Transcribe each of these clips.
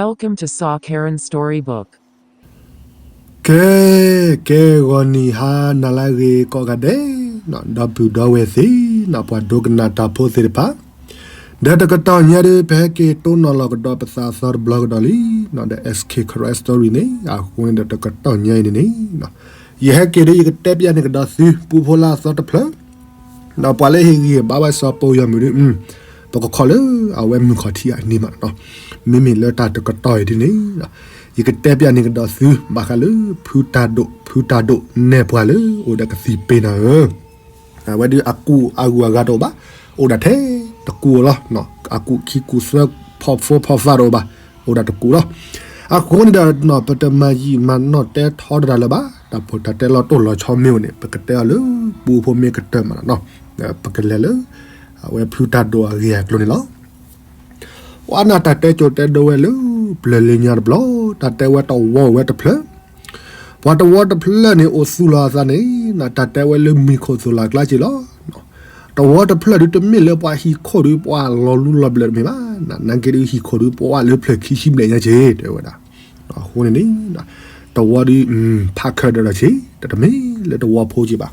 Welcome to Saw Karen Storybook. ကဲ, ကဲဂီၤနံၤဟါနၤလၢအဂ့ၤကိးဂၤဒဲး, ဒီပုၢ်ဒီဝဲၢ်သ့ၣ်, ပှၤဒိကနၣ်တၢ်ဖိသ့ၣ်တဖၣ်, ဒီးတကတီၢ်ညါဒီး ပဟဲက့ၤတိၢ်နီၣ်လီၤကဒီးပသးအသီတဘျီကဒီးလံ, ဒီး S K Karen Story န့ၣ် အဃိန့ၣ်ဒီးတကတီၢ်ညါအံၤန့ၣ်န့ၣ်, ယဟဲက့ၤဒီးယကတဲပျးန့ၢ်ကဒီးသု ပူဖိလၢအသီတဖျၢၣ် ဒီးပှၤလၢဟ့ၣ်ဂံၢ်ဟ့ၣ်ဘါဝဲစီၤပီယီၤမုၣ်ဒီး, ပကခိးလၢအဝဲမုၢ်ခီၣ်ထံးအနံၤမးနီၤ, မ့မ့ၢ်လၢတၢ်တကတီၢ်အံၤဒ်န့ၣ်, ယကတဲပျးန့ၢ်ကဒီးသု ဘၣ်ဃးလၢ ဖုတၢ်ဒိၣ် ဖုတၢ်ဒိၣ်နဲၣ်ပှၤလၢအိၣ်ဒီးကသံၣ်ပ့ၤနၤဧၢ, အဝဲဒုးအကူၣ်အဂုၤအဂၤတအိၣ်ဘၣ်, အိၣ်ဒၣ်ထဲတကူၣ်လီၤ, အကူၣ်ခံကူၣ်သၢ ဖီၣ်ဖိဖီၣ်သးတအိၣ်ဘၣ်, အိၣ်ဒၣ်တကူၣ်လီၤ. အဃိန့ၣ်ဒီး ပတမၤယံာ်မၤနီၢ်တဲထီတၢ်လၢၤဘၣ်, တၢ်ဖိတၢ်တဲလီၤတိၢ်လီၤဆီမ့ၢ်အိၣ်န့ၣ် ပကတဲအီၤလၢ ပူဖိမ့ၢ်ကတၢၢ်မးနီၤ, ပကလဲၤလၢ အဝဲဖုတၢ်ဒိၣ်အဂ့ၢ်အကျိၤန့ၣ်လီၤ. ပှၤနၢ်တၢ်တဲကိးတဲဒိဝဲလၢ ပျၢၤလၢညါတဘျီ, တၢ်တဲဝဲတဝီအိၣ်ဝဲတဖျၢၣ်, ပှၤတဝီတဖျၢၣ်န့ၣ်အိၣ်သူၣ်လီၤအသးန့ၣ်, တၢ်တဲဝဲလၢမံၤခိၣ်သိၣ်လီၤကျါက့ၤလီၤ. တဝီတဖျၢၣ်ဒုးတမ့ၢ်လၢပှၤဟံၣ်ခိၣ်ဒုးပှၤလီၤလူလီၤဘျၢၣ်တမ့ၢ်ဘၣ်, နာ်က့ဒုးဟံၣ်ခိၣ်ဒုးပှၤလၢဖျၢၣ်ခံဆံဘျဲၣ်ညါက့ၤ တဲဝဲဒၣ်, အဃိန့ၣ်န့ၣ်, တဝီဒုး ဖးခဲဒီးဒီးက့ၤ, တမ့ၢ်လၢတဝီဖိက့ၤဘၣ်.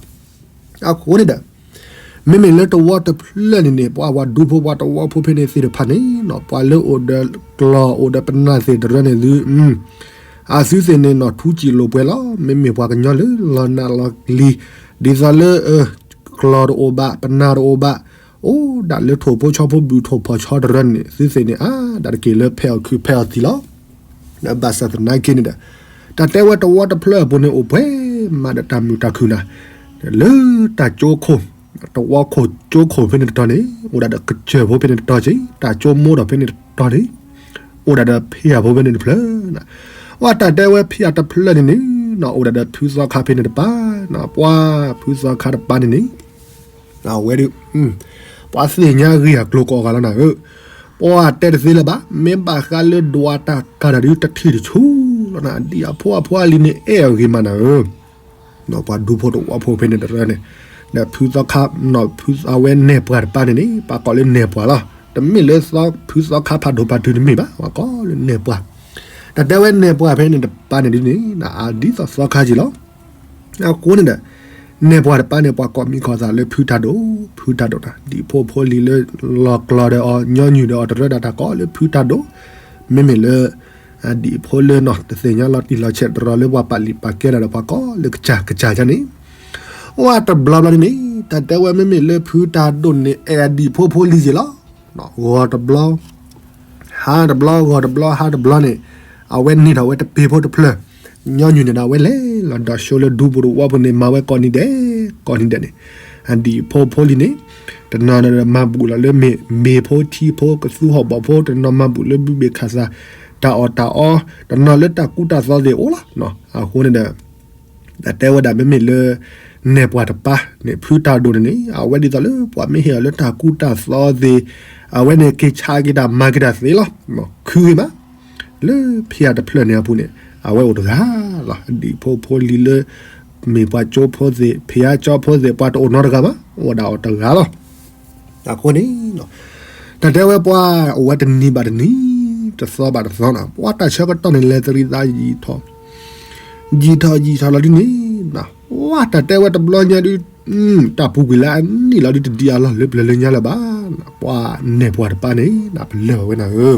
အဃိန့ၣ်ဒီး မ့မ့ၢ်လၢတဝီတဖျၢၣ်န့ၣ်န့ၣ် ပှၤဝဲဒူဖိပှၤတဝီဖိဖဲန့ၣ်သ့ၣ်တဖၣ်န့ၣ်, ပှၤလၢအိၣ်ဒီးကျီၢ်အိၣ်ဒီးပနၢ်သ့ၣ်တဖၣ်န့ၣ်ဒုး, အသုသ့ၣ်န့ၣ်နီၢ်ထူစံာ်လိာ်ပှဲၤလီၤ. မ့မ့ၢ်ပှၤကညီလၢလီၤနးလီၤလံၤ, ဒ်သိးလၢ ကျီၢ်တအိၣ်ဘၣ် ပနၢ်တအိၣ်ဘၣ်, အိၣ်ဒၣ်လၢထိၣ်ဖိဆီဖိဘုၣ်ထိၣ်ဖီၣ်ဆီတရၢန့ၣ် သုသ့ၣ်န့ၣ်အါဒၣ်တက့ၢ်လၢဖဲအီၣ်ခုးဖဲအီၣ်သံလီၤ. ဘၣ်ဆၣ်သနာ်က့န့ၣ်ဒီး တၢ်တဲဝဲတဝီတဖျၢၣ်အပူၤန့ၣ် အိၣ်ပှဲၤမးဒီးတၢ်မုာ်တၢ်ခုၣ်နၤ, လၢတၢ်ကၠိခိၣ်, တဝီခိၣ်ကၠိခိၣ်ဖဲန့ၣ်တတီၤန့ၣ် အိၣ်ဒၣ်ဒီးကစၢၢ်ဖိဖဲန့ၣ်တတီၤက့ၤ, တၢ်ကၠိမိဒီးဖဲန့ၣ်တတီၤန့ၣ် အိၣ်ဒၣ်ဒီးဖံယၣ်ဖိဖဲန့ၣ်တဖျၢၣ်, အတၢ်တဲဝဲဖံယၣ်တဖျၢၣ်န့ၣ်န့ၣ်, အိၣ်ဒၣ်ဒီးဖုသီခါဖဲန့ၣ်တပၤ, ပှၤဖုသီခါတပၤန့ၣ်န့ၣ် အဝဲဒုး, ပှၤသ့ၣ်ညါဂ့ၢ်အကျိၤကိးဂၤလီၤနၤဧၢ, ပှၤတဲတသ့လၢၤဘၣ်, မ့ၢ်ဘၣ်ဃးလၢဒွးတၢ်ကၤတၢ်ဒုးတထံၣ်တဆူၣ်လီၤနၤ, ဒ်အဖိအဖိအလံၤန့ၣ်အဲၣ်အဂ့ၤမးနၤဧၢ, ပှၤဒူဖိတဝီဖိဖဲန့ၣ်တရၢန့ၣ်, ဒီးဖုသီခါ, ဖုသီဝဲနဲၣ်ပှၤတပၤန့ၣ်န့ၣ် ပှၤကိးလၢနဲၣ်ပှၤလီၤ. တမ့ၢ်လၢဖုသီခါဖးဒိၣ်ဖးထူတမ့ၢ်ဘၣ်, ပှၤကိးလၢနဲၣ်ပှၤ, တၢ်တဲဝဲနဲၣ်ပှၤဖဲန့ၣ်တပၤန့ၣ်ဒ်န့ၣ် အဒ်သိးသီခါက့ၤလီၤ. အဃိန့ၣ်ဒီး နဲၣ်ပှၤတပၤန့ၣ် ပှၤကိးမံၤခီၣ်သးလၢဖုတၢ်ဒိၣ်, ဖုတၢ်ဒိၣ်နၤ, ဒံၣ်ဖိဖိလံၤလၢ လီၤကျီၤဒီးအီၤ ညီနုၢ်ဒီးအီၤတရၢဒၣ်တၢ်ကိးလၢဖုတၢ်ဒိၣ်, မ့မ့ၢ်လၢ ဒံၣ်ဖိလၢနီၢ်တသ့ၣ်ညါလီၤတံၢ်လီၤဆဲးတရီၤလၢပှၤပာ်လံာ်ပာ်ကဲဒၣ်ဒီး ပှၤကိးလၢကစၢ်ကစၢ်န့ၣ်, အိၣ်တဘျီဘျီန့ၣ်န့ၣ် တၢ်တဲဝဲမ့မ့ၢ်လၢဖုတၢ်ဒိၣ်န့ၣ် အဲၣ်ဒံၣ်ဖိဖိလံၤက့ၤလီၤ. ဂီၤတဘျီ ဟါတဘျီ ဂီၤတဘျီ ဟါတဘျီန့ၣ် အဝဲန့ၢ်ထီၣ်ဝဲတပ့ၤဖိတဖျၢၣ်, ညီနုၢ်န့ၣ်ဒီး အဝဲလဲၤလီၤဒီးဆှၢလၢဒူဖိတဝီဖိန့ၣ် မၤဝဲကိးနံၤဒဲး ကိးနံၤဒဲးန့ၣ်, ဒံၣ်ဖိဖိလံၤန့ၣ် တနီၤဒီးမၤဘူၣ်လီၤလၢမ့ၤဖိထံဖိ ကသူဟီၣ်ဘီၣ်ဖိ, တနီၤမၤဘူၣ်လၢဘုဘ့ၣ်ခၣ်သၣ် တၢ်အီၣ်တၢ်အီ, တနီၤလၢတၢ်ကူတၢ်သိးသ့ၣ်အိၣ်လီၤ. အဃိန့ၣ်ဒီး တၢ်တဲဝဲဒၣ်မ့မ့ၢ်လၢ နဲၣ်ပှၤတပၤန့ၣ် ဖုတၢ်ဒိၣ်န့ၣ်န့ၣ် အဝဲဒ်သိးလၢပှၤမ့ၢ်ဟ့ၣ်အီၤလၢတၢ်ကူတၢ်သိးသ့ၣ်, အဝဲန့ၣ်က့ၤဆါက့ၤတၢ်မၤက့ၤတၢ်သ့လီၤ. ခုဂ့ၤမး လၢဖံယၣ်တဖျၢၣ်န့ၣ်အပူၤန့ၣ် အဝဲအိၣ်တဂၤလီၤ. ဒံၣ်ဖိဖိလံၤလၢ မ့ၢ်ပှၤကၠိဖိသ့ၣ် ဖံယၣ်ကၠိဖိသ့ၣ် ပှၤတအိၣ်နီတဂၤဘၣ်, အိၣ်ဒၣ်အီၤတဂၤလီၤ. အဃိန့ၣ် တၢ်တဲဝဲပှၤအိၣ်ဝဲတနံၤဘၣ်တနံၤ တသီဘၣ်တသီန့ၣ် ပှၤတၢ်ဆၢကတီၢ်န့ၣ် လဲၤသရံးသးယံာ်ထီၣ် ယံာ်ထီၣ်ယံာ်ထီၣ်လီၤဒ်န့ၣ် ပှၤတၢ်တဲဝဲတဘျီညါဒုး တၢ်ပူၤကွံာ်လၢအနံၣ်လီၤဒုး တဒံးအလီၢ်လၢပျၢၤလၢညါလၢၤဘၣ်. ပှၤနဲၣ်ပှၤတပၤန့ၣ် ပလၢၢ်ဘၣ်ဝဲနၤဧၢ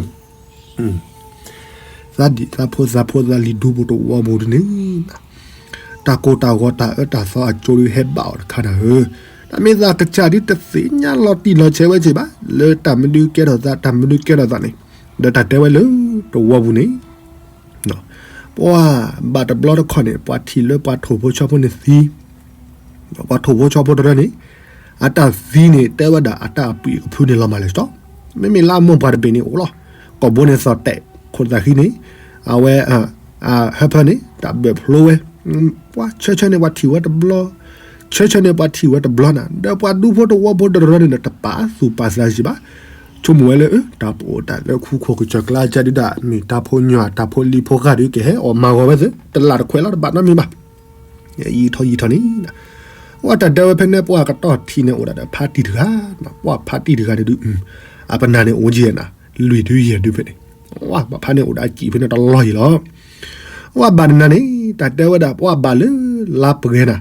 သးဒံၣ်သးဖိသးဖိသးလံၤဒူဖိတဝီဖိဒ်န့ၣ် တၢ်ကိၢ်တၢ်ဂီၤတၢ်အၢတၢ်သီအကၠိဒုးဟဲဘၣ်အီၤတခါနၤဧၢ, တၢ်မ့ၢ်သးကစၢ်ဒုးတသ့ၣ်ညါလီၤတံၢ်လီၤဆဲးဝဲက့ၤဘၣ် လၢတၢ်မနုၤကဲထီၣ်သး တၢ်မနုၤကဲထီၣ်သးန့ၣ်, ဒီးတၢ်တဲဝဲလၢတဝီပူၤန့ၣ် ပှၤဘၣ်တဘျီတခီၣ်န့ၣ် ပှၤထံၣ်လၢပှၤထိၣ်ဖိဆီဖိန့ၣ်သံ ပှၤထိၣ်ဖိဆီဖိတရၢန့ၣ် အတၢ်သံန့ၣ် တဲဝဲဒၣ်အတၢ်အပှံၢ်အဖုန့ၣ်လီၤမၢ်လၢာ်စတီၢ်, မ့မ့ၢ်လၢအမိၢ်ပှၢ်တဘ့ၣ်န့ၣ်အိၣ်လီၤ, ကိာ်ဘိန့ၣ်သီၣ်တဲာ် ခိၣ်သးဃံန့ၣ် အဝဲ ဟၢဖၢန့ၣ် တၢ်ဘၢၣ်ဖျိဝဲ, ပှၤဆၢဆၢန့ၣ်ပှၤထံၣ်ဝဲတဘျီ, ဆၢဆၢန့ၣ်ပှၤထံၣ်ဝဲတဘျီနၤ, ဒီးပှၤဒူဖိတဝီဖိတရၢန့ၣ်ဒီး တပာ်သူၣ်ပာ်သးစံးဘၣ်, ဆိကမိၣ်ဝဲလၢ တၢ်ပအိၣ်တၢ်လၢခူခိၣ်ကစၢၢ်ကျါကဒုဒၣ် မ့ၢ်တၢ်ဖိညၣ်တၢ်ဖိလံၤဖိဂၤဒုးကဟဲအီၣ်မၤဂီၤဝဲသ့ တလၢ်တခွဲးလီၤ တဘၣ်နီတမံၤဘၣ် ယံာ်ထီၣ်ယံာ်ထီၣ်န့ၣ်, ပှၤတၢ်တဲဝဲဖဲန့ၣ် ပှၤကတီၢ်ထံးန့ၣ်အိၣ်ဒၣ်ဒီးဖါတံၢ်တဂၤ, ပှၤဖါတံၢ်တဂၤန့ၣ်ဒုး, အပနၢ်န့ၣ်အိၣ်ကဲနၤ, လွံၢ်ဒုယဲၢ်ဒုဖဲန့ၣ်, ဝဲဘၣ်ဖးန့ၣ်အိၣ်ဒီးအစံာ်ဖဲန့ၣ်တလီၢ်အံၤလီၤ. ဝဲဘၣ်နနၤန့ၣ် တၢ်တဲဝဲဒၣ် ပှၤဘၣ်လၢလါပှဲၤနၤ,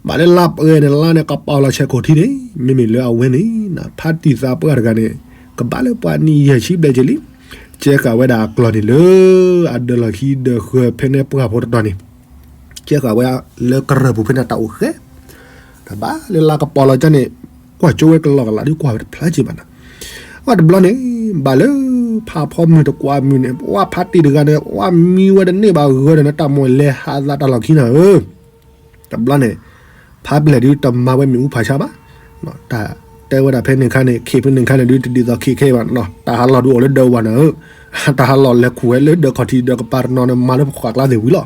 ဘၣ်လၢလါပှဲၤန့ၣ် လါန့ၣ်ကပီၤလီၤဆဲးခိၣ်ထံန့ၣ် မ့မ့ၢ်လၢအဝဲန့ၣ် ဖါတံၢ်သးပှၢ်တဂၤန့ၣ် ကဘၣ်လၢပှၤနံၣ်ယဲၢ်ဆံဘျဲၣ်က့ၤလံ, ကဲဃာ်ဝဲဒၣ်အကျီၢ်န့ၣ်လၢ အဒၢးလီၢ်ခံဒၢးဃၢၤဖဲန့ၣ်ပှၢ်ဖိတတီၤန့ၣ် ကဲဃာ်ဝဲလၢကရၢၢ်ပူၤဖဲန့ၣ်တၢ်အိၣ်ဃဲ, တၢ်ဘၣ်လၢလါကပီၤလီၤကၢန့ၣ် ကွၢ်ကၠိဝဲကလီကလးဒ်ကွၢ်ဝဲတဖျါက့ၤဘၣ်နၤ, ဝဲတဘျီန့ၣ် ဘၣ်လၢ ဖးဖီမုၢ်တကွၢ်မုၢ်န့ၣ် ဝဲဖါတံၢ်တဂၤန့ၣ် ဝဲမံဝဲတန့ၢ်ဘၣ်ဂၢၢ်ဒီးနတၢ်မိၣ်လဲၤဟးသးတၢ်လီၢ်ခံနၤဧၢ, တဘျီန့ၣ် ဖးပျဲၢ်ဒုးတမၤဝဲမ့ၣ်အူဖးဆါဘၣ်, တၢ်တဲဝဲဒၣ်ဖဲန့ၣ်ခါန့ၣ် ခ့ၣ်ဖဲန့ၣ်ခါန့ၣ်ဒုးတဒ်သိးခ့ၣ်ခဲဘၣ်, တၢ်ဟးလီၢ်ဒုးအိၣ်လၢဒၢးဝၤနၤဧၢ, တၢ်ဟးလီၢ်လဲၤခူၣ်ဝဲလၢဒၢးခီၣ်ထံးဒၢးကပၤတနီၤန့ၣ် မၤလၢပဃၣ်ကျါသ့ၣ်ဝံၤလီၤ.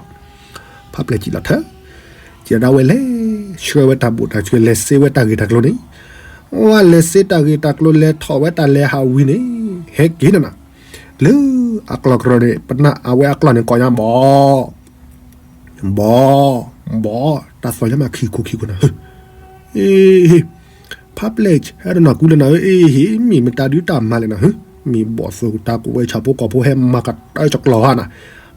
ဖးပျဲၢ်စံၣ်လီၤထၢ ကဲဒၣ်ဝဲလဲၤဆှၢဝဲတၢ်ဘူၣ်တၢ်စှဲၤ လဲၤစ့ဝဲတၢ်ဂ့ၢ်တၢ်ကျိၤန့ၣ်, ဝဲလဲၤစ့တၢ်ဂ့ၢ်တၢ်ကျိၤ လဲၤထီၣ်ဝဲတၢ်လဲၤဟးဝံၤန့ၣ် ဟဲက့ၤနၤနၤ, လၢအကျီၢ်ကရၢန့ၣ် ပနၢ်အဝဲအကျီၢ်န့ၣ်ကိးညါဘီ ဘီ ဘီ, တၢ်သီၣ်ညါမးခံခိၣ်ခံခိၣ်နၤဧၢ, အ့ ဖးပျဲၢ်ဟဲတနီၤကူလၢနၤဧၢ, အ့ ဟ့ၣ် မ့ၢ်မတၤဒုးတၢ်မၤလဲၣ်နၤဧၢ, မ့ၢ်ဘီၣ်သိၣ်တၢ်ကိးဝဲဆၣ်ဖိကီၢ်ဖိဟဲမၤကတၢၢ်ကကျီၢ်ဧါနၤ,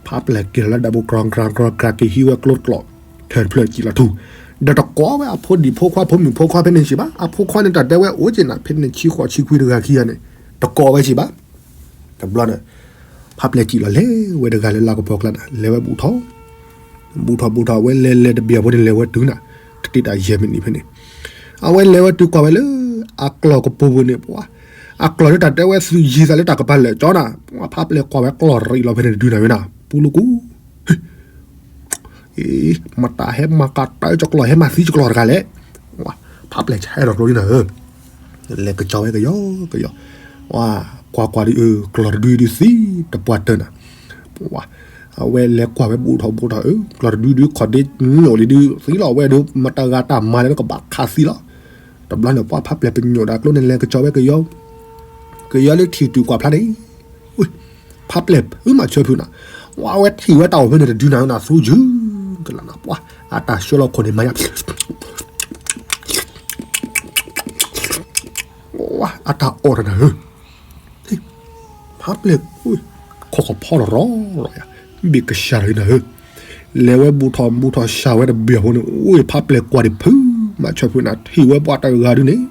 ဖးပျဲၢ်က့ၤလီၤလၢဒၢးပူၤ ကြၢင်ကြၢင်ကြၢင် ကြၢ်က့ၤဟံးဝဲကျိတကျိာ် ထၢၣ်တဖျၢၣ်စံၣ်လီၤထူ, ဒီးတကိးဝဲအဖိဒံၣ်ဖိခွါဖိမုၣ်ဖိခွါဖဲန့ၣ်စံးဘၣ်, အဖိခွါန့ၣ်တၢ်တဲဝဲအိၣ်က့ၤနၤ ဖဲန့ၣ်ဆံဃိးဆံခွံတဂၤခံဂၤန့ၣ် တကိးဝဲစံးဘၣ် တဘျီန့ၣ် ဖးပျဲၢ်စံၣ်လီၤလဲၤဝဲတဂၤလၢလါကပီၤကျါနၤ လဲၤဝဲဘူးထီၣ် ဘူးထီၣ်ဘူးထီၣ် အဝဲလဲၤလဲၤတဘျီဖိန့ၣ် လဲၤဝဲတုၤနၤ တတ့တၢ်ယဲၢ်မံးနံးဖဲန့ၣ်, အဝဲလဲၤဝဲတုၤကွၢ်ဝဲလၢ အကျီၢ်ကပူၤပူၤန့ၣ် ပှၤ အကျီၢ်လၢတၢ်တဲဝဲသုးယံၤသးလၢတၢ်ကပၤလၢာ်ကၠီနၤ, ပှၤဖးပျဲၢ်ကွၢ်ဝဲကျီၢ်ရံးလီၤဖဲန့ၣ်တဒုနၤဝဲနၤ ပူၤလူကူ မတၤဟဲမၤကတၢၢ်ကကျီၢ် ဟဲမၤသံကကျီၢ်တဂၤလဲၣ်, ဖးပျဲၢ်ဆဲးထီၣ်ကျိလံနၤဧၢ, လဲၤကစီၤဝဲကယီကယီ, ကွၢ်ကွၢ်ဒ်အၢ ကျီၢ်တဒုဒုးသံတပှၢ်တၢၢ်နၤ, အဝဲလဲၤကွၢ်ဝဲဘူးထီၣ်ဘူးထီၣ်ဧၢ ကျီၢ်တဒုဒုးခီၣ်ဒ့ညိၣ်လံဒုးသံလီၤ အဝဲဒုးမတၤဂၤတၢ်မၤလဲၣ်လၢကဘၣ်ခးသံလီၤ, တဘျီန့ၣ် ပှၤဖးပျဲၢ်ပညိၣ်ဒၣ်ကျိန့ၣ် လဲၤကစီၤဝဲကယီ ကယီလၢထံၣ်တုၤကွၢ်ဖျါန့ၣ် ဖးပျဲၢ်ဖုမၤဆၢဖုနၤ, ဝဲထံၣ်ဝဲတၢ်အိၣ်ဖဲန့ၣ်တဒုနၤနၤ သူယုၢ်ကလးနၤ ပှၤ အတၢ်ဆှၢလီၤခိၣ်န့ၣ်မၤညါ အတၢ်အီၣ်တနၤဧၢ, ဖးပျဲၢ် ခိၣ်ကဖီလီၤရီလီၤယၤ ဘ့ၣ်ကစၢ်လီၤနၤဧၢ, လဲၤဝဲဘူးထီၣ်ဘူးထီၣ်စှၤဝဲတဘ့ၣ်အဃိန့ၣ် အိၣ်ဖးပျဲၢ်ကွၢ်ဒံးဖုမၤဆၢဖုနၤ ထံၣ်ဝဲပှၤတဂၤဒုန့ၣ်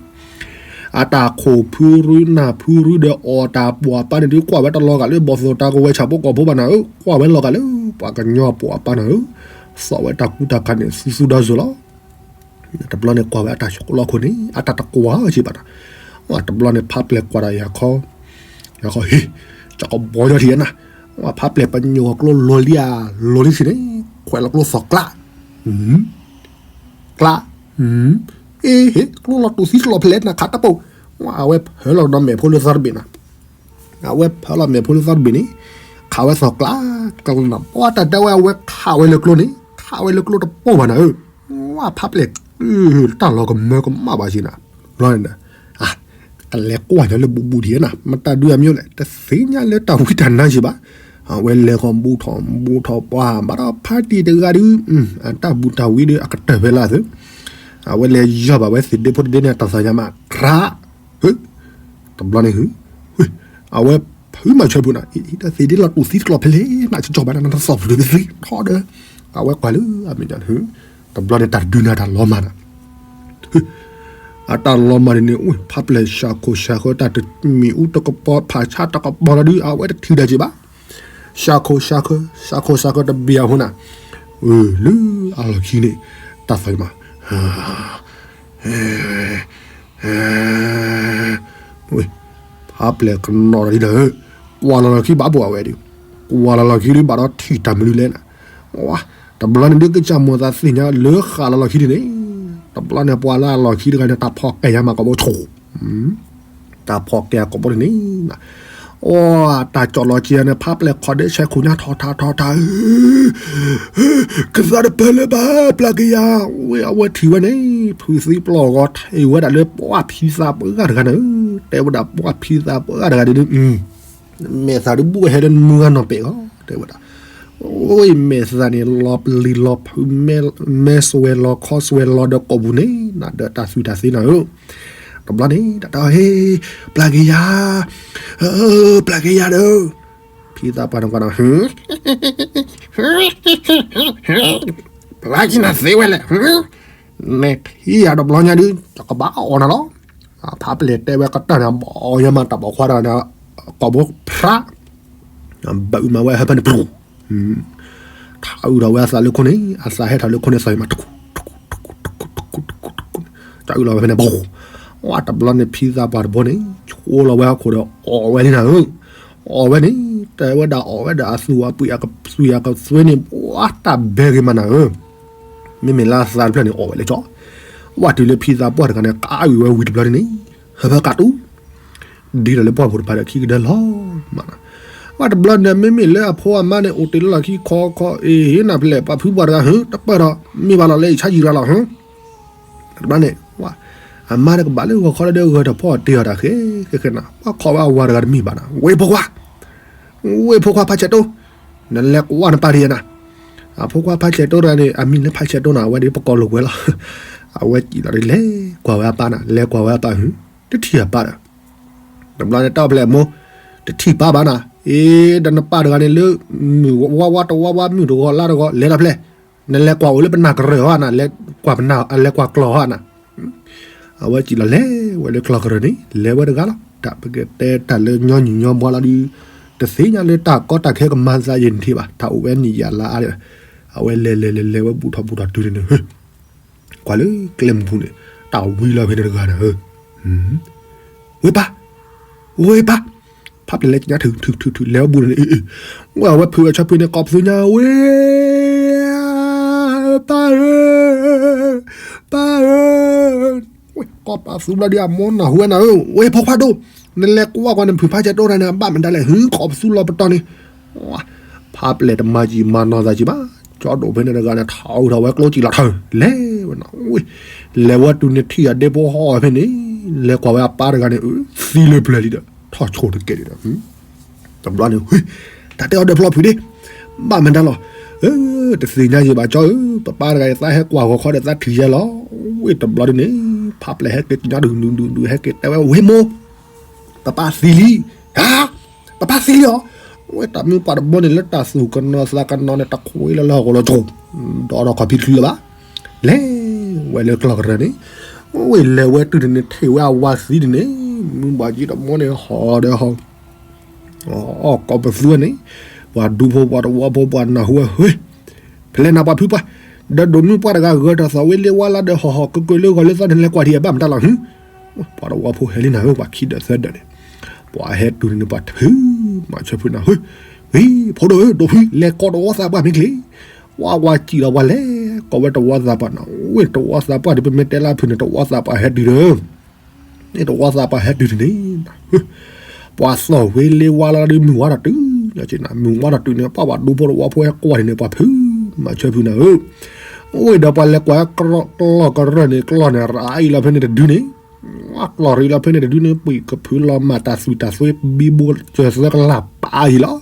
အတၢ်ခိၣ်ဖုရူနၢ်ဖုရူဒီးအီၣ်တၢ်ပှၤပၢ်န့ၣ်ဒုးကွၢ်ဝဲတလီၤဂာ်လၢဘီၣ်သိၣ်တၢ်ကဝဲဆၣ်ဖိကီၢ်ဖိဘၣ်နၤဧၢ, ကွၢ်ဝဲလီၤဂာ်လၢပှၤကညီပှၤပၢ်နၤဧၢ, သီၣ်ဝဲတၢ်ကူတၢ်ကၤန့ၣ် သူသူဒီစိၤလီၤ. တဘျီန့ၣ်ကွၢ်ဝဲအတၢ်ဆှၢလီၤခိၣ်န့ၣ် အတၢ်တကွၢ်စ့ၢ်ဘၣ်နၤ, တဘျီန့ၣ်ဖးပျဲၢ်ကွၢ်ဒီးယၤခီ, ယၤခီဟ့ၣ်, ကကဘီညီထံၣ်နၤ, ဖးပျဲၢ်ပညိၣ်ကျိလိၤလံဧါ, လိၤလံဆံးန့ၣ် ခွဲးလီၤကျိသီၣ်ကျါ ကျါ, အ့ဟ့ၣ် ကျိလီၤတူာ်သံတလီၢ်ဖဲလဲၣ်နၤ ခးတၢ်ပိၢ်, အဝဲဖၢလီၤဒီးမဲာ်ဖိလၢသီတဘ့ၣ်နၤ, အဝဲဖၢလီၤမဲာ်ဖိလၢသီတဘ့ၣ်န့ၣ်, ခးဝဲသီၣ်ကျါ, ကျါနၤ ပှၤတၢ်တဲဝဲအဝဲခးဝဲလၢကျိန့ၣ် ခးဝဲလၢကျိတပိၢ်ဘၣ်နၤဧၢ, ဝဲဖးပျဲၢ်, တၢ်လီၤကမၢကမၣ်ဘၣ်ဆံးနၤ, ဘျီန့ၣ် ကလဲၤကွၢ်ညီလၢဘူးဘူးဒံးနၤ မတၤဒုအမံၤလဲၣ် တသ့ၣ်ညါလၢတၢ်ဝံတၢ်နါစံးဘၣ်, အဝဲလဲၤဃီၤဘူးထီၣ်ဘူးထီၣ်ပှၤ ဘၣ်ဒီးဖါတံၢ်တဂၤဒု, အတၢ်ဘူးတၢ်ဝံဒုအကတၢၢ်ဖဲလၢသု, အဝဲလဲၤယီၢ်ဘၣ်ဝဲသ့ၣ်ဒ့ဖိတဒ့န့ၣ် တၢ်သးညါမး ကြး, တဘျီန့ၣ် အဝဲဖုမၤဆၢဖုနၤ, သ့ၣ်ဒ့လီၤတူာ်သံတလီၢ်ဖဲလဲၣ် နကစီၤပၤဒုးသံထီၣ်ဒီး, အဝဲကွၢ်လၢအမဲာ်ညါ, တဘျီန့ၣ်တၢ်တဒုနၤတၢ်လီၤမၢ်နၤ အတၢ်လီၤမၢ်န့ၣ်န့ၣ် ဖးပျဲၢ်စှၤခိၣ်စှၤဃၢၤ တၢ်တမ့ၣ်အူတကပီၤ ဖးဆါတကပီၤလီၤဒု အဝဲတထံၣ်ဒၣ်က့ၤဘၣ်, စှၤခိၣ်စှၤဃၢၤ စှၤခိၣ်စှၤဃၢၤတဘ့ၣ်အဃိနၤ, လၢအလီၢ်ခံန့ၣ် တၢ်သးမး ဖးပျဲၢ်ကနီၤဒီးလံနၤဧၢ, ကွၢ်လီၤလီၢ်ခံဘၣ်ဘိၣ်အဝဲဒု, ကွၢ်လီၤလီၢ်ခံဒုဘၣ်ဒီးထံၣ်တၢ်မနုၤလဲၣ်နၤ, တဘျီန့ၣ်ဒုကစၢ်မိၢ်သးသ့ၣ်ညါလၢဃာ်လီၤလီၢ်ခံဒုန့ၣ်, တဘျီန့ၣ်ပှၤလၢအလီၢ်ခံတဂၤန့ၣ် တၢ်ဖီၣ်ကဲယၤမးကဘီဆိ တၢ်ဖီၣ်ကဲအကဘီန့ၣ်န့ၣ်, အိ တၢ်ကၠီၣ်လီၤက့ၤန့ၣ် ဖးပျဲၢ်ခီၣ်ဒ့ဆဲးခိၣ်ညါထီၣ်ထါထီၣ်ထါဧၢ ကသးတပၢၢ်လၢၤဘၣ် ပျၢ်က့ၤယၤ, ဝဲအဝဲထံၣ်ဝဲန့ၣ် ဖုးသံပျီၢ်ဂီၤ ထံၣ်ဝဲဒၣ်လၢပှၢ်ဖံသးပှၢ်တဂၤန့ၣ်, တဲဝဲဒၣ်ပှၢ်ဖံသးပှၢ်တဂၤန့ၣ်ဒု, မဲာ်သးဒုဘူးဝဲဟဲလၢနမုၢ်ဂၤနီၢ်ပဲာ်ဂီၤ တဲဝဲဒၣ်, အိ မဲာ်သးန့ၣ် လီၤပျံၤလီၤဖုး မဲစွဲလီၤခီစွဲလီၤဒီးကိာ်ပူၤန့ၣ် နၤဒီးတၢ်သွံၣ်တၢ်သ့နၤဧၢ, တဘျီန့ၣ် တၢ်တၢ်ဟ့ၣ် ပျၢ်က့ၤယၤ, ပျၢ်က့ၤယၤဒီး, ဖံသးပှၢ်န့ၣ်ကွၢ်ဒီး ပျၢ်ကံနၤသ့ဝဲလဲၣ်, နထံၣ်ယၤတဘျီညါဒုး ယကဘၣ်အီၣ်နၤလီၤ. ဖးပလဲၤတဲဝဲကတၢၢ်န့ၣ် ဘီၣ်ယါမးတၢ်ဘီၣ်ခွါတဂၤန့ၣ် ကိာ်ဘိဖျး ဘၣ်အုးမးဝဲဟၢဖၢန့ၣ် ပျူၢ် ထးအုးထီၣ်ဝဲအသးလၢခိၣ်န့ၣ် အသးဟဲထီၣ်လၢခိၣ်န့ၣ် သးမးတကူ တကူ တကူ တကူ တကူ တကူ တကူ တကူ တကူ တၢ်အုးလီၤဝဲဖဲန့ၣ် ဘီၣ် ဝဲတဘျီန့ၣ် ဖံသးပှၢ်တဘိန့ၣ် ဆိလီၤဝဲဟီၣ်ခိၣ်ဒီး အီၣ်ဝဲလံနၤဧၢ, အီၣ်ဝဲန့ၣ် တဲဝဲဒၣ်အီၣ်ဝဲဒၣ်အသူၣ်အပှ့ၤအကသွံၣ်အကသွဲန့ၣ် ဝဲတၢ်ဘဲဂ့ၤမးနၤဧၢ မ့မ့ၢ်လၢအသးတဖျၢၣ်န့ၣ် အီၣ်ဝဲလဲၣ်ကၠီ, ဝဲတုၤလၢဖံသးပှၢ်တဂၤန့ၣ် ကအုးဝဲဝံၤတဘျီန့ၣ်န့ၣ် ဟၢဖၢကးတူၢ် ဒ်ဒီးလၢပှၢ်ပူၤတဖၣ်ဒီးခံကဒၢလီၤမးနီၤ, ဝဲတဘျီန့ၣ် မ့မ့ၢ်လၢအဖိအမါန့ၣ် အိၣ်တ့ၢ်လီၤလီၢ်ခံခီခီ အ့ၣ် ဟ့ၣ်နၤဖဲလဲၣ် ပှၤဖုပှၢ်တဂၤဧၢ တပၢၢ်ဒီး မ့ၢ်ဘၣ်လီၤလၢအံၤဆါယံၤရၤလီၤဧၢ, တဘျီန့ၣ် အမါန့ၣ်ကဘၣ်လၢဂီၤခီလၢဒၢဂၢၢ်ထီၣ်ဖီအီၣ်တ့ၢ်အီၤတၢ်ဃဲ ဃဲဃဲနၤ ပှၤခိးဝဲအဝၤတဂၤတမ့ၢ်ဘၣ်နၤ ဝဲၢ်ဖိခွါ ဝဲၢ်ဖိခွါဖးဆဲးတိ နလဲၤကွၢ်နပၢ်ဒံးဧါနၤ, အဖိခွါဖးဆဲးတိတဂၤန့ၣ် အမံၤလၢဖးဆဲးတိနၤ အဝဲဒၣ်ပကိးလိာ်ကွဲလီၤ, အဝဲစံးလီၤဒ်လဲၤကွၢ်ဝဲအပၢ်နၤ လဲၤကွၢ်ဝဲအပၢ်ဧၢ, တထံၣ်အပၢ်ဒီး တဘျီန့ၣ်တၢ်အိၣ်ဖျဲၣ်အမိၢ် တထံၣ်ပၢ်ဘၣ်နၤ, အ့ ဒီးနပၢ်တဂၤန့ၣ်လၢ မုၢ်ဝါဝါတဝါဝါ မုၢ်တဂီၤလါတဂီၤ လဲၤဒီးဖျဲၣ်, နလဲၤကွၢ်အိၣ်လၢပနၢ်ကရၢၢ်ဟီဧါနၤ လဲၤကွၢ်ပနၢ် လဲၤကွၢ်ကျီၢ်ဟီဧါနၤ အဝဲစံးလီၤလဲၤဝဲလၢကျီၢ်ကရၢၢ်န့ၣ် လဲၤဝဲတဂၤလီၤ. တၢ်ပကတဲတၢ်လၢညီနုၢ်ညီဘှါလီၤဒုး တသ့ၣ်ညါလၢတၢ်ကီတၢ်ခဲကမၤသးယံာ်နထံၣ်ဘၣ် တၢ်အိၣ်ဝဲနံၣ်ယၤလါအါဒီး အဝဲလဲၤလဲၤလဲၤလဲၤဝဲဘူးထီၣ်ဘူးထီၣ်တုၤန့ၣ် ကွၢ်လၢကျဲမုၢ်ပူၤန့ၣ် တၢ်ဝံလီၤဖဲန့ၣ်တဂၤန့ၣ်ဧၢ, ဝ့ၢ်ပၢ်, ဝ့ၢ်ပၢ်, ဖးပျဲၢ်လဲၤကညးထုးထုးထုးထုး လဲၤဝဲဘူးန့ၣ် ဝဲအဝဲဖုးဝဲဆီဖုးန့ၣ် ကိးပသူညါဝဲ ပၢ်ဧၢ, ပၢ်ဧၢ, ကိးပသူဘျီဒုး အမိၢ်နၢ်ဟူဝဲနၤဧၢ, ဝဲဖိခွါဒိၣ်, နလဲၤကွၢ်ကွၢ်နဖုးဖးဆဲးတိတဂၤန့ၣ် ဘၣ်မတၤလဲၣ် ဟု ကိးပသူလီၤပတီၢ်န့ၣ် ဖးပျဲၢ်တမၤယံာ်မၤနီၢ်သးကံဘၣ်, ကၠီဒိၣ်ဖဲန့ၣ်တဂၤန့ၣ် ထီၣ်အုးထီၣ်ဝဲကျိစံာ်လီၤထၢ လဲၤဝဲနီၤ, လဲၤဝဲတုၤန့ၣ်ထံၣ်အဒ့ဖိဟီၣ်ဝဲဖဲန့ၣ်, လဲၤကွၢ်ဝဲအပၢ်တဂၤန့ၣ် သံလၢပျၢၤလံဒီး ထီၣ်ဆိတကဲးဒံးဒီး တဘျီန့ၣ် တၢ်တဲအီၤဒီးဖျီဖုးဒ့, ဘၣ်မတၤလီၤ, တသ့ၣ်ညါယံာ်ဘၣ်ကၠီဧၢ, ပပၢ်တဂၤအံၤသးဟဲကွၢ်ဂီၤခီဒီးသးထံၣ်ယဲလီၤ, ဝဲတဘျီဒ်န့ၣ် ဖးပျဲၢ်ဟဲက့ၤကညးဒုးဒုးဒုးဒုး ဟဲက့ၤတဲဝဲ ဝ့ၢ်မိၢ် ပပၢ်သံလံ, ဟါ, ပပၢ်သံလံဧါ, ဝဲတၢ်မုၢ်ပှၢ်တဘိန့ၣ် လၢတၢ်သူၣ်ကနိးသးကနိးန့ၣ် တခွ့လၢလၢဟီၣ်ကဝီၤလီၤကၠိ, ဒီးဒီးခီၣ်ဖံတချုးလၢၤဘၣ်, လဲၤဝဲလၢကျီၢ်ကရၢၢ်န့ၣ်, ဝဲလဲၤဝဲတုၤန့ၣ် ထံၣ်ဝဲအဝၤသံဒ်န့ၣ်, မုၢ်ဘၣ်ကံတဘိန့ၣ် ဟီၣ်ဒီးဟီၣ် အီၣ်ကိးပသူဝဲန့ၣ်, ပှၤဒူဖိပှၤတဝီဖိပှၤနၢ်ဟူဝဲ ဟ့ၣ်, ဖဲလဲၣ်နၤပှၤဖုပှၢ်, ဒီးဒိၣ်မုၢ်ပှၢ်တဂၤဂၢၢ်ထီၣ်သီဝဲလ့ဝါလါဒီးဟီၣ်ဟီၣ်ကကွဲၤလၢဂီၤလၢသီန့ၣ် လဲၤကွၢ်ထံၣ်အဘၣ်မတၤလီၤ ဟ့ၣ်, ပှၤတဝီဖိဟဲလံနၤဧၢ ပှၤခံဒီးသၢဒီးန့ၣ်, ပှၤဟဲတုၤန့ၣ် ပှၤဖုးမၤဆၢဖုးနၤ ဟ့ၣ်, ဝ့ၢ်ဖိဒိၣ်ဧၢ ဒိၣ်ဖု လဲၤကိးတဝီသးပှၢ်မ့ၢ်ချ့, ဝါဝါစံၣ်လီၤပှၤလဲၤကိးဝဲတဝီသးပှၢ်နၤ, ဝ့ၢ်တဝီသးပှၢ်ဒ်ပမ့ၢ်တဲလၢဖုးန့ၣ် တဝီသးပှၢ်ဟဲတုၤဒီး န့ၣ်တဝီသးပှၢ်ဟဲတုၤန့ၣ်, ပှၤသီၣ်ဝဲလ့ဝါလါဒီးမုၢ်ဝါထီၣ်တုၤ, မုၢ်ဝါထီၣ်တုၤန့ၣ် ပှၤပှၤဒူဖိတဝီဖိဟဲကွၢ်န့ၣ် ပှၤဖုးမၤဆၢဖုးနၤဧၢ, ဝ့ၢ်ဒီးပှၤလဲၤကွၢ်ကျီၢ်ကရၢၢ်န့ၣ် ကျီၢ်န့ၣ်ရၤအံၤလီၤဖဲန့ၣ်တဒုန့ၣ်, ကျီၢ်ရံၤလီၤဖဲန့ၣ်တဒုန့ၣ် ပှ့ၤကဖုလီၤမၤတၢ်သူၣ်တၢ်သွဲဘံဘူကၢၤသွဲကလၢ်ပာ်အံၤလီၤ,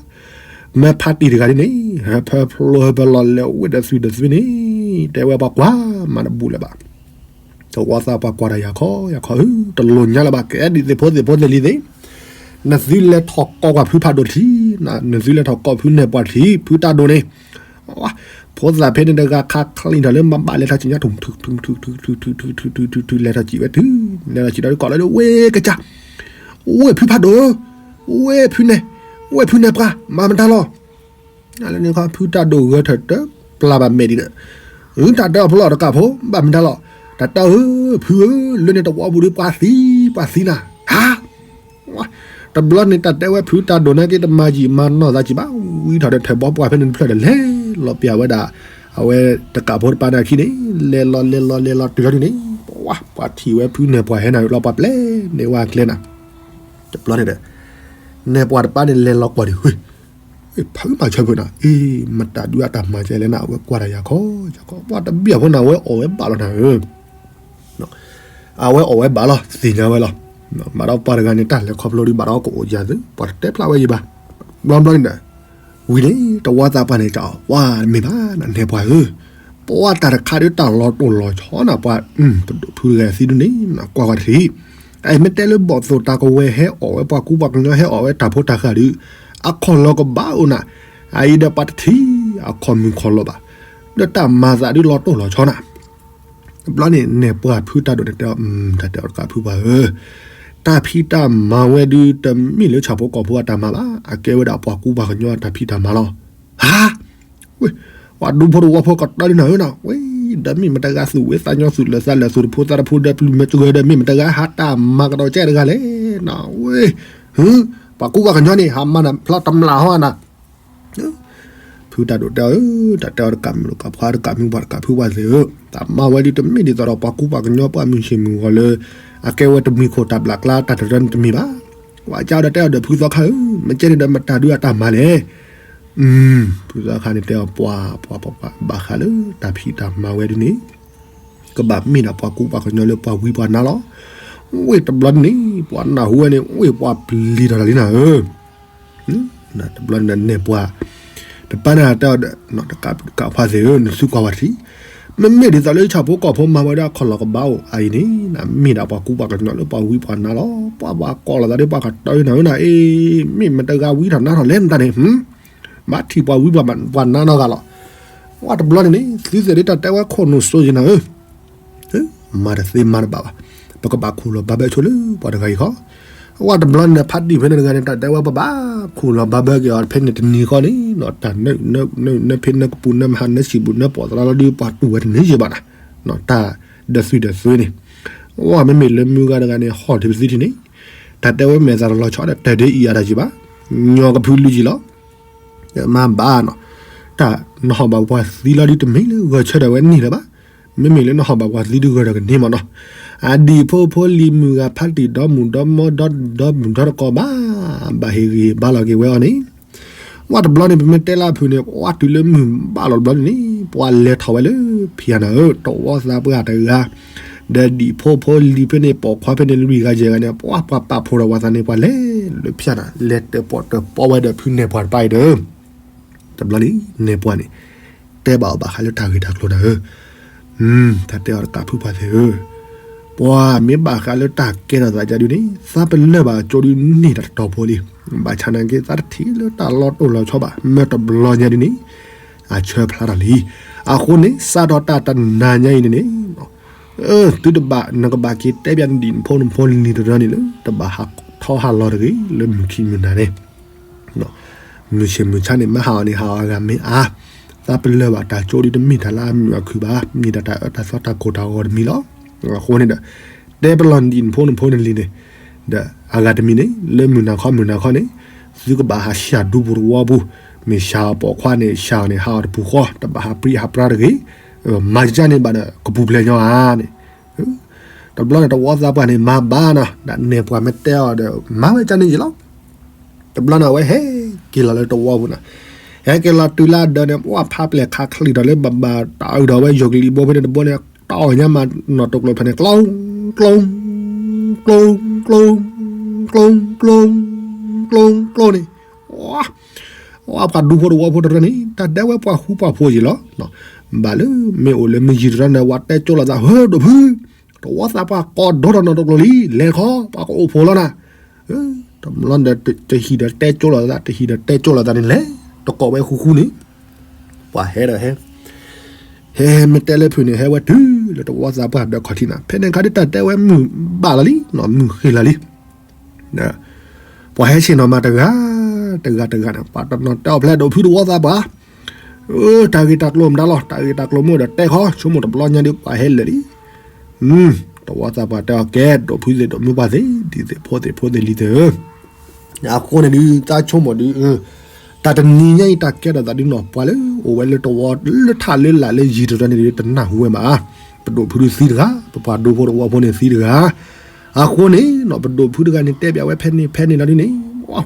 မ့ၢ်ဖးတံၢ်တဂၤဒ်န့ၣ် ဟၢဖၢဖျိဟၢဖၢလီၤလဲၤဝ့ၢ်ဒီးသူၣ်ဒီးသွဲန့ၣ်, တဲဝဲပှၤကွၢ်မၤတဘူၣ်လၢၤဘၣ် တဝီသးပှၢ်ကွၢ်တၢ်ယၤခီယၤခီဧၢ, တလိၣ်ညါလၢၤဘၣ် ကဲဒ်သ့ၣ်ဖိသ့ၣ်ဖိသ့ၣ်လံသ့ၣ်, နသုလဲၤထီၣ်ကိးကွၢ်ဖုဖးဒိၣ်တထံး, နသုလဲၤထီၣ်ကိးဖုနဲၣ်ပှၢ်တထံး, ဖုတၢ်ဒိၣ်န့ၣ်, ဖိသၣ်ဖဲန့ၣ်တဂၤခါချံထီၣ်လၢမၤဘၣ်လဲၤထီၣ်စံၣ်ညါ ထုထုထုထုထုထုထုထုထု လဲၤထီၣ်စံၣ်ဝဲတုၤ, လဲၤထီၣ်စံၣ်ဒီးကိးလၢ ဝ့ၢ်ကစၢ်, ဝ့ၢ်ဖုဖးဒိၣ်, ဝ့ၢ်ဖုနဲၣ်, ဝ့ၢ်ဖုနဲၣ်ပှၢ် မၤမတၤလီၤ လၢန့ၣ်ခီ ဖုတၢ်ဒိၣ်ဂၢၢ်ထၢၣ်တပျၢ်ဘၣ်မဲာ်ဒံးဒီး, တၢ်တဲအီၤဖျိလီၤတကးဖိ ဘၣ်မတၤလီၤ, တၢ်တဲအီၤဧၢ ဖုဧၢ, လၢန့ၣ်တဝီပူၤဒီးပှၤသံ, ပှၤသံနၤ, ဟါ, တဘျီန့ၣ် တၢ်တဲဝဲဖုတၢ်ဒိၣ်နာ်က့ တမၤယံာ်မၤနီၢ်သးကံဘၣ်, ဝံထီၣ်ဒီးထၢၣ်ဘီပှၢ်ဖဲန့ၣ်တဖျၢၣ်ဒီး လဲၤလီၤပျၢ်ဝဲဒၣ်, အဝဲတကးဖိတပၤန့ၣ်အခံန့ၣ်, လဲၤလီၤလဲၤလီၤလဲၤလီၤတုၤလီၤဒုန့ၣ်, ပှၤထံၣ်ဝဲဖုနဲၣ်ပှၢ်ဟဲနၤလီၤ ပှၤပျဲန့ၢ်ဝဲအကျဲနၤ, တဘျီန့ၣ်ဒီး နဲၣ်ပှၢ်တပၤန့ၣ်လဲၤလီၤကွၢ်ဒံး ဖုမၤဆၢဖုးနၤ, အ့ မတၤဒုးအတၢ်မၤကဲလဲၣ်နၤ, အဝဲကွၢ်တၢ်ယၤခီ, ယၤခီ, ပှၤတဘၣ်ဖိနၤ အဝဲအီၣ်ဝဲဘၣ်လီၤနၤဧၢ, အဝဲအီၣ်ဝဲဘၣ်လီၤ သ့ၣ်ညါဝဲလီၤ, ဘၣ်ဒီးပှၤတဂၤန့ၣ် တၢ်လဲၤခီဖျိဒုး ဘၣ်ဒီးကအိၣ်ယၤသု ပှၤတတဲဖျါဝဲယံၤဘၣ်, ဘျီဘျီန့ၣ်ဒီး, ဝံၤန့ၣ် တဝီသးပှၢ်န့ၣ် တၢ်အီၣ်ဝဲမ့ၢ်ဘၣ်နၤ နဲၣ်ပှၢ်ဧၢ, ပှၤတၢ်တခါဒုးတၢ်လီၤတိၢ်လီၤဆီနၤ ပှၤ, ပဒိၣ်ဖုတဂၤသံဒုန့ၣ် ကွၢ်ကွၢ်တထံၣ်, အမ့ၢ်တဲလၢဘီၣ်သိၣ်တၢ်ကဝဲၤဟဲအီၣ်ဝဲ ပှၤကူပှၤကညီဟဲအီၣ်ဝဲတၢ်ဖိတၢ်ဃၢ်ဒုး, အခီၣ်လီၤကဘၣ်အိၣ်နၤ, အအံၤဒီးပှၤတထံၣ်အခီၣ်မုၢ်ခီၣ်လီၤဘၣ်, ဒီးတၢ်မၤသးဒ်လီၤတိၢ်လီၤဆီနၤ. တဘျီန့ၣ် နဲၣ်ပှၢ်ဖုတၢ်ဒိၣ်န့ၣ်တဲအီၤ, တၢ်တဲအီၤတကးဖုပှၢ်ဧၢ, တၢ်ဖံးတၢ်မၤဝဲဒုးတမ့ၢ်လၢဆၣ်ဖိကီၢ်ဖိအတၢ်မၤဘၣ်, အကဲဝဲဒၣ်ပှၤကူပှၤကညီအတၢ်ဖံးတၢ်မၤလီၤ. ဟါ, ဝ့ၢ်, ပှၤဒူဖိတဝီဖိကတၢၢ်ဒ်နၤဧၢနၤ, ဝ့ၢ်, ဒီးမ့ၢ်မတဂၤသူၣ်ဝဲသးညီသူၣ်လၢာ်သးလၢာ်သူၣ်တဖိသးတဖိဒီးပျုၢ်မ့ၢ်တဂၢၢ်ဒီးမ့ၢ်မတဂၤဟးတၢ်မၤကဒီးကဲတဂၤလဲၣ်နၤ, ဝ့ၢ်, ဟၢ, ပှၤကူပှၤကညီန့ၣ် ဟးမၤနၤဖျီတမျၢ်ဟီနၤ ဖုတၢ်ဒိၣ်တဲအီၤ, တၢ်တဲအီၤတကးမုၢ်တကးဖှါတကးမုၢ်ပှၢ်တကးဖုပှၢ်သ့ၣ်ဧၢ, တၢ်မၤဝဲဒ်တမ့ၢ်ဒ်သိးဒီးပှၤကူပှၤကညီပှၤမုၢ်ဆ့ၣ်မုၢ်ဂီၤလၢ အကဲဝဲတမှံၤခိၣ်တၢ်ဘျၣ်ကျါတၢ်တရၢန့ၣ်တမ့ၢ်ဘၣ်. ပှၤကဒီးတဲအီၤဒီးဖုသီခါဧၢ, မ့ၢ်ကဲန့ၣ်ဒီးမတၤဒုးအတၢ်မၤလဲၣ်. ဖုသီခါန့ၣ်တဲအီၤပှၤ, ပှၤ, ပှၤ, ပှၤ, ဘၣ်ဃးလၢတၢ်ဖံးတၢ်မၤဝဲဒ်န့ၣ် ကဘၣ်မ့ၢ်ဒၣ်ပှၤကူပှၤကညီလၢပှၤဝံပှၤနါလီၤ. ဝ့ၢ်တဘျီန့ၣ် ပှၤနၢ်ဟူဝဲန့ၣ် ဝ့ၢ်ပှၤပျံၤထီၣ်တၢ်လံနၤဧၢ တဘျီန့ၣ်နဲၣ်ပှၢ်, တပၢ်န့ၣ်တဲအီၤဒီး တကးဖှါသ့ၣ်ဧၢ နသုကွၢ်ဝဲတထံၣ်, မ့မ့ၢ်ဒ်သိးလၢဆၣ်ဖိကီၢ်ဖိမၤဝဲဒၣ်အခီၣ်လီၤကဘၣ်အိၣ်အအံၤန့ၣ် မ့ၢ်ဒၣ်ပှၤကူပှၤကညီလၢပှၤဝံပှၤနါလီၤ. ပှၤဘၣ်ကိးလီၤသးဒီးပှၤကတၢၢ်နၤဧၢနၤ အ့, မ့ၢ်မတဂၤဝံထီၣ်နါထီၣ်လဲၣ်နတၢ်န့ၣ် ဘၣ်ထံၣ်ပှၤဝံပှၤနါနီတဂၤလီၤ. ဝဲတဘျီန့ၣ်န့ၣ် သုသ့ၣ်ဒ်တၢ်တဲဝဲခိၣ်နူာ်စိယံၤနၤဧၢ မၤတသ့မၤတဘၣ်ဘၣ်, ပကဘၣ်ခူၣ်လီၤဘၣ်ဘၢဆိလၢပှၤတဂၤအံၤခီ, ဝဲတဘျီန့ၣ် ဖါတံၢ်ဖဲန့ၣ်တဂၤန့ၣ် တၢ်တဲဝဲပဘၣ်ခူၣ်လီၤဘၣ်ဘၢက့ၤအီၤဖဲန့ၣ်တနံၤဃီန့ၣ် တၢ်နၢဖံနၢကပူၤနၢမဟါနၢစံာ်ပူၤနၢပိာ်သရၣ်လီၤဒုးပှၤတူၢ်ဝဲတန့ၢ်ယံၤဘၣ်နၤ, တၢ်ဒီးသွံၣ်ဒီးသွ့န့ၣ်, ဝဲမ့မ့ၢ်လၢမုၢ်ဂၤတဂၤန့ၣ် ဟီၣ်ထံးပသံထံးန့ၣ်, တၢ်တဲဝဲမဲာ်သးတလီၤဆီဒီးတၢ်ဒုးအံၤအါတၢ်ယံၤဘၣ်, ညီကဖုလူယံၤလီၤ မၤဘၣ်နီၤ, တၢ်နဟီၣ်ဘၣ်ပှၤသံလီၤဒုးတမ့ၢ်လၢဂဲၤဆၢထၢၣ်ဝဲန့ၣ်လၢၤဘၣ်, မ့မ့ၢ်လၢနဟီၣ်ဘၣ်ပှၤသံဒုးဂဲၤထီၣ်ကန့ၢ်မးနီၤ, အဒံၣ်ဖိဖိလံၤမုၢ်ဂၤဖါတံၢ်ဒီမုၢ်ဒီမီဒီဒီမုၢ်ဒီတကိးဘၣ်, ဘၣ်ဟ့ၣ်ဂံၢ်ဟ့ၣ်ဘါလီၤက့ၤဝဲအီၤန့ၣ် ဝဲတဘျီန့ၣ် ပမ့ၢ်တဲလၢအဖုၣ်န့ၣ် ပှၤတုၤလၢမုၢ်ဘၣ်လီၤတဘျီန့ၣ်န့ၣ် ပှၤလဲၤထီၣ်ဝဲလၢဖံးနၤဧၢ တဝီသးပှၢ်တဂၤ, ဒီးဒံၣ်ဖိဖိလံၤဖဲန့ၣ်ပိာ်ခွါဖဲန့ၣ်လွံၢ်ဂၤယဲၢ်ဂၤန့ၣ် ပှၤပှၤပာ်ဖှိၣ်ဒီးဝဲသးန့ၣ် ပှၤလဲၤလၢဖံးနၤ လဲၤတၢၣ်ပီၣ်တၢၣ်ပီဝဲဒီးဖုနဲၣ်ပှၢ်တပၢ်အံၤဒီး တဘျီန့ၣ် နဲၣ်ပှၢ်န့ၣ် တဲဘၣ်အီၤဘၣ်ဃးလၢတၢ်ဂ့ၢ်တၢ်ကျိၤနၤဧၢ, တၢ်တဲအီၤတကးဖုပှၢ်သ့ၣ်ဧၢ, ပှၤမ့ၢ်ဘၣ်ဃးလၢတၢ်ကဲထီၣ်သးဒ်န့ၣ် သးပလၢၢ်ဘၣ်ကၠိဒုးန့ၢ်တၢ်တတီၤဖိလံ, ဘၣ်ဆၣ်နာ်က့ သးတထံၣ်လၢတၢ်လီၤတိၢ်လီၤဆီဘၣ် မၢတဘျီညါဒ်န့ၣ် အဆၢဖျါထီၣ်လံ, အဃိန့ၣ် စးထီၣ်တၢ်တနၤညါအံၤန့ၣ်န့ၣ် သုတဘၣ် နကဘၣ်က့ၤတဲဘၣ်နဒံၣ်နဖိနဖိလံၤတရၢန့ၣ်လၢ တဘၣ်ဟးထီၣ်ဟးလီၤတဂ့ၤ လၢမုၢ်ခံမုၢ်နၤန့ၣ် မုၢ်ဆ့ၣ်မုၢ်ဆါန့ၣ် မ့ၢ်ဟးအီၤန့ၣ် ဟးအီၤအဂၤမ့ၢ်အါ, သးပလၢၢ်ဘၣ်တၢ်ကၠိဒုးတမ့ၢ်တၢ်လၢအမုာ်အခုၣ်ဘၣ်, မ့ၢ်ဒၣ်တၢ်အၢတၢ်သီတၢ်ကိၢ်တၢ်ဂီၤတမံၤလီၤ. အဃိန့ၣ်ဒီး တဲပလီၢ်နဒံၣ်နဖိနဖိနလံၤန့ၣ် ဒီးအဂၤတမံၤန့ၣ် လၢမုၢ်နၤခီမုၢ်နၤခီန့ၣ် သုကဘၣ်ဟးဆှၢဒူဖိတဝီပူၤ, မ့ၢ်ဆှၢအပိာ်ခွါန့ၣ် ဆှၢအီၤန့ၣ် ဟးအီၤတပူၤဃီ တဘၣ်ဟးပြံဟးပြါတဂ့ၤ, မၤကၢန့ၣ်ဘၣ်ဒီးကပူၤဖျဲးညီဧါန့ၣ် တဘျီန့ၣ် တဝီသးပှၢ်န့ၣ် မၤဘၣ်နီၤ, ဒီးနဲၣ်ပှၢ်မ့ၢ်တဲအီၤဒီး မၤဝဲကၢန့ၣ်ယံၤလီၤ. တဘျီန့ၣ် အဝဲဟဲက့ၤလီၤလၢတဝီပူၤနီၤ, ဟဲက့ၤလီၤတုၤလၢအဒၢးန့ၣ် ပှၤဖးပျဲၢ်ခးချံးထီၣ်လၢဘၣ်ဘၣ်တၢ်အုးထီၣ်ဝဲယိၤကလံၤဘိဖဲန့ၣ်တဘိန့ၣ် တီၢ်ညါမးနီၤတကျိၤဖဲန့ၣ် ကျိ ကျိ ကျိ ကျိ ကျိ ကျိ ကျိ ကျိန့ၣ် ဝဲပှၤဒူဖိတဝီဖိတရၢန့ၣ် တၢ်ဒဲဝဲပှၤဃူပှၤဖိးယံၤလီၤ. ဘၣ်လၢမ့ၢ်အိၣ်လၢမ့ၢ်ယံၤတရၢန့ၣ် ဝဲတဲကၠိလိာ်သး ဟၢဒိၣ်ဖု, တဝီသးပှၢ်ကိးဒိၣ်ထီၣ်နီၤတကျိၤလံ, လဲၤခီ ပှၤကအိၣ်ဖိးလီၤနၤ. တဘျီဒီး တဟံၣ်ဒီးတဲကၠိလိာ်သး တဟံၣ်ဒီးတဲကၠိလိာ်သးန့ၣ်လဲၣ်, တကိးဝဲဃူဃူန့ၣ် ပှၤဟဲဒီးဟဲ ဟဲမ့ၢ်တဲလၢဖုၣ်န့ၣ် ဟဲဝဲတုၤလၢတဝီသးပှၢ်ဒီးခီၣ်ထံးနၤ, ဖဲန့ၣ်ခါဒ်တၢ်တဲဝဲမုၢ်ဘၣ်လီၤလံ, မုၢ်ဃ့ၢ်လီၤလံ. ပှၤဟဲဆ့ၣ်နီၤမးတဂၤ တဂၤတဂၤန့ၣ် ပှၤတနီၤတဲအီၤဖဲဒိၣ်ဖုတဝီသးပှၢ်, တၢ်ဂ့ၢ်တၢ်ကျိၤမတၤလီၤ, တၢ်ဂ့ၢ်တၢ်ကျိၤမ့ၢ်ဒီးတဲခီ ဆိကမိၣ်တဘျီညါဒီးပှၤဟဲလၢာ်လံ. တဝီသးပှၢ်တဲအီၤကဲ ဒိၣ်ဖုသ့ၣ်ဒိၣ်မုၣ်ပှၢ်သ့ၣ် ဒ်သ့ၣ်ဖိသ့ၣ်ဖိသ့ၣ်လံၤသ့ၣ်ဧၢ, အဃိန့ၣ်ဒုး သးဆိကမိၣ်ဒုး တၢ်တနံၤညါအံၤ တၢ်ကဲထီၣ်သးဒုးနီၤ ပှၤလၢတဝီလၢထးလၢလာ်လၢယံၤတရၢန့ၣ်ဒုး တနၢ်ဟူဝဲဘၣ်. ပဒိၣ်ဖုဒုးသံတဂၤ, ပပှၤဒူဖိတဝီဖိန့ၣ်သံတဂၤ. အဃိန့ၣ်နီၤ ပဒိၣ်ဖုတဂၤန့ၣ် တဲဘၣ်ဝဲဖဲန့ၣ်ဖဲန့ၣ်လီၤဒုးန့ၣ်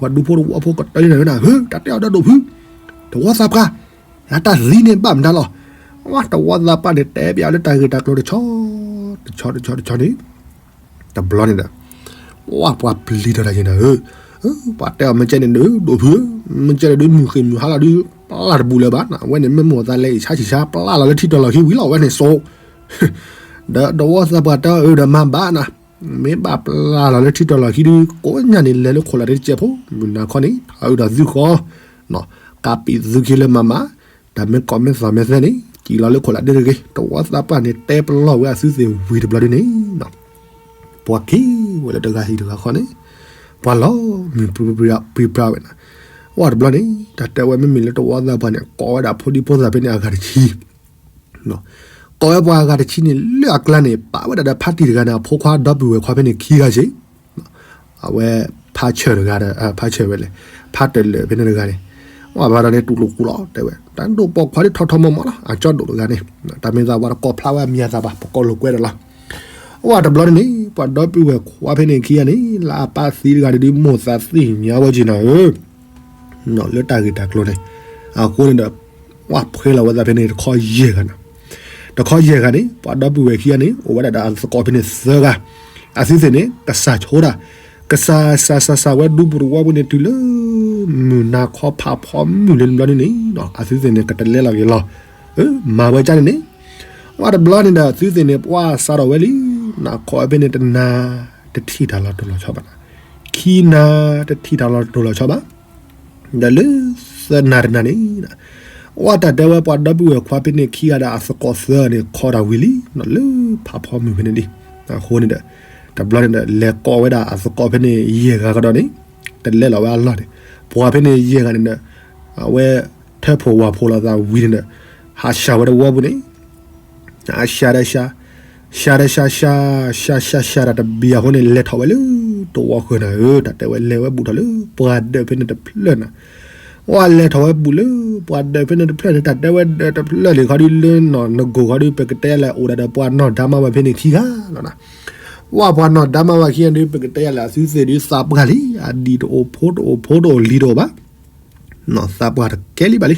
ပှၤဒူဖိတဝီဖိကတၢၢ်န့ၣ်ဝဲဒၣ် ဟၢ တၢ်တဲအီၤဒီးဒိၣ်ဖု တဝီသးပှၢ် အတၢ်သံန့ၣ်ဘၣ်မတၤလီၤ. တဝီသးပှၢ်န့ၣ် တဲဘၣ်လၢတၢ်ဂ့ၢ်တၢ်ကျိၤတဆီ တဆီတဆီတဆီန့ၣ် တဘျီန့ၣ်ဒီး ပှၤပျံၤထီၣ်တၢ်ယံၤနၤဧၢ, ပှၤတဲအီၤမ့ၢ်ကဲန့ၣ်ဒုး ဒိၣ်ဖုဧၢ, မ့ၢ်ကဲန့ၣ်ဒုး မုၢ်ဃ့ၢ်မုၢ်ဟါလီၤဒုး ပျၢ်တဘူးလၢၤဘၣ်နၤ, အဝဲန့ၣ်မ့ၢ်မိၢ်သးလဲၤအံၤဆါဆံးဆါ ပျၢ်လီၤလၢထံတီၤလီၢ်ခံဝံၤလီၤ အဝဲန့ၣ်စိ ဒီးတဝီသးပှၢ်တဲအီၤအၢဒီးမၤဘၣ်နၤ မ့ၢ်ဘၣ်ပျၢ်လီၤလၢထံတီၤလီၢ်ခံဒုး ကိးညါန့ၣ် လဲၤလၢခိၣ်လၢ်တကဲးဖိ မုၢ်နၤခီန့ၣ် ဟးအုးဒီးသုဃီ ကးပံာ်သုခံလၢမၤမၤ, တၢ်မ့ၢ်ကီးမ့ၢ်သီမ့ၢ်သဲန့ၣ် ကံၣ်လီၤလၢခိၣ်လၢ်ဒ်တဂ့ၤ, တဝီသးပှၢ်န့ၣ် တဲပလီၢ်ဝဲအသုသ့ၣ်ဝံၤတဘျီဒ်န့ၣ် ပှၤက့ၤဝဲလၢတဂၤဟံၣ်တဂၤဃီန့ၣ် ပှၤလီၤမုၢ်ပြံပြါဝဲန့ၣ်, ဝဲတဘျီန့ၣ် တၢ်တဲဝဲမ့မ့ၢ်လၢတဝီသးပှၢ်န့ၣ် ကိးဝဲဒၣ်ဖိဒံဖိသၣ်ဖဲန့ၣ်အဂၤတဆံ ကိးဝဲပှၤအဂၤတဆံန့ၣ် လၢအကျါန့ၣ် ပာ်ဝဲဒၣ်ဒီးဖါတံၢ်တဂၤန့ၣ် အဖိခွါဒီပုၢ်ဝဲၢ်ခွါဖဲန့ၣ်ခံဂၤစ့ၢ်, အဝဲဖါဆၢၣ်တဂၤဒီး ဖါဆၢၣ်ဝဲလဲၣ်, ဖါတလၢာ်ဖဲန့ၣ်တဂၤန့ၣ်, အဝဲဘၣ်ဒီးန့ၣ်တူၢ်လိာ်ကူၣ်လီၤ တဲဝဲ တၢ်ဒိၣ်ပိာ်ခွါဒ်ထီထီမီမီလီၤ အကၠီဒိၣ်တဂၤန့ၣ်, တၢ်မ့ၢ်သးပှၤတကိးဖျါဝဲအမံၤအသးဘၣ် ပကိးလိာ်ကွဲဒီးလီၤ. အဝဲတဘျီန့ၣ်န့ၣ် ပှၤဒီပုၢ်ဝဲၢ်ခွါဖဲန့ၣ်ခံဂၤန့ၣ် လၢအပၢ်သံတဂၤဒ်ဒ်မိၢ်သးသ့ၣ်ညါဝဲက့ၤနၤဧၢ လၢတၢ်ဂ့ၢ်တၢ်ကျိၤန့ၣ်, အဃိန့ၣ်ဒီး ဝဲဖှဲလီၤဝဲသးဖဲန့ၣ်တခီယဲၢ်ဂၤန့ၣ်, တခီယဲၢ်ဂၤန့ၣ် ပှၤဒီပုၢ်ဝဲၢ်ခံဂၤန့ၣ် အိၣ်ဝဲဒၣ်ဒီးအသကိးဖဲန့ၣ်သၢဂၤ, အသုသ့ၣ်န့ၣ် ကစၢ်ဆိတၢ်, ကစၢ်စၢ်စၢ်စၢ်ဝဲဒူပူၤတဝီပူၤန့ၣ်တုၤလၢ မုၢ်နၤခီဖးဖီမုၢ်လၢတဘျီန့ၣ်န့ၣ် အသုသ့ၣ်န့ၣ် ကတလဲလီၤက့ၤလီၤ, မၤဝဲကၢ်န့ၣ်န့ၣ် ဝဲတဘျီန့ၣ်ဒီးသုသ့ၣ်န့ၣ် ပှၤစးထီၣ်ဝဲလံ, နခီဖဲန့ၣ်တနၤ တထံၣ်တၢ်လီၤတိၢ်လီၤဆီဘၣ်နၤ, ခံနၤ တထံၣ်တၢ်လီၤတိၢ်လီၤဆီဘၣ်, ဒီးလၢသၢနၤတနၤန့ၣ်, ဝဲတၢ်တဲဝဲပှၤဒီပုၢ်ဝဲၢ်ခွါဖဲန့ၣ်ခံဂၤဒီးအသကိးသၢဂၤန့ၣ် ခီတၢ်ဝံၤလံ လၢဖးဖီမုၢ်ဖဲန့ၣ်လံ, အဃိန့ၣ်ဒီး တဘျီန့ၣ်ဒီး လဲၤကိးဝဲဒၣ်အသကိးဖဲန့ၣ်ယဲၢ်ဂၤကဒီးန့ၣ်, တလဲလီၤဝဲအလီၢ်န့ၣ်, ပှၤဖဲန့ၣ်ယဲၢ်ဂၤန့ၣ်ဒီး အဝဲ ထၢဖှိၣ်ဝၣ်ဖှိၣ်လိာ်သးဝံၤန့ၣ်ဒီး ဟးဆှၢဝဲတဝီပူၤန့ၣ်, အဆှၢဒီးဆှၢ, ဆှၢဒီးဆှၢဆှၢ, ဆှၢဆှၢဆှၢတၢ်တဘျီအဃိန့ၣ် လဲၤထီၣ်ဝဲလၢတဝီဃၢၤနၤဧၢ, တၢ်တဲဝဲလဲၤဝဲဘူးထီၣ်လၢ ပှၤဒၢးဖဲန့ၣ်တဖျၢၣ်နၤ, ဝဲလဲၤထီၣ်ဝဲဘူးလၢ ပှၤဒၢးဖဲန့ၣ်တဖျၢၣ်န့ၣ် တၢ်တဲဝဲဒၢးတဖျၢၣ်န့ၣ်ခီဒုးလၢနီၢ်နကိၢ်ခီဒုး ပကတဲလဲၣ်အိၣ်ဒၣ်ဒီးပှၤနီၢ်ဒါမါဝၤဖဲန့ၣ်ခံဂၤလီၤနၤ, ဝဲပှၤနီၢ်ဒါမါဝၤခံဂၤဒုး ပကတဲလဲၣ်အသုသ့ၣ်ဒုးသးပှၢ်လံ, အဒံၣ်တအိၣ်ဖိတအိၣ်ဖိတအိၣ်လံၤတအိၣ်ဘၣ် သးပှၢ်တကဲလံဘၣ်လံ,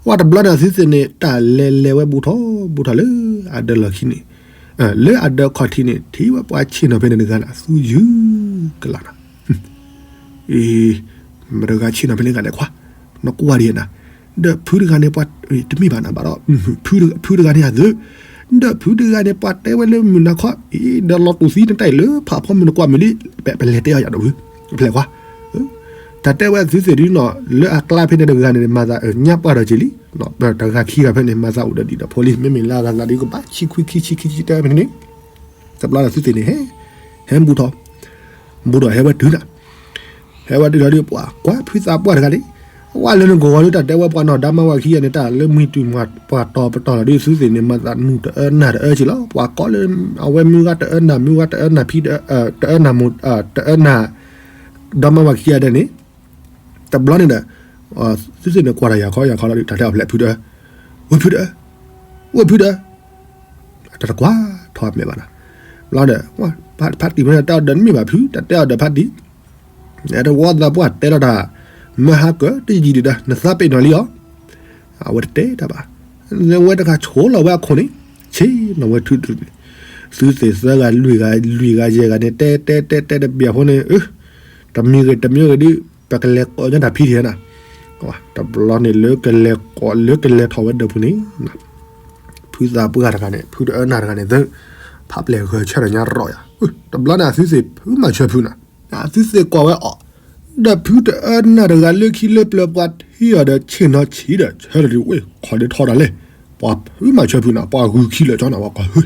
ဝဲတဘျီန့ၣ်အသုသ့ၣ်န့ၣ် တၢ်လဲၤလဲၤဝဲဘူးထီၣ်ဘူးထီၣ်လၢအဒၢးလီၢ်ခံန့ၣ်, လၢအဒၢးခီၣ်ထံးန့ၣ် ထံၣ်ဝဲပှၤဆ့ၣ်နီၤဖဲန့ၣ်တဂၤန့ၣ် အသူယုၢ်ကလာ်နၤ, အ့ မတၤတဂၤဆ့ၣ်နီၤဖဲန့ၣ်တဂၤလဲၣ်ခွါ, နကွၢ်ဒံးနၤ, ဒီးဖုတဂၤန့ၣ်ပှၤ တမ့ၢ်ဘၣ်နၤဘၣ်ဒီး ဖုတဂၤန့ၣ်အသု, ဒီးဖုတဂၤန့ၣ် ပှၤတဲဝဲလၢမုၢ်နၤခီ အ့ ဒီးလီၤတူာ်သံနတၢ်အံၤလၢဖးဖီမုၢ်နကွၢ်မုၢ်လံ, ပလဲၤတဲအီၤယၤဒီးဖု, ဖျဲၣ်ခွါ, တၢ်တဲဝဲသုသ့ၣ်ဒုးနီၤ လၢအကျါဖဲန့ၣ်တဂၤန့ၣ် မၤသးညါပှၢ်ဒီးက့ၤလံ, တဂၤခံဂၤဖဲန့ၣ် မၤသးအိၣ်ဒီးဒံၣ်ဒီးဖိလံ, မ့မ့ၢ်လၢအဂၤသးဒုးကဘၣ်ဆံခွံခံဆံခံဆံတၢဖဲန့ၣ်န့ၣ်, တဘျီန့ၣ်သုသ့ၣ်န့ၣ် ဟဲ ဟဲဘူးထီၣ်, ဘူးထီၣ်ဟဲဝဲတုၤနၤ, ဟဲဝဲတုၤလီၤဒုး ပှၤကွၢ်ဖုသးပှၢ်တဂၤန့ၣ်, ဝဲလၢနဂီၢ်ဂီၢ်ဒုး တၢ်တဲဝဲပှၤနီၢ်ဒါမါဝၤခံဂၤန့ၣ် တၢ်လၢမှံတုၤမၤပှၤတီၤပတီၤလီၤဒုး သုသ့ၣ်န့ၣ် မၤသးနူၢ်တအၢနၢ်တအၢက့ၤလီၤ, ပှၤကိးလၢ အဝဲမုၢ်ဂၤတအၢနၢ်မုၢ်ဂၤတအၢနၢ်ဖံတအၢ တအၢနၢ် ဒီမါဝၤခံဂၤဒဲးန့ၣ်, တဘျီန့ၣ်ဒီး သုသ့ၣ်န့ၣ်ကွၢ်တၢ်ယၤခီယၤခီလီၤဒုး တၢ်တဲအီၤဖျဲၣ်ဖုတအၢ, ဝ့ၢ်ဖုတအၢ, ဝ့ၢ်ဖုတအၢ တၢ်တကွၢ်ထီၣ်အမဲာ်ဘၣ်နၤ, ဘျီဒီး ဖးတံၢ်မ့ၢ်တၢ်တဲအီၤဒီးနမ့ၢ်ဘၣ်ဖု တၢ်တဲအီၤဒီးဖးတံၢ်, တဝီသးပှၢ်တဲလီၤတၢ်, မၢဟါကၢတယံာ်ဒံးဒီး နသးပ့ၤနီၣ်လံအီၤ, အဝဲတတဲတၢ်ဘၣ်, ဝဲတခါဆိလီၤဝဲအခိၣ်န့ၣ်, ဆ့ၣ်နီၤဝဲထုတရုးန့ၣ်, သုသ့ၣ်သၢဂၤလွံၢ်ဂၤ လွံၢ်ဂၤယဲၢ်ဂၤန့ၣ် တဲတဲတဲတဲတဘျီအဃိန့ၣ်, တမံၤဂ့ၤတမံၤဂ့ၤဒုး ပကလဲၤကိးညါတၢ်ဖံတဂၤနၤ, တဘျီန့ၣ်လၢကလဲၤကိးလၢကလဲၤထီၣ်ဝဲဒၢးပူၤန့ၣ် ဖုသးပှၢ်တဂၤန့ၣ် ဖုတအၢနၢ်တဂၤန့ၣ်သၢ, ဖးပျဲၢ်ဂၢၤဆၢထၢၣ်ညါရီၣ်ယၤ, တဘျီန့ၣ်အသုသ့ၣ်ဖုမၤဆၢဖုနၤ, အသုသ့ၣ်ကွၢ်ဝဲအီၤ, ဒီးဖုတအၢနၢ်တဂၤလၢခံလၢပျၢၤပှၤထံၣ်အီၤဒီးဆ့ၣ်နီၤဆံးဒီးဆၢထၢၣ်ဒံးဝဲ ခီဒံးထီၣ်ဒၣ်လဲာ်, ပှၤဖုမၤဆၢဖုနၤ ပှၤဂုာ်ခံလၢာ်ကၠီနၤ ပှၤကွၢ်ဟု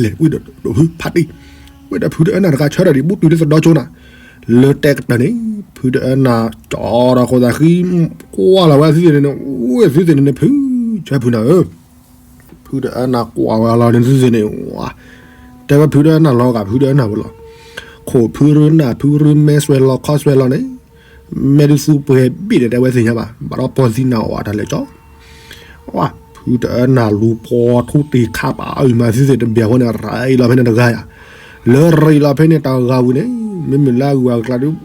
လဲၤဝံၤဒီးဖုဖးတံၢ်, ဝံၤဒီးဖုတအၢနၢ်တဂၤဆၢထၢၣ်ဒံး ဘူးတုၤလၢသဒီကၠိနၤ, လၢတဲကတၢၢ်န့ၣ် ဖုတအၢနၢ်ကၠီဒီးဃိသးဃံ, ကွၢ်လီၤဝဲသုသ့ၣ်န့ၣ်, ဝဲသုသ့ၣ်န့ၣ်န့ၣ် ဖုဆၢဖုနၤဧၢ, ဖုတအၢနၢ်ကွၢ်ဝဲလီၤန့ၣ်သုသ့ၣ်န့ၣ်, တဲဝဲဖုတအၢနၢ်လီၤဂာ်ဖုတအၢနၢ်ဝဲလီၤ, ခိၣ်ဖုရူနၢ်ဖုရူမဲဆွဲလီၤခီဆွဲလီၤန့ၣ် မ့ၢ်ဒုးသူပှဲၤဘ့ၣ်ဒီးတဲဝဲသ့ၣ်ညါဘၣ်, ဘၣ်ဒီးပီၢ်သံနၢ်အီၣ်တၢ်လဲၤကၠီ, ဝဲ ဖုတအၢနၢ်လူၤပှီၤထူတ့ၢ်ခးပာ်အုၣ်မၤသုသ့ၣ်တဘျီအဃိန့ၣ် ရံးလီၤဖဲန့ၣ်တဂၤယၤ, လၢရံးလီၤဖဲန့ၣ်တဂၤဝံၤန့ၣ် မ့မ့ၢ်လၢအဂုၤအကျါဒုး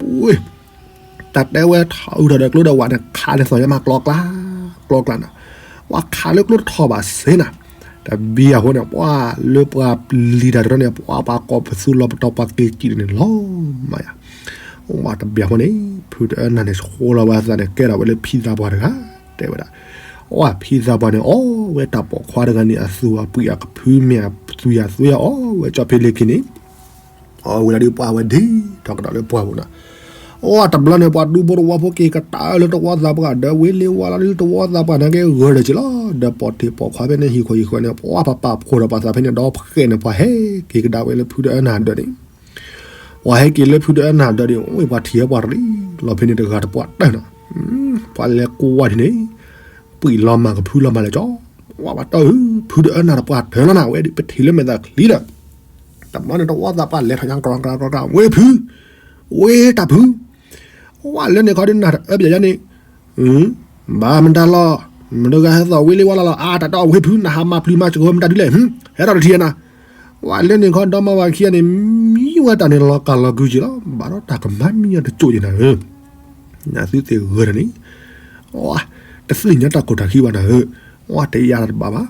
တၢ်တဲဝဲထီၣ်အုၣ်ထီၣ်ဒီးကျိဒီးဝဲန့ၣ် ခးန့ၣ်သီၣ်ညါမးကျီကျါ, ကျီကျါနၤ, ပှၤခးလၢကျိတထီၣ်ဘၣ်စ့နၤ, တဘျီအဃိန့ၣ် ပှၤလၢပှၤပျံၤတၢ်တရၢန့ၣ် ပှၤပှၤကိးပသူလီၤပတီၢ်ပှၤက့ၤစံးန့ၣ်လီၤမးယၤ, ဝဲတဘျီအဃိန့ၣ် ဖုတအၢနၢ်န့ၣ် ဆှိလီၤဝဲအသးန့ၣ် ကဲထီၣ်ဝဲလၢဖံသးပှၢ်တဂၤ, တဲဝဲဒၣ်, ဝဲဖံသးပှၢ်န့ၣ် အီၣ်ဝဲတၢ်ပိာ်ခွါတဂၤန့ၣ် အသူၣ်အပှံၢ်အကဖုမ့ၢ်အသူၣ်ယၤသွံအီၣ်ဝဲကၠီဖဲလ့ၤက့ၤန့ၣ် အဝဲဒၣ်ဒုးပှၢ်ဝဲဒ်ထီၣ်ကဒီးလၢပှၢ်ပူၤနီၤ. အိၣ်တဘျီန့ၣ် ပှၤဒူဖိတဝီဖိက့ၤကတၢၢ်လၢတဝီသးပှၢ်ဒီး ဝ့လ့ဝါလါဒုးတဝီသးပှၢ်န့ၣ်က့ၤဂၢၢ်ဒီးက့ၤလီၤ. ဒီးပိာ်တ့ၢ်ပိာ်ခွါဖဲန့ၣ် ဟံၣ်ခိၣ်ဟံၣ်ဃၢၤန့ၣ် ပှၤပပာ်ဖှိၣ်ဒီးပှၤသးဖဲန့ၣ်ဒီးဖှဲးန့ၣ် ပှၤဟဲက့ၤကဒါဝဲလၢဖုတအၢနၤဒၢးန့ၣ် ပှၤဟဲက့ၤလၢဖုတအၢနၤဒၢးန့ၣ် အိၣ်ပှၤထံၣ်ဝဲပှၤရ့လီၤဖဲန့ၣ် တဂၤတပှၢ်တၢၢ်နီၤ. ပှၤလဲၤကွၢ်ဒ်န့ၣ် ပှံာ်လီၤမၢ်ကဖုလီၤမၢ်လဲၤကၠီ, ဝဲပှၤတီၢ်ဧၢ, ဖုတအၢနၤတပှၢ်တၢၢ်လီၤနၤ, ဝဲဒုးပထံၣ်လၢမဲာ်သးချံဒီး တဘျီန့ၣ်တဝီသးပှၢ်လဲၤထီၣ်ညါ ကြီကြီကြီကြီ, ဝ့ၢ်ဖု, ဝ့ၢ်တၢ်ဖု, ဝဲလၢန့ၣ်ခီဒုးနၤတအၢပၠးယါန့ၣ်, ဘၣ်မတၤလီၤ, မတၤဂၤဟဲသီၣ်ဝ့လ့ဝါလါလီၤ, အါ တၢ်တဲအီၤဝ့ၢ်ဖု နဟးမၤပျံၤမၤစၢၤမတၤဒုးလဲၣ်, ဟဲထီၣ်တထံၣ်နၤ, ဝဲလၢန့ၣ်ခီဒီမါဝၤခံဂၤန့ၣ် မံဝဲတၢ်န့ၣ်လီၤကၢ်လီၤကုက့ၤလီၤ, ဘၣ်ဒီးတၢ်ကမၤမံညီတကၠိၣ်က့ၤနၤဧၢ နသုသ့ၣ်ဂၢၢ်ဒီးန့ၣ်, တသ့ၣ်ညါတၢ်ကိၢ်တၢ်ခံဘၣ်နၤဧၢ, ဝဲတယါတဘၣ်ဘၣ်,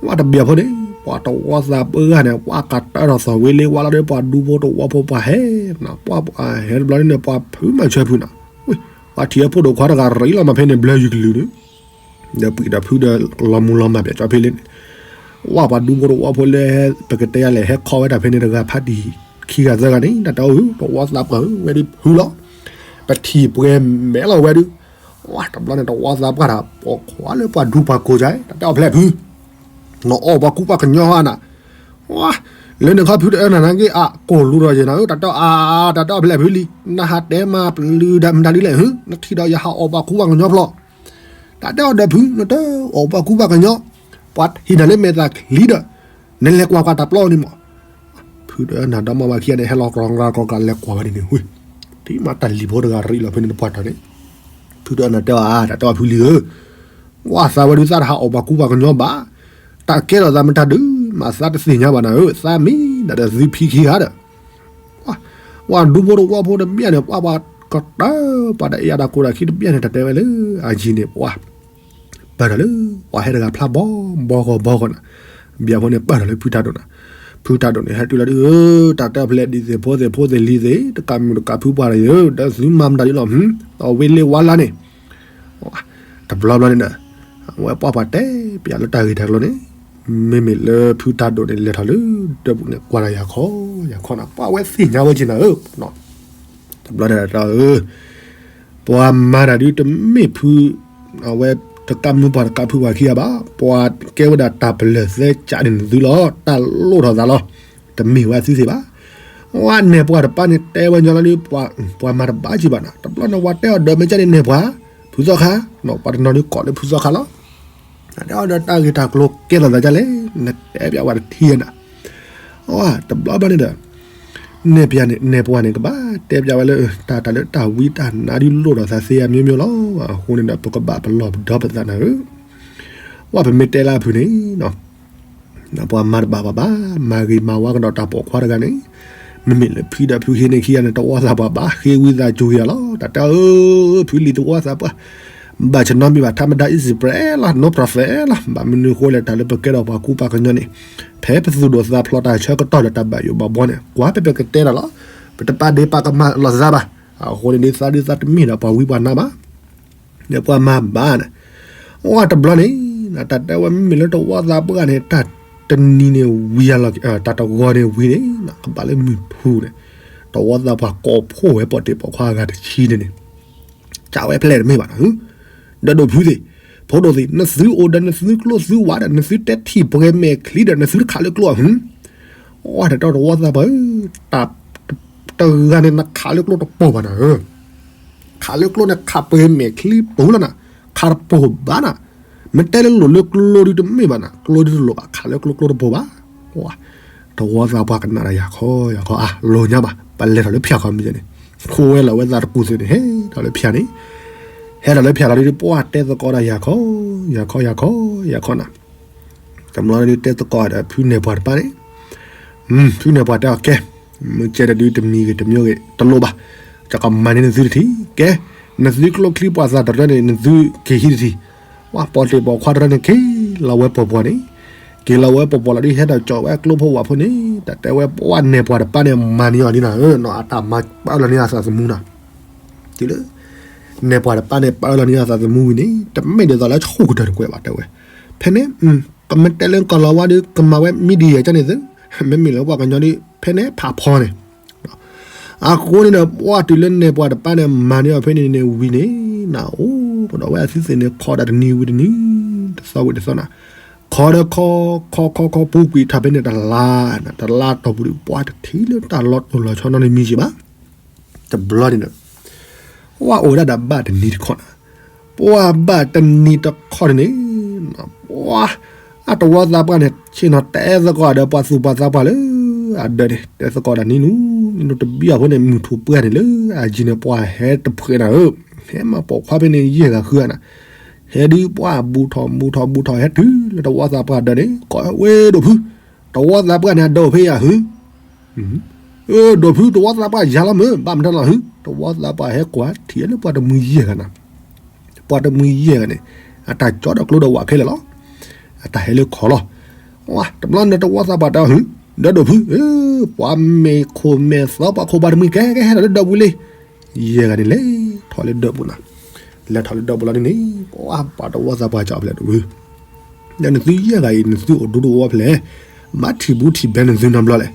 ဝဲတဘၣ်ဖိန့ၣ် ပှၤတဝီသးပှၢ်န့ၣ် ပှၤကတၢၢ်ထီၣ်သီၣ်ဝ့လ့ဝါလါဒီး ပှၤဒူဖိတဝီဖိပှၤဟဲ, ပှၤဟဲတဘျီန့ၣ် ပှၤဖုမၤဆၢဖုနီၤ, ပှၤထံၣ်အဖိဒိၣ်ခွါတဂၤရ့လီၤမၢ်ဖဲန့ၣ် ဘျၢယုၢ်ကလုာ်န့ၣ် ဒီးပှံာ်ဒီးဖုဒီးလီၤမူၤလီၤမၢ်ပၠးကၠီဖဲလဲၣ်န့ၣ်, ဝဲပှၤဒူဖိတဝီဖိလၢ ပကတဲယါလဲၣ် ဟဲခီဝဲတၢ်ဖဲန့ၣ်တဂၤဖးတံၢ်ခံဂၤသၢဂၤန့ၣ် တၢ်တဲအီၤဧၢ တဝီသးပှၢ်ဧၢ ဝဲဒုးဖုလီၤ, ပထံၣ်ပှဲၤမဲာ်လီၤဝဲဒုး, ဝဲတဘျီန့ၣ် တဝီသးပှၢ်တၢ်ပိာ်ခွါလၢပှၤဒူပှၤကိၢ်ကၠီ တၢ်တဲအီၤဖဲလဲၣ်ဖု နအီၣ်ပှၤကူပှၤကညီဧါနၤ, ဝဲ လၢန့ၣ်ခီဖုတအၢနၤနာ်က့ အကိၢ်လူၤဒီးယဲနၤဧၢ တၢ်တဲအီၤအါ တၢ်တဲအီၤဖဲလဲၣ်ဖုလံ, နဟးတဲမၤပျုၤဒၣ်မတၤဒုးလဲၣ်ဧၢ, နထံၣ်ဒီးယဟးအီၣ်ပှၤကူပှၤကညီဖျီ, တၢ်တဲအီၤဒီးဖု နတအီၣ်ပှၤကူပှၤကညီ, ပှၤဟ့ၣ်နၤလၢမဲာ်သးချံဒီး နလဲၤကွၢ်ကွၢ်တၢ်ပျီန့ၣ်မး, ဖုတအၢနၤဒီမါဝၤခံဂၤန့ၣ် ဟဲလီၤကြီကြီကြီလဲၤကွၢ်ဝဲဒ်န့ၣ်, ဝ့ၢ် ထံၣ်မးတၢ်လံၤဖိတဂၤရ့လီၤဖဲန့ၣ်တပှၢ်တၢၢ်န့ၣ်, ဖုတအၢနၤတဲအီၤအါ တၢ်တဲအီၤဖုလံဧၢ ဝဲသးဝဲဒုးသးတဟးအီၣ်ပှၤကူပှၤကညီဘၣ်, တၢ်ကဲထီၣ်သးမတၤဒုး မၤသးတသ့ၣ်ညါဘၣ်နၤဧၢ, သးမံဒၣ်ဒီးသုဖံခံဂၤဒီး, ပှၤဒူဖိတဝီဖိတဘျီန့ၣ် ပှၤပှၤကတၢၢ် ပှၤတအဲၣ်အတၢ်ကိၢ်တၢ်ခံတဘျီန့ၣ် တၢ်တဲဝဲလၢအယံၤန့ၣ် ပှၤ ပၢၢ်ထီၣ်လၢ ပှၤဟဲတဂၤဖျါဘီဘီဂီၢ်ဘီဂီၢ်နၤ, ဘျီဖိန့ၣ် ပၢၢ်ထီၣ်လၢဖုတၢ်ဒိၣ်နၤ, ဖုတၢ်ဒိၣ်န့ၣ် ဟဲတုၤလီၤဒုး တၢ်တဲအီၤဖဲလဲၣ်ဒ်သ့ၣ်ဖိသ့ၣ်ဖိသ့ၣ်လံၤသ့ၣ် တကးမုၢ်တကးဖုပှၤတဂၤဧၢ, ဒီးသုမၤမတၤဒ်လီၤ, အဝ့လ့ဝါလါန့ၣ် တဘျီဘျီန့ၣ်ဒီး အဝဲပှၤပှၤတဲပၠးလၢတၢ်ဂ့ၢ်တၢ်ကျိၤန့ၣ်, မ့မ့ၢ်လၢဖုတၢ်ဒိၣ်န့ၣ် လဲၤထီၣ်လၢဒၢးပူၤန့ၣ် ကွၢ်ဒီးယၤခီ, ယၤခီနၤ ပှၤဝဲသ့ၣ်ညါဝဲက့ၤနၤဧၢ, တဘျီန့ၣ်တၢ်ဧၢ, ပှၤမၤတၢ်ဒုးတမ့ၢ်ဖု အဝဲတကးမုၢ်ပှၤတကးဖုပှၤခံဂၤဘၣ်, ပှၤကဲဝဲဒၣ်တၢ်ပလၢၢ်သဲကးန့ၣ်နသုလီၤ, တၢ်လိၣ်ထီၣ်သးလီၤ, တမ့ၢ်ဝဲသုသ့ၣ်ဘၣ်. ဝဲနဲၣ်ပှၤတပၢ်န့ၣ်တဲဝဲညီလီၤဒုး ပှၤမၤတဘၣ်က့ၤဘၣ်နၤ, တဘျီန့ၣ် ပှၤတဲအီၤဒီးမ့ၢ်ကန့ၣ်နဲၣ်ပှၤ, ဖုသီခါ, ပှၤတနီၤဒုးကိးလၢဖုသီခါလီၤ. တၢ်တဲအီၤဒီးတၢ်ဂ့ၢ်တၢ်ကျိၤကဲထီၣ်သးဒ်လဲၣ်, နတဲပၠးဝဲတထံၣ်နၤ အတဘျီဘျီန့ၣ်ဒီး နဲၣ်ပှၤန့ၣ် နဲၣ်ပှၤန့ၣ် ကဘၣ်တဲပၠးဝဲလၢ တၢ်တၢ်လၢတၢ်ဝံတၢ်နါဒုးလိၣ်ဒီးသးသ့အမျိုးမျိုးလီၤ. အဃိန့ၣ်ဒီး ပကဘၣ်ပလီၢ်ပဒီပသးနၤဧၢ, ဝဲပမ့ၢ်တဲလၢအဖုန့ၣ် ပှၤမၤတဘၣ်ဘၣ်ဘၣ်, မၤဂ့ၤမၤဝါကဒီးတၢ်ပိာ်ခွါတဂၤန့ၣ်, မ့မ့ၢ်လၢဖံဒီးဖုဟ့န့ၣ်ခံဂၤန့ၣ် တဝီသးပှၢ်ဘၣ် ဃ့ဝံသးစူၤက့ၤအီၤလီၤ. တၢ်တဲအီၤဧၢ ဖုလံၤတဝီသးပှၢ် ဘၣ်ဆၢနီတမံၤဘၣ် ထါမဒါ is bread လီၤ no profit လီၤ. ဘၣ်မနုၤဃိလဲၣ် တၢ်လၢပကဲထီၣ်ပှၤကူပှၤကညီန့ၣ် ဖဲပသူၣ်ဒိၣ်သးဖျိးတၢ်ဆၢကတီၢ်ဒီးတၢ်ဘၣ်ယိၣ်ဘၣ်ဘှီန့ၣ် ကွၢ်ဖဲပကတဲတၢ်လီၤ. ပတပာ်ဒ့ၣ်ပာ်ကမၣ်လိာ်သးဘၣ်. အဃိန့ၣ်ဒ်သးဒ်သးတမ့ၢ်ဒီးပှၤဝံပှၤနါဘၣ် ဒီးပှၤမၤဘၣ်န့ၣ်, အတဘျီန့ၣ် တၢ်တဲဝဲမ့မ့ၢ်လၢတဝီသးပှၢ်န့ၣ် တၢ်တနံၤန့ၣ်ဝံၤလီၤ, တၢ်တဂီၤန့ၣ်ဝံၤန့ၣ် ကဘၣ်လၢမုၢ်ဖူးန့ၣ်, တဝီသးပှၢ်ကိးဖှိၣ်ဝဲပိာ်တ့ၢ်ပိာ်ခွါအဂၤတဆံန့ၣ်န့ၣ်, ကးဝဲဖဲလဲၣ်တမ့ၢ်ဘၣ်နၤ, ဒီးဒိၣ်ဖုသ့ၣ်, ဖိဒိၣ်သ့ၣ်, နသုအိၣ်ဒီးနသုကျိသုဝးဒီး နသုတဲထံၣ်ပှဲၤမဲာ်ချံဒီး နသုတခးလၢကျိအဟူ အတတီတဝီသးပှၢ်ဧၢ, တဂၤန့ၣ် နခးလၢကျိတပိာ်ဘၣ်နၤဧၢ, ခးလၢကျိန့ၣ် ခးပှဲၤမဲာ်ချံပူၤလီၤနၤ, ခးတပိာ်ဘၣ်နၤ, မ့ၢ်တဲလၢလိၣ်လၢကျိဒုးတမ့ၢ်ဘၣ်နၤ, ကျိဒုးတလိၣ်ဘၣ် ခးလၢကျိကျိတပိာ်ဘၣ်. တဝီသးပှၢ်ကနၣ်ဒီး ယၤခီ ယၤခီ အလိၤညါဘၣ် ပလဲၤထီၣ်လၢဖၠၣ်ခီမ့ၢ်န့ၣ်, ခိးဝဲလီၤဝဲသးတကူၣ်သ့ၣ်န့ၣ် ဟဲထီၣ်လၢဖၠၣ်န့ၣ်, ဟဲထီၣ်လၢဖၠၣ်လီၤဒုး ပှၢ်တဲသကိးဒီး ယၤခီ ယၤခီ ယၤခီ ယၤခီနၤ တဘျီဒုးတဲသကိးဒီး ဖုနဲၣ်ပှၤတပၢ်န့ၣ်, ဖုနဲၣ်ပှၤတဲအီၤ ကဲ, မ့ၢ်ကဲဒီးဒုးတမံၤဂ့ၤတမံၤဂ့ၤ တလိၣ်ဘၣ်, ယကမၤန့ၢ်နသုတထံၣ်, ကဲ, နသုကျိချံပှၤသးတရၢန့ၣ် နသုက့ၤဟံးတထံၣ်, ပှၤပိာ်တ့ၢ်ပိာ်ခွါတရၢန့ၣ် က့ၤလီၤဝဲပိာ်ပှၤန့ၣ်, က့ၤလီၤဝဲပိာ်ပှၤလီၤဒုး ဟဲဒီးကၠီဝဲကျိဖိဝးဖိန့ၣ်, တၢ်တဲဝဲပှၢ်နဲၣ်ပှၤတပၢ်န့ၣ် မၤန့ၢ်အီၤဒ်နၤဧၢ, နီၢ်အတၢ်မၤပာ်လီၤန့ၢ်အသးသမူနၤ, တုၤလၢ နဲၣ်ပှၤတပၢ်န့ၣ် ပာ်လီၤန့ၢ်အသးသမူဝံၤန့ၣ် တမ့ၢ်ဒ်သိးလၢဆူၣ်ကတၢၢ်တကွဲးဘၣ် တဲဝဲ, ဖဲန့ၣ် ကမ့ၢ်တဲလၢကီၢ်လီၤဝါဒီး ကမၤဝဲ media ကန့ၣ်သု, မ့မ့ၢ်လၢပှၤကညီဒီး ဖဲန့ၣ်ဖးဖီန့ၣ် အဃိန့ၣ်ဒီး ပှၢ်တုၤလၢနဲၣ်ပှၤတပၢ်န့ၣ် မၤန့ၢ်အီၤဖဲန့ၣ်န့ၣ်ဝံၤန့ၣ် နအိၣ်ဒီးဝဲအသုသ့ၣ်န့ၣ် ခိးဒၣ်တနံၤဝံၤတနံၤ တသီဝံၤတသီနၤ, ခိးဒီးခိး ခိးခိးခိး ပူၤကွံာ်ထီၣ်ဖဲန့ၣ်တလါ, တလါတီၢ်ပူၤဒီး ပှၢ်တထံၣ်လၢတၢ်လီၤတိၢ်လီၤဆီနီတမံၤက့ၤဘၣ်. တဘျီန့ၣ်ဒီး ပှၢ်အိၣ်ဝဲဒၣ်ဒီးဘၣ်တနံၤတခီနၤ, ပှၢ်ဘၣ်တနံၤတခီန့ၣ်န့ၣ် ပှၢ် အတဝီသးပှၢ်န့ၣ် ဆ့ၣ်နီၤတဲသကိးဒီးပှၤသူၣ်ပှၤသးပှၢ်လၢအဒၢးန့ၣ် တဲသကိးဒီးနံၤနူ နံၤနူတဘံၣ်အဃိန့ၣ် မုၢ်ထူၣ်ပှၢ်န့ၣ်လၢအယံၤန့ၣ် ပှၢ်ဟဲတဖှဲးနၤဧၢ, ဟဲမၤပိာ်ခွါဖဲန့ၣ်ယဲၢ်ဂၤဃုဂၤနၤ, ဟဲဒုးပှၢ်ဘူးထီၣ်ဘူးထီၣ်ဘူးထီၣ် ဟဲတုၤလၢတဝီသးပှၢ်ဒၢးန့ၣ် ကိးဝဲဒိၣ်ဖု, တဝီသးပှၢ်န့ၣ် အဒၢးအိၣ်ဖဲယၤဟု ဒိၣ်ဖု တဝီသးပှၢ်ယၤလီၤမ့ၢ် ဘၣ်မတၤလီၤဟု, တဝီသးပှၢ်ဟဲကွၢ်ထံၣ်လၢပှၤတမှံၤယဲၢ်ဂၤနၤ, ပှၤတမှံၤယဲၢ်ဂၤန့ၣ် အတၢ်ကၠီဒီးကျိဒီးဝးခဲလၢာ်လီၤ, အတၢ်ဟဲလၢခီၣ်လီၤ. တဘျီန့ၣ်တဝီသးပှၢ်တဲအီၤဟု, ဒီးဒိၣ်ဖု, ပှၤမဲာ်ခိၣ်မဲာ်သီ ပှၤခိၣ်ပှၤတမှံၤ ကဲကဲဟဲထီၣ်လၢဒၢးပူၤလံ. ယဲၢ်ဂၤန့ၣ်လဲၤထီၣ်လၢဒၢးပူၤနၤ, လဲၤထီၣ်လၢဒၢးပူၤလီၤန့ၣ်န့ၣ် ပှၤပှၤတဝီသးပှၢ်ကၠီဖဲလဲၣ်ဒိၣ်ဖု ဒီးနသုယဲၢ်ဂၤအံၤ နသုအိၣ်ဒူတဝီဖဲလဲၣ်, ဘၣ်ထံၣ်ဘူးထံၣ်ဘဲနသုနီတဘျီလဲၣ်.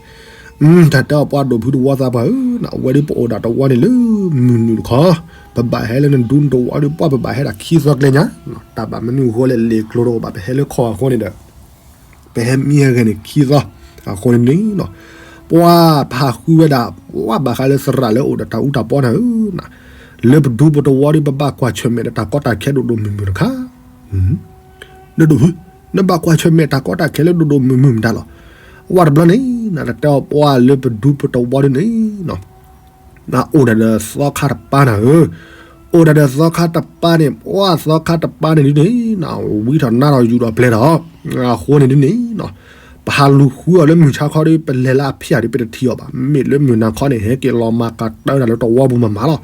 တၢ်တဲအီၤပှၤဒိၣ်ဖုတဝီသးပှၢ်ဧၢ, အဝဲဒၣ်ပအိၣ်ဒၣ်တဝီန့ၣ်လၢမုၢ်နုာ်တခီ, ပဘၣ်ဟဲလၢနဒူတဝီဒီး ပှၢ်ပဘၣ်ဟဲဒၣ်ခံသီကျဲညါ, တၢ်ဘၣ်မနုၤအဃိလဲၣ် လ့ၣ်ကျိတအိၣ်ဘၣ် ပဟဲလၢခီၣ်အဃိန့ၣ်ဒီး ပဟဲမံအဂၤန့ၣ်ခံသီ, အဃိန့ၣ်န့ၣ် ပှၤဖးဃုဝဲဒၣ် ပှၤဘၣ်ဃးလၢသရၣ်လၢအိၣ်ဒီးတၢ်အူတၢ်ပီနၤဧၢ, လၢပဒူပတဝီဒီး ပဘၣ်ကွၢ်ဆၢၣ်မဲာ်ဒီးတၢ်ကီတၢ်ခဲဒိၣ်ဒိၣ်မုၢ်မုၢ်တခါ, ဒိၣ်ဒိၣ်ဖု, နဘၣ်ကွၢ်ဆၢၣ်မဲာ်တၢ်ကီတၢ်ခဲလၢဒိၣ်ဒိၣ်မုၢ်မုၢ်မတၤလီၤ. ဝဲတဘျီန့ၣ် နတတဲအီၤပှၤလၢပဒူပတဝီဒ်န့ၣ် အိၣ်ဒၣ်ဒီးသီခါတပၢ်နၤဧၢ, အိၣ်ဒၣ်ဒီးသီခါတပၢ်န့ၣ် ပှၢ်သီခါတပၢ်န့ၣ်ဒ်န့ၣ် ဝံထီၣ်နါထီၣ်ယူၢ်ထီၣ်ပျဲၢ်ထီၣ်, အဃိန့ၣ်ဒ်န့ၣ် ပဟးလူၤဃုအီၤလၢမုၢ်ဆါခီဒီး ပလဲၤလၢအဖံးအံၤဒီး ပတထံၣ်အီၤဘၣ်. မ့ၢ်လၢမုၢ်နၤခီန့ၣ် ဟဲက့ၤလီၤမၤကတၢၢ်တၢ်လၢတဝီပူၤမးမးလီၤ.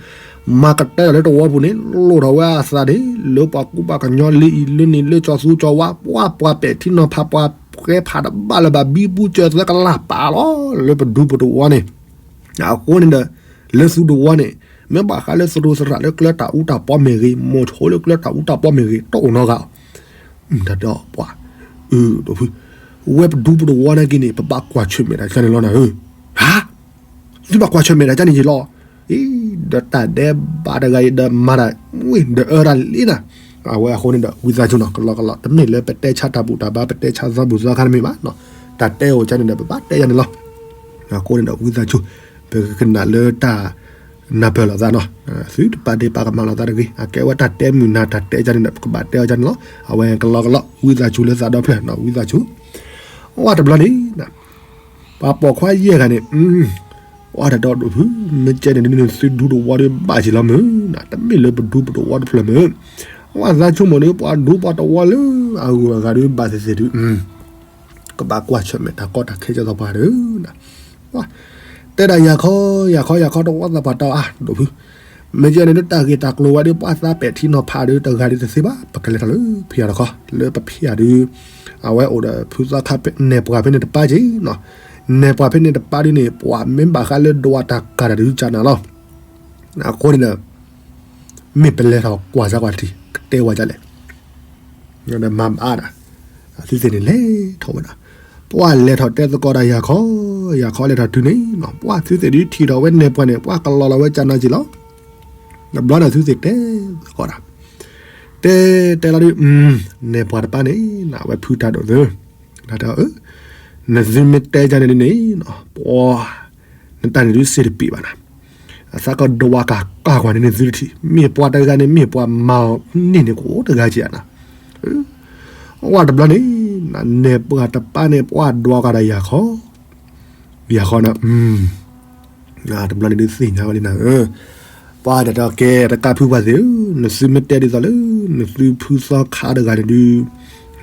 မၤကတၢၢ်တၢ်လၢတဝီပူၤန့ၣ် လိၣ်ထီၣ်ဝဲအသးဒ် လၢပှၤကူပှၤကညီလၢအံၤလၢန့ၣ် လၢကၠီသူကၠီဝါ ပှၢ်ပှၤပဲာ်ထံနီၤဖး ပှၤပှဲၤဖးတဘၣ်လၢၤဘၣ် ဘံဘူစၢၤသၢကလးပာ်လီၤ လၢပဒူပတဝီန့ၣ် အဃိန့ၣ်ဒီး လၢသုတဝီန့ၣ် မ့ၢ်ဘၣ်ဃးလၢသရူးသရၣ်လၢကျဲတၢ်အူတၢ်ပီမ့ၢ်ဂ့ၤ, မိၤဆိလၢကျဲတၢ်အူတၢ်ပီမ့ၢ်ဂ့ၤ တအိၣ်နီတဂၤ, တၢ်တဲအီၤပှၤ, ဒိၣ်ဖု, ဝဲပဒူပတဝီနာ်က့န့ၣ် ပဘၣ်ကွၢ်ဆၢၣ်မဲာ်တၢ်ကန့ၣ်လီၤနၤဧၢ, ဟါ, သုဘၣ်ကွၢ်ဆၢၣ်မဲာ်တၢ်ကန့ၣ်ယ့ၣ်လီၤ, အံၤ ဒီးတၢ်ဒဲးဘးတဂၤအံၤဒီးမၤတၢ်, ဒီးအၢတၢ်လံနၤ, အဝဲအဃိန့ၣ်ဒီး ဝံသးစူၤနီၤ ကလီကလီ တမ့ၢ်လၢပတဲဆါတၢ်ဘူၣ်တၢ်ဘါ ပတဲဆါသီဘူၣ်သီခါတမ့ၢ်ဘၣ်, တၢ်တဲအိၣ်ကန့ၣ်ဒီး ပဘၣ်တဲယၤန့ၣ်လီၤ, အဃိန့ၣ်ဒီး ဝံသးစူၤ, ပကကနၣ်လၢတၢ် နၢ်ပၢၢ်လိာ်သးနီၤ, သုတပာ်ဒ့ၣ်ပာ်ကမၣ်လိာ်သးတဂ့ၤ, အကဲဝဲတၢ်တဲမုာ်နၤ တၢ်တဲကန့ၣ်ဒီး ပကဘၣ်တဲအီၤကန့ၣ်လီၤ, အဝဲကလီကလီ ဝံသးစူၤလၢသးဒီဖျၢၣ်နီၤ ဝံသးစူၤ, ဝဲတဘျီန့ၣ်, ပှၤပိာ်ခွါယဲၢ်ဂၤန့ၣ်, ပှၤတၢ်တဲအီၤဒိၣ်ဖု, မ့ၢ်ကဲန့ၣ်ဒ်န့ၣ် သုဒူတဝီဒီးဘၣ်က့ၤလီၤမုၢ်, တမ့ၢ်လၢပဒူပတဝီတဖျၢၣ်မုၢ်, ပှၤသးဆိကမိၣ်ဒီး ပှၤဒူပှၤတဝီလၢအဂုၤအဂၤဒီးဘၣ်သ့ၣ်သ့ၣ်ဒီး ကဘၣ်ကွၢ်ဆၢၣ်မဲာ်တၢ်ကီတၢ်ခဲကၠီသီပှၤဒီး, တဲဒၣ်ယၤခီ, ယၤခီ ယၤခီ တဝီသးပှၢ်တဲအီၤ ဒိၣ်ဖု, မ့ၢ်ကဲန့ၣ်ဒ်တၢ်ဂ့ၢ်တၢ်ကျိၤဝဲဒီး ပှၤသးပဲာ်ထံနီၤဖးဒီးတဂၤဒီးတသ့ဘၣ်, ပကလဲၤထီၣ်လၢဖံးယၤတခီ, လၢပဖံးယၤဒီး, အဝဲအိၣ်ဒီးဖုသီခါ နဲၣ်ပှၤဖဲန့ၣ်တပၢ်က့ၤနီၤ, နဲၣ်ပှၤဖဲန့ၣ်တပၢ်ဒ်န့ၣ် ပှၤမ့ၢ်ဘၣ်ဃးလၢဒွးတၢ်ကၤတၢ်ဒုးကနၤလီၤ, အဃိန့ၣ်ဒီး မ့ၢ်ပလဲၤထီၣ်ကွၢ်စၢ်ကွၢ်တထံၣ် ကတဲဝဲဒ်လဲၣ် ဒီးမၤဘၣ်ဒၣ်, သုသ့ၣ်န့ၣ်လဲၤထီၣ်ဝဲဒၣ်, ပှၤလဲၤထီၣ်တဲသကိးဒၣ်ယၤခီ, ယၤခီလဲၤထီၣ်တုၤန့ၣ်, ပှၤသုသ့ၣ်ဒုးထံၣ်ထီၣ်ဝဲနဲၣ်ပှၤန့ၣ် ပှၤကလီၤလီၤဝဲကနၤက့ၤလီၤ, တဘျီန့ၣ်သုသ့ၣ်တဲသကိးဒၣ်, တဲတဲလီၤဒုး, နဲၣ်ပှၤတပၢ်န့ၣ် အဝဲဖုတၢ်ဒိၣ်သၢ, တဲ, နသုမ့ၢ်တဲကန့ၣ်ဒ်န့ၣ်, ပှၤ, နတၢ်န့ၣ်ဒုးစ့ၢ်တပ့ၢ်ဘၣ်နၤ, အသးကဒွးကၤကၤကွၢ်န့ၣ်န့ၣ်သုတထံၣ်, မ့ၢ်ပှၤတဂၤန့ၣ် မ့ၢ်ပှၤမၤအီၤန့ၣ်န့ၣ် ကအိၣ်တဂၤက့ၤဧါနၤ, ဝဲတဘျီန့ၣ်, နဲၣ်ပှၤတပၢ်န့ၣ် ပှၤဒွးကၤဒီးယၤခီ, ယၤခီနၤ, တဘျီန့ၣ်ဒုးသ့ၣ်ညါဝဲလံနၤဧၢ, ပှၤတၢ်တဲအီၤကဲ တကးဖုပှၤသ့ၣ်ဧၢ, နသုမ့ၢ်တဲဒ်သိးလၢ နသုဖုသီခါတဂၤန့ၣ်ဒုး,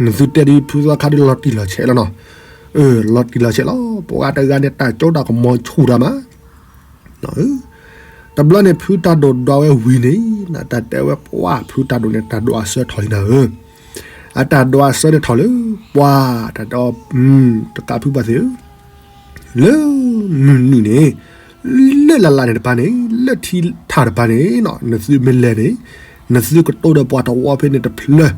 နသုတဲဒုးဖုသီခါဒုးလီၤတံၢ်လီၤဆဲးလီၤနီၤ, လီၤတံၢ်လီၤဆဲးလီၤ, ပှၤတဂၤန့ၣ် တၢ်ကၠိတၢ်ကမီၤဆူၣ်တၢ်မး တဘျီန့ၣ် ဖုတၢ်ဒိၣ်ဒွးဝဲဝံၤန့ၣ်, တၢ်တဲဝဲပှၤဖုတၢ်ဒိၣ်န့ၣ် တၢ်ဒွးအဆၢထီၣ်လံနၤဧၢ, အတၢ်ဒွးအဆၢန့ၣ်ထီၣ်လၢ ပှၤတၢ်တဲအီၤ, တကးဖုပှၤသ့ၣ်ဧၢ, လၢမုၢ်နုာ်န့ၣ်, လၢလၢ်လၢ်န့ၣ်တပၤန့ၣ်, လၢထံထၣ်တပၤန့ၣ်, နသုမ့ၢ်လဲၤန့ၣ်, နသုကတိၢ်ဒီးပှၤတဝီဖဲန့ၣ်တဖျၢၣ်,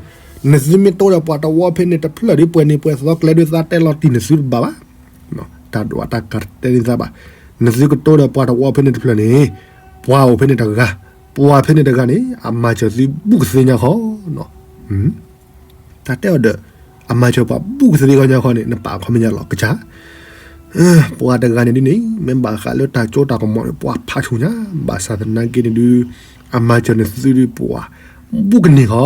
နသုမ့ၢ်တိၢ်ဒီးပှၤတဝီဖဲန့ၣ်တဖျၢၣ်ဒီး ပှဲၤန့ၢ်ပှဲၤသီကျဲဒုးသးတဲလီၤတံၢ်နသုတဘၣ်ဘၣ် တၢ်ဒွးတၢ်ကၤတတဲန့ၢ်သးဘၣ်, နသုကတိၤဒီးပှၤတဝီဖိဖဲန့ၣ်တဖျၢၣ်န့ၣ်, ပှၤအိၣ်ဖဲန့ၣ်တဂၤ, ပှၤဖဲန့ၣ်တဂၤန့ၣ် အမၤစၢၤသုဘူးကသ့ညါခီ, တၢ်တဲအီၤဒီး အမၤစၢၤပှၤဘူးကသ့ညါခီန့ၣ် နပာ်ခီမ့ၢ်ညါလီၤကစၢ် ပှၤတဂၤန့ၣ်ဒ်န့ၣ် မ့ၢ်ဘၣ်ဃးလၢတၢ်စိတၢ်ကမီၤန့ၣ် ပှၤဖးဆူၣ်ညါ, ဘၣ်ဆၣ်သနာ်က့န့ၣ်ဒုး အမၤစၢၤန့ၣ်သုဒုးပှၤ ဘူးကန့ၢ်ဃီ,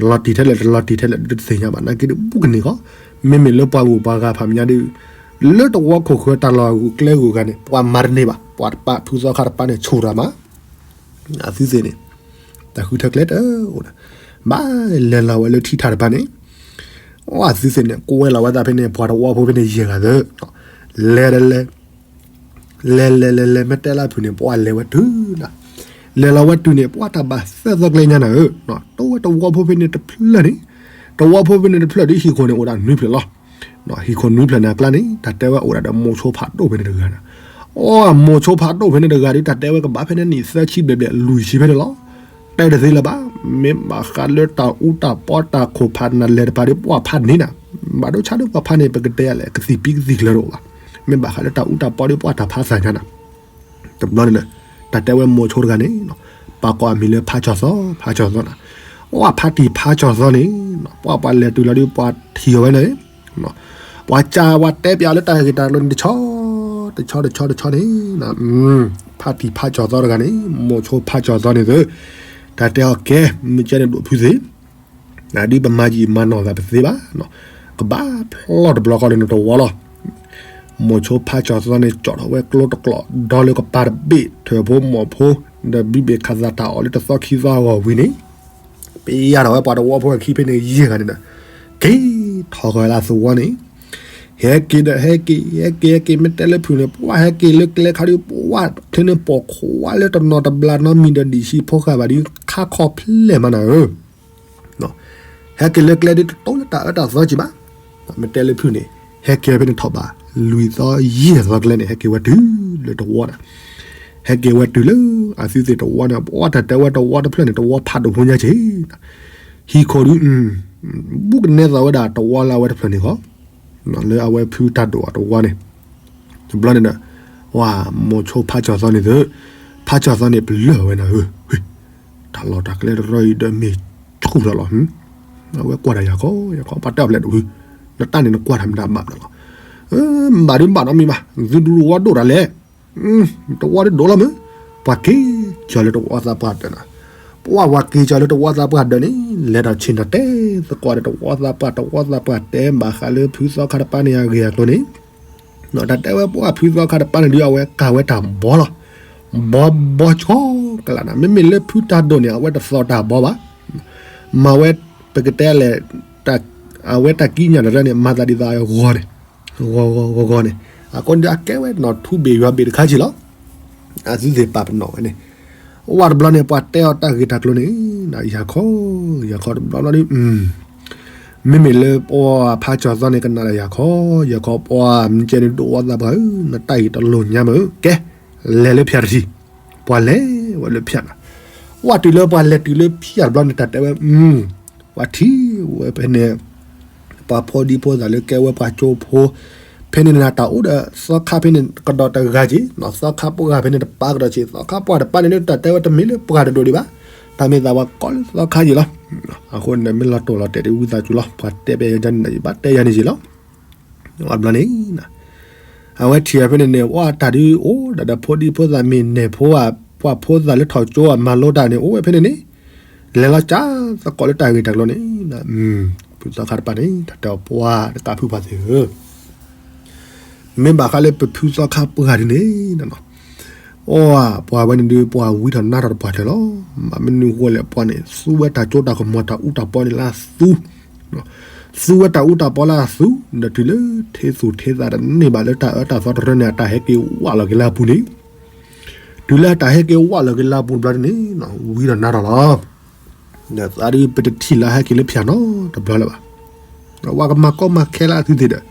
လီၤတံၢ်ထဲလဲၣ် တလီၤတံၢ်ထဲလဲၣ် ဒုးတသ့ၣ်ညါဘၣ် နာ်က့ဒုးဘူးကန့ၢ်ဃီ, မ့မ့ၢ်လၢပှၤဂုၤပှၤဂၤဖးမညါဒုး လၢတဝီခိၣ်ဃၢၤတၢ်လီၢ်အဂုာ်ကျဲဂုာ်ဂၤန့ၣ် ပှၤမၤတန့ၢ်ဘၣ်, ပှၤတပာ်ဖုသီခါတပာ်န့ၣ် ဆူၣ်တၢ်မး အသုသ့ၣ်န့ၣ် တၢ်ဃုထၢကျဲတအိၣ်ဒီး ဘၣ်လဲၤလီၤဝဲလၢထံထၣ်တပၤန့ၣ်, အသုသ့ၣ်န့ၣ် ကွဲလီၤဝဲသးဖဲန့ၣ် ပှၤတဝီဖိဖဲန့ၣ်ယဲၢ်ဂၤသၢ, လဲၤဒီးလဲၤ, လဲၤလဲၤလဲၤလဲၤ မ့ၢ်တဲလၢဖုၣ်န့ၣ် ပှၤလဲၤဝဲတုၤလီၤ, လဲၤလီၤဝဲတုၤန့ၣ် ပှၤတၢ်ဘၣ်သၢသီကျဲညါနၤဧၢ, တိဝဲတဝီဖိဖဲန့ၣ်တဖျၢၣ်န့ၣ်, တဝီဖိဖဲန့ၣ်တဖျၢၣ်ဒီးဟံၣ်ခိၣ်န့ၣ်အိၣ်ဒၣ်နွံဖျၢၣ်လီၤ ဟံၣ်ခိၣ်နွံဖျၢၣ်န့ၣ်အကျါန့ၣ် တၢ်တဲဝဲအိၣ်ဒၣ်ဒီးမိၤဆိဖးဒိၣ်ဖဲန့ၣ်တဂၤနၤ, အိ မိၤဆိဖးဒိၣ်ဖဲန့ၣ်တဂၤဒီး တၢ်တဲဝဲကဘၣ်ဖဲန့ၣ်နံၣ်သၢဆံဘျဲၣ်ဘျဲၣ်လွံၢ်ဆံဖဲန့ၣ်လီၤ, တဲတသ့လၢၤဘၣ်, မ့ၢ်ဘၣ်ဃးလၢတၢ်အူတၢ်ပီတၢ်ခိၣ်ဖးနၤလဲၤတပၤဒီး ပှၤဖးန့ၢ်နၤ, ဘၣ်ဒိဆါဒီးပှၤဖးန့ၣ် ပကတဲလဲၣ် ကသံၣ်ပံကသံၣ်ကျၢၤတအိၣ်ဘၣ်, မ့ၢ်ဘၣ်ဃးလၢတၢ်အူတၢ်ပီဒီးပှၤတၢ်ဖးသးညါနၤ တဘျီန့ၣ်ဒီး တၢ်တဲဝဲမိၤဆိတဂၤန့ၣ်, ပာ်ကိးအမံၤလၢဖးကၠီၤသီ, ဖးကၠီၤသီနၤ, အိ ဖးတံၢ်ဖးကၠီၤသီန့ၣ်, ပှၤပှၤလဲၤတုၤလီၤဒီးပှၤထံၣ်အီၤဝဲန့ၣ်, ပှၤကးပှၤတဲပၠးလၢတၢ်ဂ့ၢ်တၢ်ကျိၤန့ၣ်တဆီ, တဆီတဆီတဆီန့ၣ်, ဖးတံၢ်ဖးကၠီၤသီတဂၤန့ၣ် မိၤဆိဖးကၠီၤသီန့ၣ်သ့, တၢ်တဲအီၤကဲ မ့ၢ်ကဲန့ၣ်ဒိၣ်ဖုသ့ ဒ်ပမၤယံာ်မၤနီၢ်သးပသ့ဘၣ်, ကဘၣ်ဖျီတဘျီဃီလၢနတဝီလီၤ, မိၤဆိဖးကၠီၤသီန့ၣ် ကၠီထီၣ်ဝဲကျိတကျိး ဒီလၢကပၤတဘ့ၣ် ထၢၣ်ဖိမီၢ်ဖိ, ဒီးဘံဘ့ၣ်ခးသးတၢ်အီၣ်လၢတသီခံသီအဂီၢ်ဝံၤန့ၣ်, ပယါထီၣ်ဝဲပှၤတဝီဖိအခံဖဲန့ၣ်ယဲၢ်ဂၤန့ၣ်ဒီး, က့ၤထီၣ်ဃီၤလၢသဝီန့ၣ်, ဟဲက့ၤဒီးဟဲက့ၤ ဟဲက့ၤဟဲက့ၤ မ့ၢ်တဲလၢဖုၣ်န့ၣ် ပှၤဟဲက့ၤလၢကျဲခါဒီး ပှၤထဲန့ၣ်ပိာ်ခွါလၢတနီၤတဘျါနီတမံၤဒီးဒံၣ်ဆံးဖိဃာ်ဘၣ်ဒီး ခါခီဖျဲၣ်မးနၤဧၢ ဟဲက့ၤလၢကျဲဒ်တတိလၢတၢ်အၢတၢ်သီကံၤဘၣ်, မ့ၢ်တဲလၢဖုၣ်န့ၣ် ဟဲက့ၤဖဲန့ၣ်ထီၣ်ဘး လွံၢ်သီယဲၢ်သီကျဲန့ၣ် ဟဲက့ၤဝဲတုၤလၢတဝီဒီး, ဟဲက့ၤဝဲတုၤလၢအသုသ့ၣ်တဝီန့ၣ် ပှၤတၢ်တဲဝဲတဝီတဖျၢၣ်န့ၣ် တဝီဖးဒိၣ်ဖိညါက့ၤ, ဟံၣ်ခိၣ်ဒုး ဘူးကနဲသးဝဲဒၣ်တဝီလၢအဝဲတဖျၢၣ်န့ၣ်ဃီ လၢအဝဲဖုတၢ်ဒိၣ်အတဝီန့ၣ်, တဘျီန့ၣ်ဒီး ဝၤ မိၤဆိဖးကၠီၤသီန့ၣ်သ့, ဖးကၠီၤသီန့ၣ်ပလၢၢ်ဝဲနၤဧၢ, တၢ်လီၢ်တၢ်ကျဲတရီအံၤဒီးမ့ၢ်ဆူၣ်ထီၣ်လီၤ, အဝဲကွၢ်တၢ်ယၤခီ, ယၤခီ ပှၤတဲအီၤဖျဲၣ်ဒိၣ်, နတၢ်န့ၣ်နကွၢ်တၢ်မ့ၢ်တၢ်ဘၣ်လီၤ, ဘၣ်ဒုးဘၣ်နီတမံၤဘၣ်, သုဒူတဝီဒိၣ်တၢ်လဲၣ် တဝီဒ်ဒိၣ်လီၤမ့ၢ်, ပှၤက့ၤကၠီၤလၢတဝီသးပှၢ်ဒၢးနၤ, ပှၤပှၤက့ၤကၠီၤလၢတဝီသးပှၢ်ဒၢးန့ၣ် လဲၤဒီးဆ့ၣ်နီၤတဲသကိးဒီးတဝီသးပှၢ်, တဝီသးပှၢ်တဲဘၣ်ဃးလၢဖုသီခါတပၤန့ၣ်အဂ့ၢ်အကျိၤန့ၣ်, တၢ်တဲဝဲပှၤဖုသီခါတပၤန့ၣ်ဒုး အဝဲကၤဝဲတၢ်ဘီလီၤ, ဘီဘီဆီကလးနၤ, မ့မ့ၢ်လၢဖုတၢ်ဒိၣ်န့ၣ် အဝဲတသီၣ်တၢ်ဘီဘၣ်, မၤဝဲ ပကတဲလဲၣ် အဝဲတၢ်ကံးညာ်တရၢန့ၣ် မၤသးဒ်သိးဂီၤန့ၣ် ဂီၤဂီၤဂီၤဂီၤန့ၣ်, အဃိန့ၣ်ဒုးအကဲဝဲနီၢ်ထူဘ့ၣ်ယွၤဘ့ၣ်တခါက့ၤလီၤ, အသုသ့ၣ်ပာ်ပနီၣ်ဝဲန့ၣ်, ဝၤတဘျီန့ၣ် ပှၤတဲအီၤတၢ်ဂ့ၢ်တၢ်ကျိၤန့ၣ်, ယၤခီ, ယၤခီတဘျီဘျီဒုး, မ့မ့ၢ်လၢပှၤဖးကၠီၤသီန့ၣ် ကနၣ်ဒီးယၤခီ, ယၤခီပှၤမ့ၢ်ကဲန့ၣ်ဒိၣ်ဝီသးပှၢ်ဧၢ, နတၢ်အံၤတလိၣ်ညါမးဧၢ, ကဲ, လဲၤလၢဖၠၣ်တထံၣ်, ပှၤလဲၤဝဲလၢဖၠၣ်နၤ, ဝၤတုၤလၢပှၤလဲၤတုၤလၢဖၠၣ်တဘျီန့ၣ် တၢ်တဲဝဲ ပှၤထံၣ်ဝဲဖဲန့ၣ်, ပှၤဖိဒံဖိသၣ်လၢကဲဝဲပှၤကၠိဖိ, ဖဲန့ၣ်နၤတၢ်အိၣ်ဒီးသီခါဖဲန့ၣ်ကဒီးတဂၤက့ၤ, သီခါပှၢ်ဖဲန့ၣ်တပၤကဒီးက့ၤ, သီခါပှၢ်တပၤန့ၣ်လၢတၢ်တဲဝဲတမ့ၢ်လၢပှၤ တဒိၣ်ဒံးဘၣ်, တၢ်မ့ၢ်သးပှၤကိးလၢသီခါက့ၤလီၤ, အဃိန့ၣ်မ့ၢ်လီၤတိၢ်လီၤတဲာ်တဝံသးစူၤလီၤ, ပှၤတဲဘၣ်ယၤန့ၣ် ယဘၣ်တဲယၤန့ၣ်က့ၤလီၤ, ဝၤတဘျီန့ၣ် အဝဲထံၣ်ဝဲဖဲန့ၣ်န့ၣ် ဝဲတၢ်ဒုးအိၣ်ဒၣ်ဒီးဖိဒံဖိသၣ်မ့ၢ်နဲၣ်ဖိဧါ, ပှၤဖိသၣ်လၢထီၣ်ကၠိဧါ မၤလိတၢ်န့ၣ် အိၣ်ဝဲဖဲန့ၣ်န့ၣ်, လဲၤလီၤကၢသကိးလၢတၢ်ဂ့ၢ်တၢ်ကျိၤန့ၣ်, ဖုသီခါတပၤန့ၣ် တၢ်တဲအီၤပှၤတကးဖုပှၤသ့ၣ်ဧၢ မ့ၢ်ဘၣ်ဃးလၢပဖုသီခါပှၢ်ဒ်န့ၣ်, အိၣ်ဧါ ပှၤဝဲန့ၣ်ဒုး ပှၤဝံထီၣ်နါထီၣ်တပှၢ်တၢၢ်လီၤ, မ့ၢ်မနုၤအဃိလဲၣ် ပှၤန့ၣ် သူဝဲတၢ်စိတၢ်ကမီၤတၢ်အူတၢ်ပီန့ၣ်လၢအသူ သူဝဲတၢ်အူတၢ်ပီလၢအသူ, ဒီးတုၤလၢထ့သူၣ်ထ့သးတန့ၢ်ဘၣ်လၢတၢ်အၢတၢ်သီတရၢန့ၣ် အတၢ်ဟဲက့ၤဝးလီၤက့ၤလၢအပူၤန့ၣ်, တုၤလၢအတၢ်ဟဲက့ၤဝးလီၤက့ၤလၢအပူၤတဘျီန့ၣ် ဝံဒီးနါထီၣ်လီၤ. ဒီးသးဒုးပတထံၣ်လၢဟဲက့ၤလၢဖၠၣ်နီတဘျီလၢၤဘၣ်. ဝဲကမၤကီမၤခဲလၢအသုသ့ၣ်ဒီး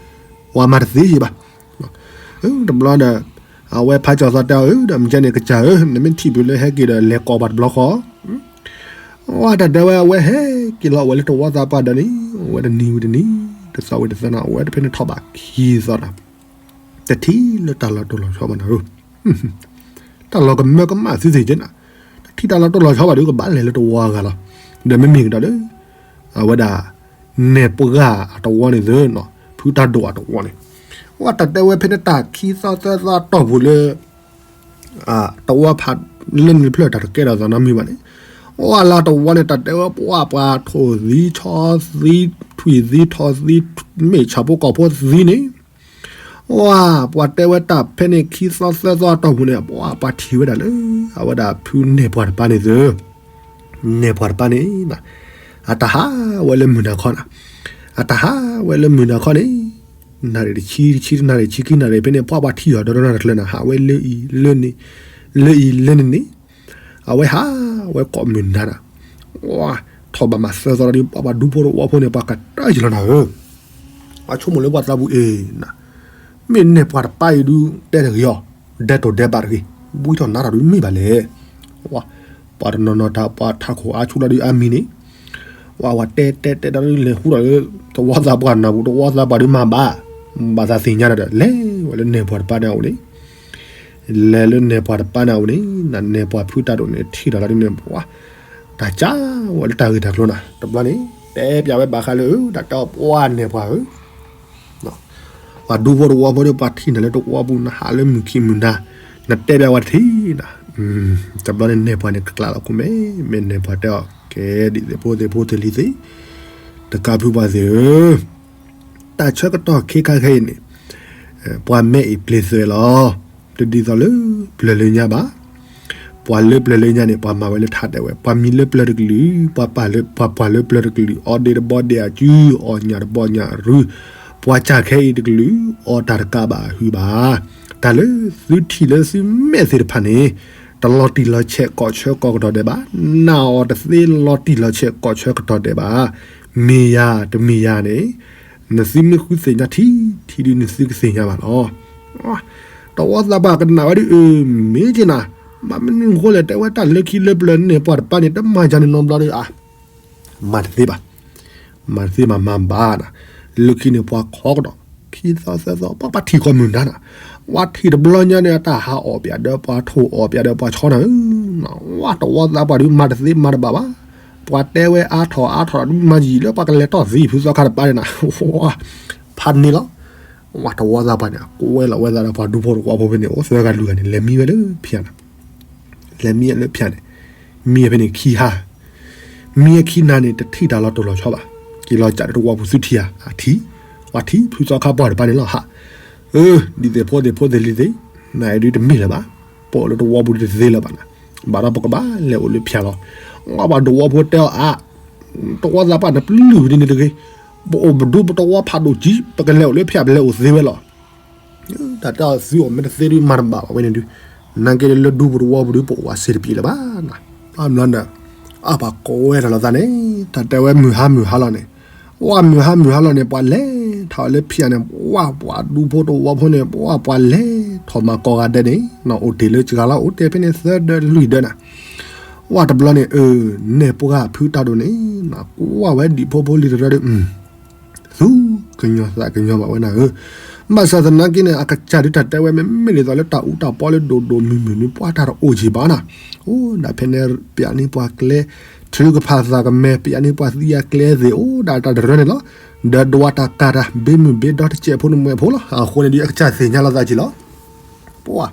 ဝဲမၤတသ့ယံၤဘၣ်. တဘျီဒီး အဝဲဖးကၠီၤသီတဲအီၤဧၢ ဒီးမ့ၢ်ကဲန့ၣ်ကစၢ်ဧၢ နမ့ၢ်ထံၣ်ဖုးလၢဟဲက့ၤဒီးလဲၤကိးပှၤတဘျီဃီ ဝဲတၢ်တဲဝဲ အဝဲဟဲက့ၤလီၤအိၣ်ဝဲလၢတဝီသးပှၢ်ဒီးန့ၣ် အဝဲတနံၤဝံၤတနံၤ တသီဝံၤတသီန့ၣ် အဝဲတဖဲန့ၣ်ထီၣ်ဘးခံသီဒီး တထံၣ်လၢတၢ်လီၤတိၢ်လီၤဆီဘၣ်နၤဧၢ, တၢ်လီၤကမၢကမၣ်သုသ့ၣ်ကဲနၤ, တထံၣ်တၢ်လီၤတိၢ်လီၤဆီဘၣ်ဒီး ကဘၣ်လဲၤလၢတဝီအဂၤလီၤ. ဒီးမ့မ့ၢ်ကဒီးလၢ အဝဲဒၣ် နဲၣ်ပှၢ်အတဝီန့ၣ်သ့ၣ်နီၤ, ဖုတၢ်ဒိၣ်အတဝီန့ၣ်, ဝဲတၢ်တဲဝဲဖဲန့ၣ် တၢ်ခံသီသၢသီအတီၢ်ပူၤလၢ တဝီဖးလၢန့ၣ်တဖျၢၣ် တၢ်တကဲထီၣ်သးနီတမံၤဘၣ်န့ၣ်, ဝဲလၢတဝီန့ၣ် တၢ်တဲဝဲပှၤ ပှၤထိၣ်သံဆီသံ ထွံၣ်သံထီၣ်သံ မ့ၢ်ဆၣ်ဖိကီၢ်ဖိသံန့ၣ်, ဝဲ ပှၤတဲဝဲတၢ်ဖဲန့ၣ် ခံသီသၢသီအတီၢ်ပူၤန့ၣ် ပှၤ ပှၤထံၣ်ဝဲဒၣ်လၢ အဝဲဒၣ်ဖုနဲၣ်ပှၢ်တပၤန့ၣ်သ့ၣ်, နဲၣ်ပှၢ်တပၤန့ၣ် အတၢ်ဟးဝဲလၢမုၢ်နၤခီနၤ, အတၢ်ဟးဝဲလၢမုၢ်နၤခီန့ၣ်, နၣ်ရံၣ်တဆံ တဆံတနၣ်ရံၣ် ဆံခံနၣ်ရံၣ်ဖဲန့ၣ် ပှၤ ပှၤထံၣ်အီၤဒီးတနၣ်တကျၢၤနၤ ဟးဝဲလၢအံၤလၢန့ၣ်, လၢအံၤလၢန့ၣ်န့ၣ်, အဝဲဟးဝဲကိးမုၢ်နၤနၤ, ဝဲ ထီၣ်ဘၣ်မးသၢသီဒီး ပှၤ ပှၤဒူဖိတဝီဖိန့ၣ် ပှၤကတၢၢ်ယလီၤနၤဧၢ, ပှၤဆိကမိၣ်လၢပှၤသးပူၤအ့ၣ်နၤ, မ့ၢ်နဲၣ်ပှၢ်တပၤအံၤဒုး တဲတဂ့ၤအီၤ, ဒဲတိၢ်ဒဲဘးတဂ့ၤ, ဘှံးထီၣ်နါထီၣ်ဒုးမ့ၢ်ဘၣ်လဲၣ်, ဝဲ ပှၤတနီၤနီၤတၢ် ပှၤထးခိၣ်အါဆူၣ်လီၤဒုးအါမံၤန့ၣ်, ဝဲ ဝဲတဲတဲတဲဒီးလဲၤဟူထီၣ်လၢ တဝီသးပှၢ်နၢ်ပူၤ တဝီသးပှၢ်ဒုးမၤဘၣ်, ဘၣ်သးသ့ၣ်ညါဒီး လဲၤဝဲလၢနဲၣ်ပှၢ်တပၤန့ၣ်အအိၣ်န့ၣ်, လဲၤလၢနဲၣ်ပှၢ်တပၤန့ၣ်အအိၣ်န့ၣ် နဲၣ်ပှၢ်ဖုတၢ်ဒိၣ်န့ၣ် ထံၣ်ဒီးလီၤဒုးန့ၣ် ပှၤ တၢ်ကၢဝဲလၢတၢ်ဂ့ၢ်တၢ်ကျိၤနၤ, တဘျီန့ၣ် တဲပျးဝဲဘၣ်ဃးလၢ တၢ်တဲအီၤပှၤနဲၣ်ပှၢ်ဧၢ ပှၤဒူဖိတဝီဖိဒီး ပှၤထံၣ်နၤလၢတဝီပူၤ နဟးလၢမုၢ်ခံမုၢ်နၤ, နတဲပျးဝဲတထံၣ်နၤ, တဘျီန့ၣ်နဲၣ်ပှၢ်န့ၣ် ကကျးလီၤခိၣ်မဲ, မ့ၢ်နဲၣ်ပှၢ်တဲအီၤ ကဲဒ်သိးဖိသ့ၣ်ဖိသ့ၣ်လံၤသ့ၣ်, တကးဖုပှၢ်သ့ၣ်ဧၢ, တၢ်ဆၢကတီၢ်ခဲခါခဲအံၤန့ၣ် ပှၤမဲအံၤပျ့ၤသွဲးလီၤ, တဒ်သိးလၢပျၢၤလၢညါဘၣ်, ပှၤလၢပျၢၤလၢညါန့ၣ် ပှၤမၤဝဲလၢထးဒဲးဝဲ, ပှၤမံၤလၢပျၢၤတကလုာ်, ပှၤပာ်လၢ ပှၤပှၢ်လၢပျၢၤတကလုာ်, အီဒ့တဘီဒ့အစု, အီညၣ်တဘီညၣ်အရု, ပှၤစၢ်ခဲအံၤတကလုာ်, အီတၢ်တကးဘၣ်အဟုဘၣ်. တၢ်လၢသုထံၣ်လၢသုမဲာ်သ့ၣ်တဖၣ်န့ၣ် တလီၤတံၢ်လီၤဆဲးကိးဆၢကိးကတီၢ်ဒဲးဘၣ်, နာ်အီၤတသ့လီၤတံၢ်လီၤဆဲးကိးဆၢကတီၢ်ဒဲးဘၣ်. မ့ၢ်ယၤတမ့ၢ်ယၤန့ၣ် နသုမ့ၢ်ဃုသ့ၣ်ညါထံထံဒုး နသုကသ့ၣ်ညါဘၣ်လီၤ. တဝီသးပှၢ်ကနၣ်ဝဲဒ်အံၤ မ့ၢ်က့ၤနၤ, ဘၣ်မနုၤဃိလဲၣ် တဲဝဲတၢ်လၢခံလၢပျၢၤန့ၣ် ပှၤတပၤန့ၣ် တမၤယၤန့ၣ်နီတဘျီဒီး အါ မၤတသ့ဘၣ်, မၤတသ့မးမၤဘၣ်နၤ, လၢခံန့ၣ်ပှၤခီကဒီး, ခံသီသၢသီ ပှၤပှၤထံၣ်ကိးမုၢ်နၤနၤ, ပှၤထံၣ်တဘျီညါန့ၣ် အတၢ်ဟးအီၣ်ပၠးဒီး ပှၤထိၣ်အီၣ်ပၠးဒီး ပှၤဆီနၤဧၢ, ဝဲတဝီသးပှၢ်ဒုး မၤတသ့မၤတဘၣ်ဘၣ်, ပှၤတဲဝဲအါထီၣ်အါထီၣ်ဒုး မၤယံာ်လၢပှၤကလဲၤတီၢ်သံဖုသီခါတပၤန့ၣ်နၤ, ဝဲ ဖးန့ၢ်လီၤ. ဝဲတဝီသးပှၢ်န့ၣ် ကွဲလီၤဝဲသးဒီးပှၤဒူဖိတဝီဖိဖဲန့ၣ် အိၣ်သၢဂၤလွံၢ်ဂၤန့ၣ် လဲၤမံဝဲလၢဖၠၣ်နၤ, လဲၤမံလၢဖၠၣ်န့ၣ်, မံဖဲန့ၣ်ခံဟါ, မံခံနၤန့ၣ် တထံၣ်တၢ်လီၤတိၢ်လီၤဆီဘၣ်, က့ၤလီၤကးဒီးတဝီပူၤသုထံၣ်ဧါ, အထံၣ်, ပှၤထံၣ် ဖုသီခါပှၢ်တပၤန့ၣ်လီၤဟး, အၢ ဒ်သိးဖိသ့ၣ်ဖိသ့ၣ်လံၤသ့ၣ်, နအံၤဒုးတမ့ၢ်လၢၤဘၣ်, ပအိၣ်လၢတဝီပူၤဒုးတသ့လၢၤဘၣ်နၤ, ဘၣ်ဒီးပကဘၣ်လဲၤအိၣ်လၢဖၠၣ်လီၤ. ဝဲပှၤဒူဖိတဲအီၤအါ, တဝီသးပှၢ်န့ၣ် ပလုၢ်ဝံၤဒ်န့ၣ်တဂ့ၤ, ပအိၣ်ပဒူပတဝီဖးဒိၣ်ကံ, ပကလဲၤအိၣ်လၢဖၠၣ် ပလဲၤအိၣ်သ့ဝဲလီၤ. တၢ်တဲအီၤသုအိၣ်မ့ၢ်တသ့ဒုး မၤတဘၣ်ဘၣ်ဝဲန့ၣ်ဒုး, နာ်က့လၢဒူပူၤတဝီပူၤဒုး ပအိၣ်ဝဲစ့တပံးလၢၤဘၣ်နၤ, ဘၣ်မနုၤဒီး အပှၤကိးဝဲတၢ်လီၤသးန့ၣ် တၢ်တဲဝဲမုၢ်ဟါမုၢ်ဟါလီၤန့ၣ်, ဝဲမုၢ်ဟါမုၢ်ဟါလီၤန့ၣ် ပှၤလဲၤထီၣ်လၢဖၠၣ်န့ၣ်, ဝဲ ပှၤဒူဖိတဝီဖိန့ၣ် ဝဲပှၤလဲၤထီၣ်မၤကိးဂၤဒဲးန့ၣ်, အိၣ်တ့ၢ်လၢစှၤလီၤ အိၣ်တ့ၢ်ဖဲန့ၣ်သၢဒၢလွံၢ်ဒၢနၤ, ဝဲတဘျီန့ၣ် အၢ နဲၣ်ပှၢ်ဖုတၢ်ဒိၣ်န့ၣ် ကွၢ်ဝဲဒံၣ်ဖိဖိလံၤတရၢဒီး သူၣ်ကညီၤသးကညီၤဘၣ်ဝဲနၤဧၢ, ဘၣ်ဆၣ်သနာ်က့န့ၣ် အကစၢ်ဒုးတၢ်တဲဝဲ မ့မ့ၢ်ဒ်သိးလၢတၢ်အူတၢ်ပီလၢဒိၣ်ဒိၣ်မုၢ်မုၢ်န့ၣ် ပှၤတၢ်တအိၣ်က့ၤဘၣ်နၤ, အိၣ်ဒၣ်ဖဲန့ၣ် ပျးန့ၢ်ပှၤကျဲ ထုကဖၣ်သးကမဲာ် ပျးန့ၢ်ပှၤသံအကျဲသ့ၣ် အိၣ်ဒၣ်တၢ်တရၢန့ၣ်လီၤ, ဒီးဒွးတၢ်ကၤတၢ် ဘ့မုၢ်ဘ့ဒီတစဲးဖိန့ၣ်မွဲဖိလီၤ, အဃိန့ၣ်ဒုး အကစၢ်သ့ၣ်ညါလီၤသးက့ၤလီၤ. ပှၤ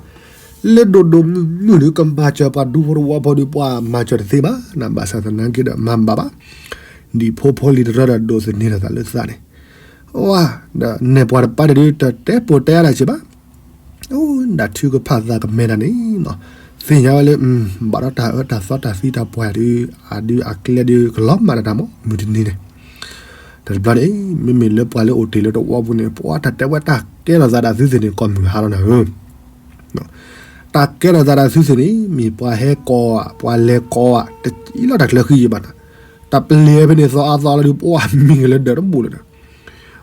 လၢဒိၣ်ဒိၣ်မုၢ်မုၢ်ဒုး ကမၤစၢၤပှၤဒူဖိတဝီဖိဒုး ပှၤမၤစၢၤတသ့ဘၣ်နၤ, ဘၣ်ဆၣ်သနာ်က့ဒီး မၤဘၣ်ဘၣ်, ဒံၣ်ဖိဖိလံၤတရၢဒီး ဒိးသန့ၤလီၤသးလၢသးန့ၣ်, ဝဲ ဒီးနဲၣ်ပှၢ်တပၤန့ၣ်ဒုး တတဲပိာ်တဲအါတၢ်စ့ၢ်ဘၣ်, အိၣ်ဒၣ်ထုကဖၣ်သးကမဲာ်တၢ်န့ၣ် သ့ၣ်ညါဝဲလၢ ဘၣ်ဒီးတၢ်အၢတၢ်သီတၢ်သံတၢ်ပှၢ်ဒုး အဒုးအကျဲဒုး ကလီၤမၢ်တၢ်တၢ်မး မုၢ်တနံၤန့ၣ်, တဘျီန့ၣ် မ့မ့ၢ်လၢပှၤလၢအိၣ်တ့ၢ်လၢတဝီပူၤန့ၣ် ပှၤတၢ်တဲဝဲတၢ်ကဲထီၣ်သးဒၣ်သုသ့ၣ်န့ၣ် ကိးမုၢ်ဟါလီၤနၤဧၢ, တၢ်ကဲထီၣ်သးဒၣ်သုသ့ၣ်န့ၣ် မ့ၢ်ပှၤဟဲကိးဧါ ပှၤလဲၤကိးဧါ တစံးလီၤတၢ်ချၢဃံယံၤဘၣ်နၤ, တၢ်ပျ့ၤဝဲဖဲန့ၣ် သီအါသီအါလီၤဒုး ပှၤမံက့ၤလၢဒၢးတဘူၣ်လၢၤနၤ,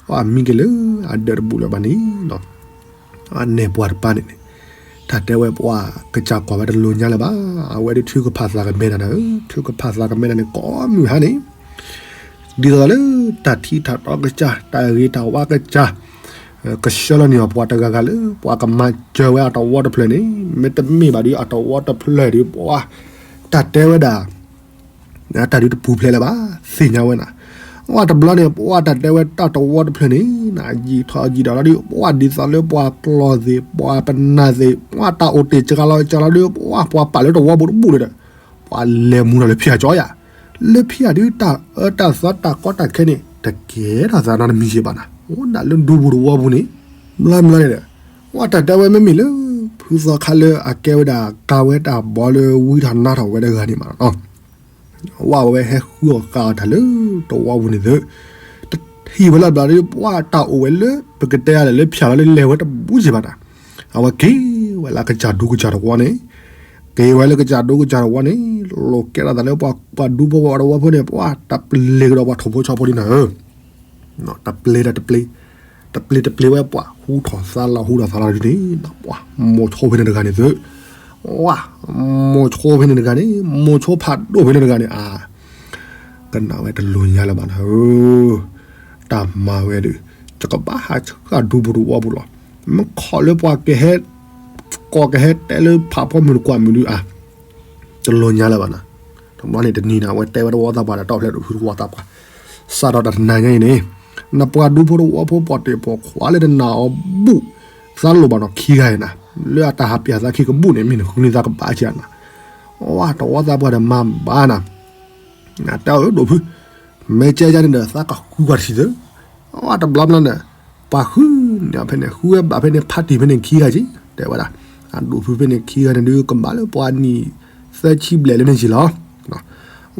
ပှၤမံက့ၤလၢအဒၢးတဘူၣ်လၢၤဘၣ်န့ၣ် အနဲၣ်ပှၢ်တပၤန့ၣ်န့ၣ် တၢ်တဲဝဲပှၤကစၢ်ကွၢ်ဝဲတလိၤညါလၢၤဘၣ်, အဝဲဒုးထုကဖၣ်သးကမဲာ်တၢ်နၤဧၢ, ထုကဖၣ်သးကမဲာ်တၢ်န့ၣ် ကိးမုၢ်ဟါန့ၣ်, ဒ်သိးလၢတၢ်ထံတၢ်တီကစၢ် တၢ်ဂ့ၤတၢ်ဝါကစၢ်, ကဆှၢလီၤန့ၢ်အီၤပှၤတဂၤဂၤလၢ ပှၤကမၤစၢၤဝဲအတဝီတဖျၢၣ်န့ၣ် မ့တမ့ၢ်ဘၣ်ဒီးအတဝီတဖျၢၣ်ဒီး ပှၤတၢ်တဲဝဲဒၣ် တၢ်ဒုးတပူၤဖျဲးလၢၤဘၣ် သ့ၣ်ညါဝဲနၤ. ပှၤတဘျီန့ၣ် ပှၤတၢ်တဲဝဲတၢ်တဝီတဖျၢၣ်န့ၣ် ယံာ်ထီၣ်ယံာ်ဒီးလီၤဒီး ပှၤဒ်သိးလၢပှၤပျီၢ်သ့ၣ် ပှၤပနၢ်သ့ၣ် ပှၤတၢ်အိၣ်တ့ၢ်စှၤလီၤစှၤလီၤဒီး ပှၤပှၤပာ်လၢတဝီပူၤတဘူၣ်လၢၤဒီး ပှၤလဲၤမူထီၣ်လၢဖံးအကၠီယၤ လၢဖံးအဒုးတၢ်အၢတၢ်သီတၢ်ကီတၢ်ခဲန့ၣ် တကဲထီၣ်သးနီတမံၤယံၤဘၣ်နၤ. အိၣ်ဒၣ်လၢဒူပူၤတဝီပူၤန့ၣ် ဘျီဘျီန့ၣ်ဒီး ပှၤတၢ်တဲဝဲမ့မ့ၢ်လၢ ဖုသီခါလၢအကဲဝဲဒၣ်ကၤဝဲတၢ်ဘီလၢဝံထီၣ်နါထီၣ်ဝဲတဂၤန့ၣ်မးနီၤ. ဝဲဝဲဟဲဃုအီၣ်ဃာ်အီၣ်တၢ်လၢတဝီပူၤန့ၣ်သု တဟံၣ်ဝဲလၢဘျီဒီး ပှၤတၢ်အိၣ်ဝဲလၢ ပကတဲအါလဲၣ်လၢဖၠၣ်လီၤလၢလဲၤဝဲတဘူၣ်ယံၤဘၣ်နၤ. အဝဲက့ၤဝဲလၢကစၢ်ဒူကစၢ်တဝီန့ၣ် က့ၤဝဲလၢကစၢ်ဒူကစၢ်တဝီန့ၣ် လိာ်ကဲထီၣ်သးလၢပှၤဒူဖိပှၤတဝီဖိန့ၣ် ပှၤတပျ့ၤကဒီးပှၤထိၣ်ဖိဆီဖိဒ်နၤဧၢ တပျ့ၤတပျ့ၤ တပျ့ၤတပျ့ၤဝဲပှၤဟူထီၣ်သါလီၤဟူထီၣ်သါလီၤဒ်န့ၣ် ပှၤမိၤဆိဖဲန့ၣ်တဂၤန့ၣ်သု ဝါ မိၤဆိဖဲန့ၣ်တဂၤန့ၣ် မိၤဆိဖးဒိၣ်ဖဲန့ၣ်တဂၤန့ၣ် အါ ကနၣ်ဝဲတလိၤညါလၢၤဘၣ်နၤဧၢ တၢ်မၤဝဲဒီး ယကဘၣ်ဟးဆှၣ်ဒူပူၤတဝီပူၤလီၤ. မ့ၢ်ခိးလၢပှၤကဟဲ ကီၢ်ကဟဲတဲလၢဖးဖီမုၢ်တကွၢ်မုၢ်ဒုးအါ တလိၤညါလၢၤဘၣ်နၤ. တဘျီန့ၣ်တနံၤနၤ အဝဲတဲဝဲတဝီသးပှၢ်ဒီးတီၢ်ဖျဲးဒိၣ်ဖုတဝီသးပှၢ် စးထီၣ်တၢ်တနၤညါအံၤန့ၣ် နပှၤဒူဖိတဝီဖိပှၤတ့ၢ်ပှၤခွါလၢတနာ်အီၤဘူၣ် သးလိၣ်ဘၣ်နီၢ်ခံဂၤအံၤနၤ လၢအတၢ်ဟးပၠးသးခံကဘူၣ်န့ၣ် မ့ၢ်နဃုန့ၢ်သးကဘၣ်ကနၤ ဝါ တဝီသးပှၢ်ဒီးမၤဘၣ်နၤ နတဲအီၤဒိၣ်ဖု မ့ၢ်ကဲယါန့ၣ်ဒီး သးကဃုကွၢ်တထံၣ်သု အဝဲတဘျီဘျီန့ၣ် ပှၤဃုန့ၢ်ဖဲန့ၣ် ဃုဝဲဘၣ်ဖဲန့ၣ် ဖးတံၢ်ဖဲန့ၣ်ခံဂၤက့ၤ တဲဝဲဒၣ် အဒိၣ်ဖုဖဲန့ၣ်ခံဂၤန့ၣ်ဒုး ကဘၣ်လၢပှၤနံၣ်သၢဆံဘျဲၣ်လၢန့ၣ်က့ၤလီၤ.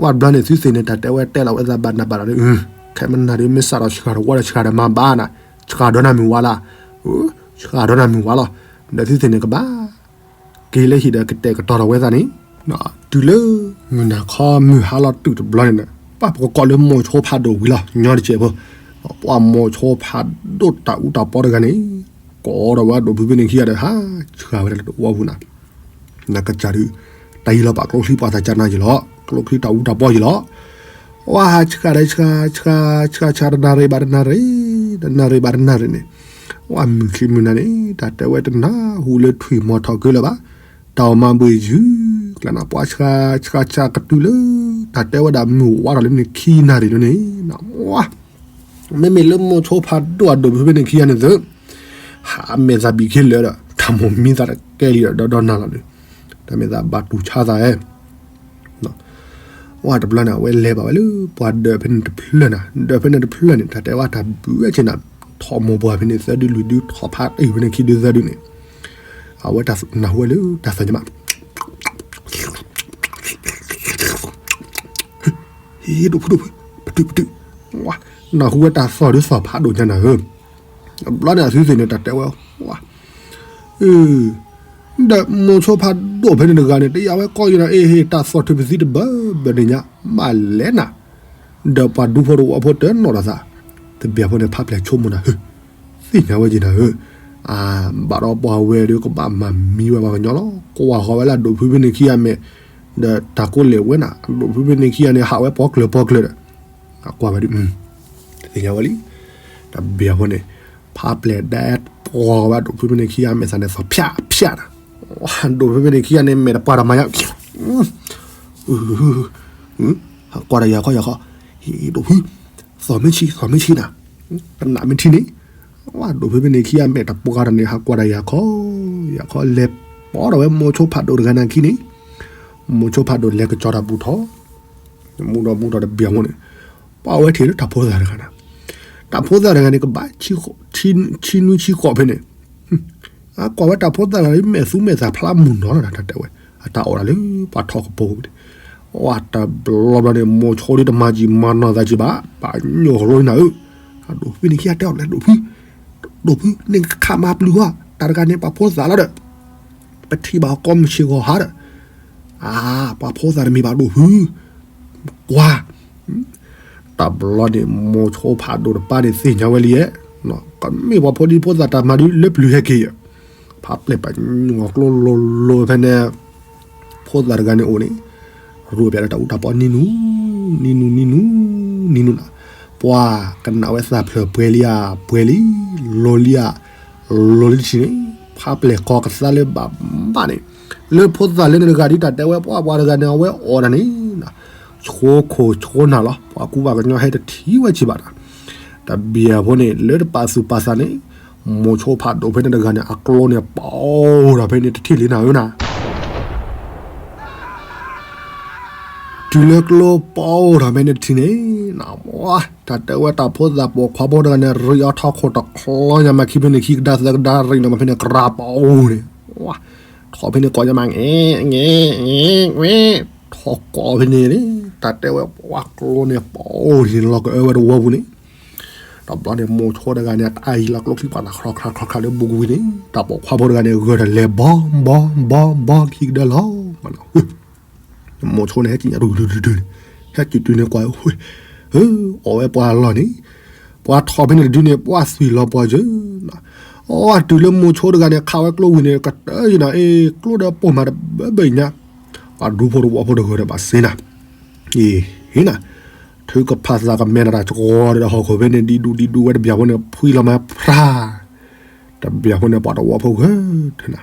ဝဲတဘျီန့ၣ် သုသ့ၣ်န့ၣ် တၢ်တဲဝဲတဲလီၤဝဲသးဘၣ်နးဘၣ်ဒီး ခဲမနၤဒုး မ့ၢ်စးထီၣ်ဆှၣ်တဝီဒီးဆှၣ်ဒီးမၤဘၣ်နၤ ဆှၣ်ဒီးနၤမုၢ်ဝါလီၤ ဆှၣ်ဒီးနၤမုၢ်ဝါလီၤ ဒီးသုသ့ၣ်န့ၣ်ကဘၣ် က့ၤလၢဟံၣ်ဒီးကတဲာ်ကတီၤထီၣ်ဝဲသးန့ၣ် တုၤလၢ မုၢ်နၤခီမုၢ်ဟါလီၤတုၤတဘျီန့ၣ် ပှၤပကကိးလၢမိၤဆိဖးဒိၣ်ဝံၤလီၤ ညီတစဲးဖိ ပှၤမိၤဆိဖးဒိၣ်တၢ်အူတၢ်ပီတဂၤန့ၣ် ကိးထီၣ်ဝဲဒိၣ်ဖုဖဲန့ၣ်ခံဂၤဒီး ဟးဆှၣ်ဝဲဒၣ်လၢတဝီပူၤနၤ နကစၢ်ဒုး တၢ်ယံၤလီၤပာ်ကျိချံပှၤသးကနါယံၤလီၤ ကျိချံတၢ်အူတၢ်ပီယံၤလီၤ ဝဲဟးဆှၣ်ဒီးဆှၣ် ဆှၣ် ဆှၣ် ဆှၣ်တနၣ်ရံၣ်ဘၣ်တနၣ်ရံၣ် တနၣ်ရံၣ်ဘၣ်တနၣ်ရံၣ်န့ၣ် ဝဲမုၢ်ခံမုၢ်နၤန့ၣ် တၢ်တဲဝဲတနၢ်ဟူလၢထွံၣ်မီၤထီၣ်က့ၤလၢၤဘၣ် တၢ်အီၣ်မၤဘှံးယုၢ် ကျါနၤ ပှၤဆှၣ် ဆှၣ် ဆှၣ်ကတုၤလၢ တၢ်တဲဝဲဒၣ်မုၢ်ဝါထီၣ်လၢန့ၣ်ခံနၣ်ရံၣ်န့ၣ် ဝဲ မ့မ့ၢ်လၢမိၤဆိဖးဒိၣ်အဒိၣ်ဖုဖဲန့ၣ်ခံဂၤန့ၣ်သု ဟးမဲာ်သးဘံၣ်ခဲလၢာ်ဒီး တၢ်မိၢ်မံသးတကဲလံဒီးဒီဒီနၤလီၤဒီး တၢ်မဲာ်သးဘၣ်တူၢ်ဆါသးဧဲ ဝဲတဘျီန့ၣ် အဝဲလဲၤဘၣ်ဝဲလၢ ပှၤဒၢးဖဲန့ၣ်တဖျၢၣ်နၤ ဒၢးဖဲန့ၣ်တဖျၢၣ်န့ၣ် တၢ်တဲဝဲတၢ်ဘုးဝဲက့ၤနၤ ထီၣ်မိၢ်ပှၢ်ဖဲန့ၣ်သၢဒုလွံၢ်ဒု ထီၣ်ဖးတံၢ်ဖဲန့ၣ်ခံဒုသၢဒုန့ၣ် အဝဲတၢ်နၢ်ဟူဝဲလၢတၢ်သးညီမး ဟ့ ဒိၣ်ဖုဒိၣ်ဖု ပတုာ်ပတုာ် နၢ်ဟူဝဲတၢ်သီၣ်ဒုးသီၣ်ဖးဒိၣ်ညါနၤဧၢ တဘျီန့ၣ် အသုသ့ၣ်န့ၣ် တၢ်တဲဝဲ ဝဲ ဒီးမိၤဆိဖးဒိၣ်ဖဲန့ၣ်တဂၤန့ၣ် တယာ်ဝဲကီၢ်ယံၤဒီး အ့ဟ့ၣ် တၢ်သီၣ်ထုးပသံတဘၢဘၢန့ၣ်ညါ ဘၣ်လဲၣ်နၤ ဒီးပှၤဒူဖိတဝီဖိတနီၣ်ဒီးသး တဘျီဖိန့ၣ် ဖးပျဲၢ်ဆိကမိၣ်နၤ သ့ၣ်ညါဝဲက့ၤနၤဧၢ အါ ဘၣ်ဒီးပှၤဝဲၢ်ဒီးကဘၣ်မၤမံဝဲပှၤကညီလီၤ ကွၢ်ဃီၤဝဲလၢအဒိၣ်ဖုဖဲန့ၣ်ခံဂၤမဲာ် ဒီးတၢ်ကိးလဲၣ်ဝဲနၤ အဒိၣ်ဖုဖဲန့ၣ်ခံဂၤန့ၣ် ဟးဝဲပှၤကျၢၤပှၤကျၢၤဒီး အကွၢ်ဝဲဒ် သ့ၣ်ညါဝဲလံ တဘျီဖိန့ၣ် ဖးပျဲၢ်ဒဲးပှၤဝဲဒိၣ်ဖုဖဲန့ၣ်ခံဂၤမဲာ်သးန့ၣ်သီၣ်ဖၠးဖၠးနၤ ဒိၣ်ဖုဖဲန့ၣ်ခံဂၤန့ၣ် မဲာ်တပှၢ်တမၤညါ ဟးကွၢ်ဒီးယၤခီယၤခီ ဟ့ၣ်ဒိၣ်ဖု သီၣ်မ့ၢ်ဆံးသီၣ်မ့ၢ်ဆံးနၤ တနးမ့ၢ်ထံန့ၣ် ဝဲဒိၣ်ဖုဖဲန့ၣ်ခံဂၤမဲာ်တပှၢ်ဒီးန့ၣ် ဟးကွၢ်ဒီးယၤခီ ယၤခီလဲၤပိာ်ဒီးဝဲမိၤဆိဖးဒိၣ်တဂၤနၤခံန့ၣ် မိၤဆိဖးဒိၣ်လဲၤကစီၤတၢ်ဘူးထီၣ် မူဒီးဘူးထီၣ်တဘျီဖိန့ၣ် ပှၤဝဲထံၣ်လၢတၢ်ဖိသၣ်တဂၤနၤ တၢ်ဖိသၣ်တဂၤန့ၣ် ကဘၣ် ဆံနွံဆံဃိးဖဲန့ၣ် အကွၢ်ဝဲတၢ်ဖိသၣ်တဂၤ မဲာ်သူမဲာ်သးဖျါမုၢ်နီၤလီၤ တၢ်တဲဝဲ အတၢ်အီၣ်တၢ်လၢပှၤထီၣ်ကပီၤန့ၣ် ဝဲတဘျီဘျီန့ၣ် မိၤဆိဒ်တမၤကံမၤနီၢ်သးကံဘၣ် ပှၤညိၣ်ကလိနၤဧၢ အဒိၣ်ဖုန့ၣ်ခံဂၤတဲအီၤလၢ ဒိၣ်ဖု ဒိၣ်ဖု န့ၣ်ခးမၤပျုၤဟီ တၢ်တဂၤန့ၣ် ပှၤဖိသၣ်လီၤဒီး ပထံၣ်ဘၣ်ကီမုၢ်ဆ့ၣ်ဂီၤဟါဒီး အါ ပှၤဖိသၣ်တမ့ၢ်ဘၣ်ဒိၣ်ဖု ကွၢ် တဘျီန့ၣ် မိၤဆိဖးဒိၣ်တပၢ်န့ၣ်သ့ၣ်ညါဝဲလံဧါ ကမ့ၢ်ပှၤဖိဒံဖိသၣ်တၢ်မၤဒုးလၢပျုၤဟဲက့ၤဧါ ဖးပျဲၢ်ပှၤညိၣ်ကျိလိၤလိၤဖဲန့ၣ် ဖိသၣ်တဂၤန့ၣ်အိၣ်န့ၣ် ရူးပၠးလၢတၢ်အူတၢ်ပီနံၤနူၤ နံၤနူၤ နံၤနူၤ နံၤနူၤနၤ ပ ပှၤကနၣ်ဝဲသးဖျၢၣ်ပှဲၤလံဧါ ပှဲၤလံ, လိၤလံဧါ လိၤလံတထံၣ်န့ၣ်, ဖးပျဲၢ်ကီကသါလၢဘၣ်ဘၣ်န့ၣ်, လၢဖိသၣ်လၢန့ၣ်တဂၤဒ်တၢ်တဲဝဲပှၤပှၤတဂၤန့ၣ် အဝဲအိၣ်ဒၣ်န့ၣ်, ဆိခိၣ်ဆိနၢ်လီၤ, ပှၤကူပှၤကညီဟဲတထံၣ်ဝဲကံဘၣ်တၢ်, တဘျီဖိန့ၣ် လၢတပာ်သူၣ်ပာ်သးန့ၣ်, မိၤဆိဖးဒိၣ်ဖဲန့ၣ်တဂၤန့ၣ် အကျိန့ၣ်ပီၣ်ထီၣ်ဖဲန့ၣ်တထံၣ်လံနၤဧၢနၤ တုၤလၢကျိပီၣ်ထီၣ်ဖဲန့ၣ်တထံၣ်န့ၣ်, တၢ်တဲဝဲတၢ်ဖိသၣ်ပိာ်ခွါဖိတဂၤန့ၣ် ရံးအီၤထီခိၣ်တချီညါမးခံဖဲန့ၣ် ခံကဒါသၢကဒါရံးန့ၣ်မးဖဲန့ၣ် ကြၢးပီၣ်န့ၣ်, ထီၣ်ဖဲန့ၣ်ကိးညါမး ငဲငဲငဲ, ထီၣ်ကိးဖဲန့ၣ်န့ၣ်, တၢ်တဲဝဲပှၤကျိန့ၣ်ပီၣ်န့ၣ်လီၤကအၢဝဲတဝီပူၤန့ၣ်, တဘျီန့ၣ် မိၤဆိတဂၤန့ၣ် အတၢ်အံၤလီၤကျိချံပှၤသးခီခါခီခါလၢဘူးကဝံၤန့ၣ် တၢ်ပိာ်ခွါဖိတဂၤန့ၣ် ဂၢၢ်တလဲၤဘီဘီဘီဘီခံကဒါလီၤ မိၤဆိန့ၣ် ဟဲက့ၤညါဒူဒူဒူဒူန့ၣ်, ဟဲက့ၤတုၤန့ၣ်ကွၢ်, အီၣ်ဝဲပှၤလီၢ်န့ၣ်, ပှၤထီၣ်ဖဲန့ၣ်တဒုန့ၣ် ပှၤသွံၣ်လီၤပှီၤယၢၤ, အီၣ်တုၤလၢမိၤဆိတဂၤန့ၣ် ခးဝဲကျိဝံၤန့ၣ် ကတၢၢ်ယံၤနၤ အ့ ကျိဒီးပိာ်မၤတဘၢဘၢအံၤညါ, ပှၤဒူဖိတဝီဖိတဂၢၢ်ဒီးဘၣ်စ့နၤ, အ့ ဟ့နၤ, ထုကဖၣ်သးကမဲနၤတၢ်ကီဒီးဟီၣ်ခိၣ်ဖဲန့ၣ် ဒံဒူဒံဒူဝဲတဘျီဖိန့ၣ် ဖှံလီၤမးဖြါ တဘျီဖိန့ၣ် ပှၤတဝီဖိဂၢၢ်ထၢနၤ,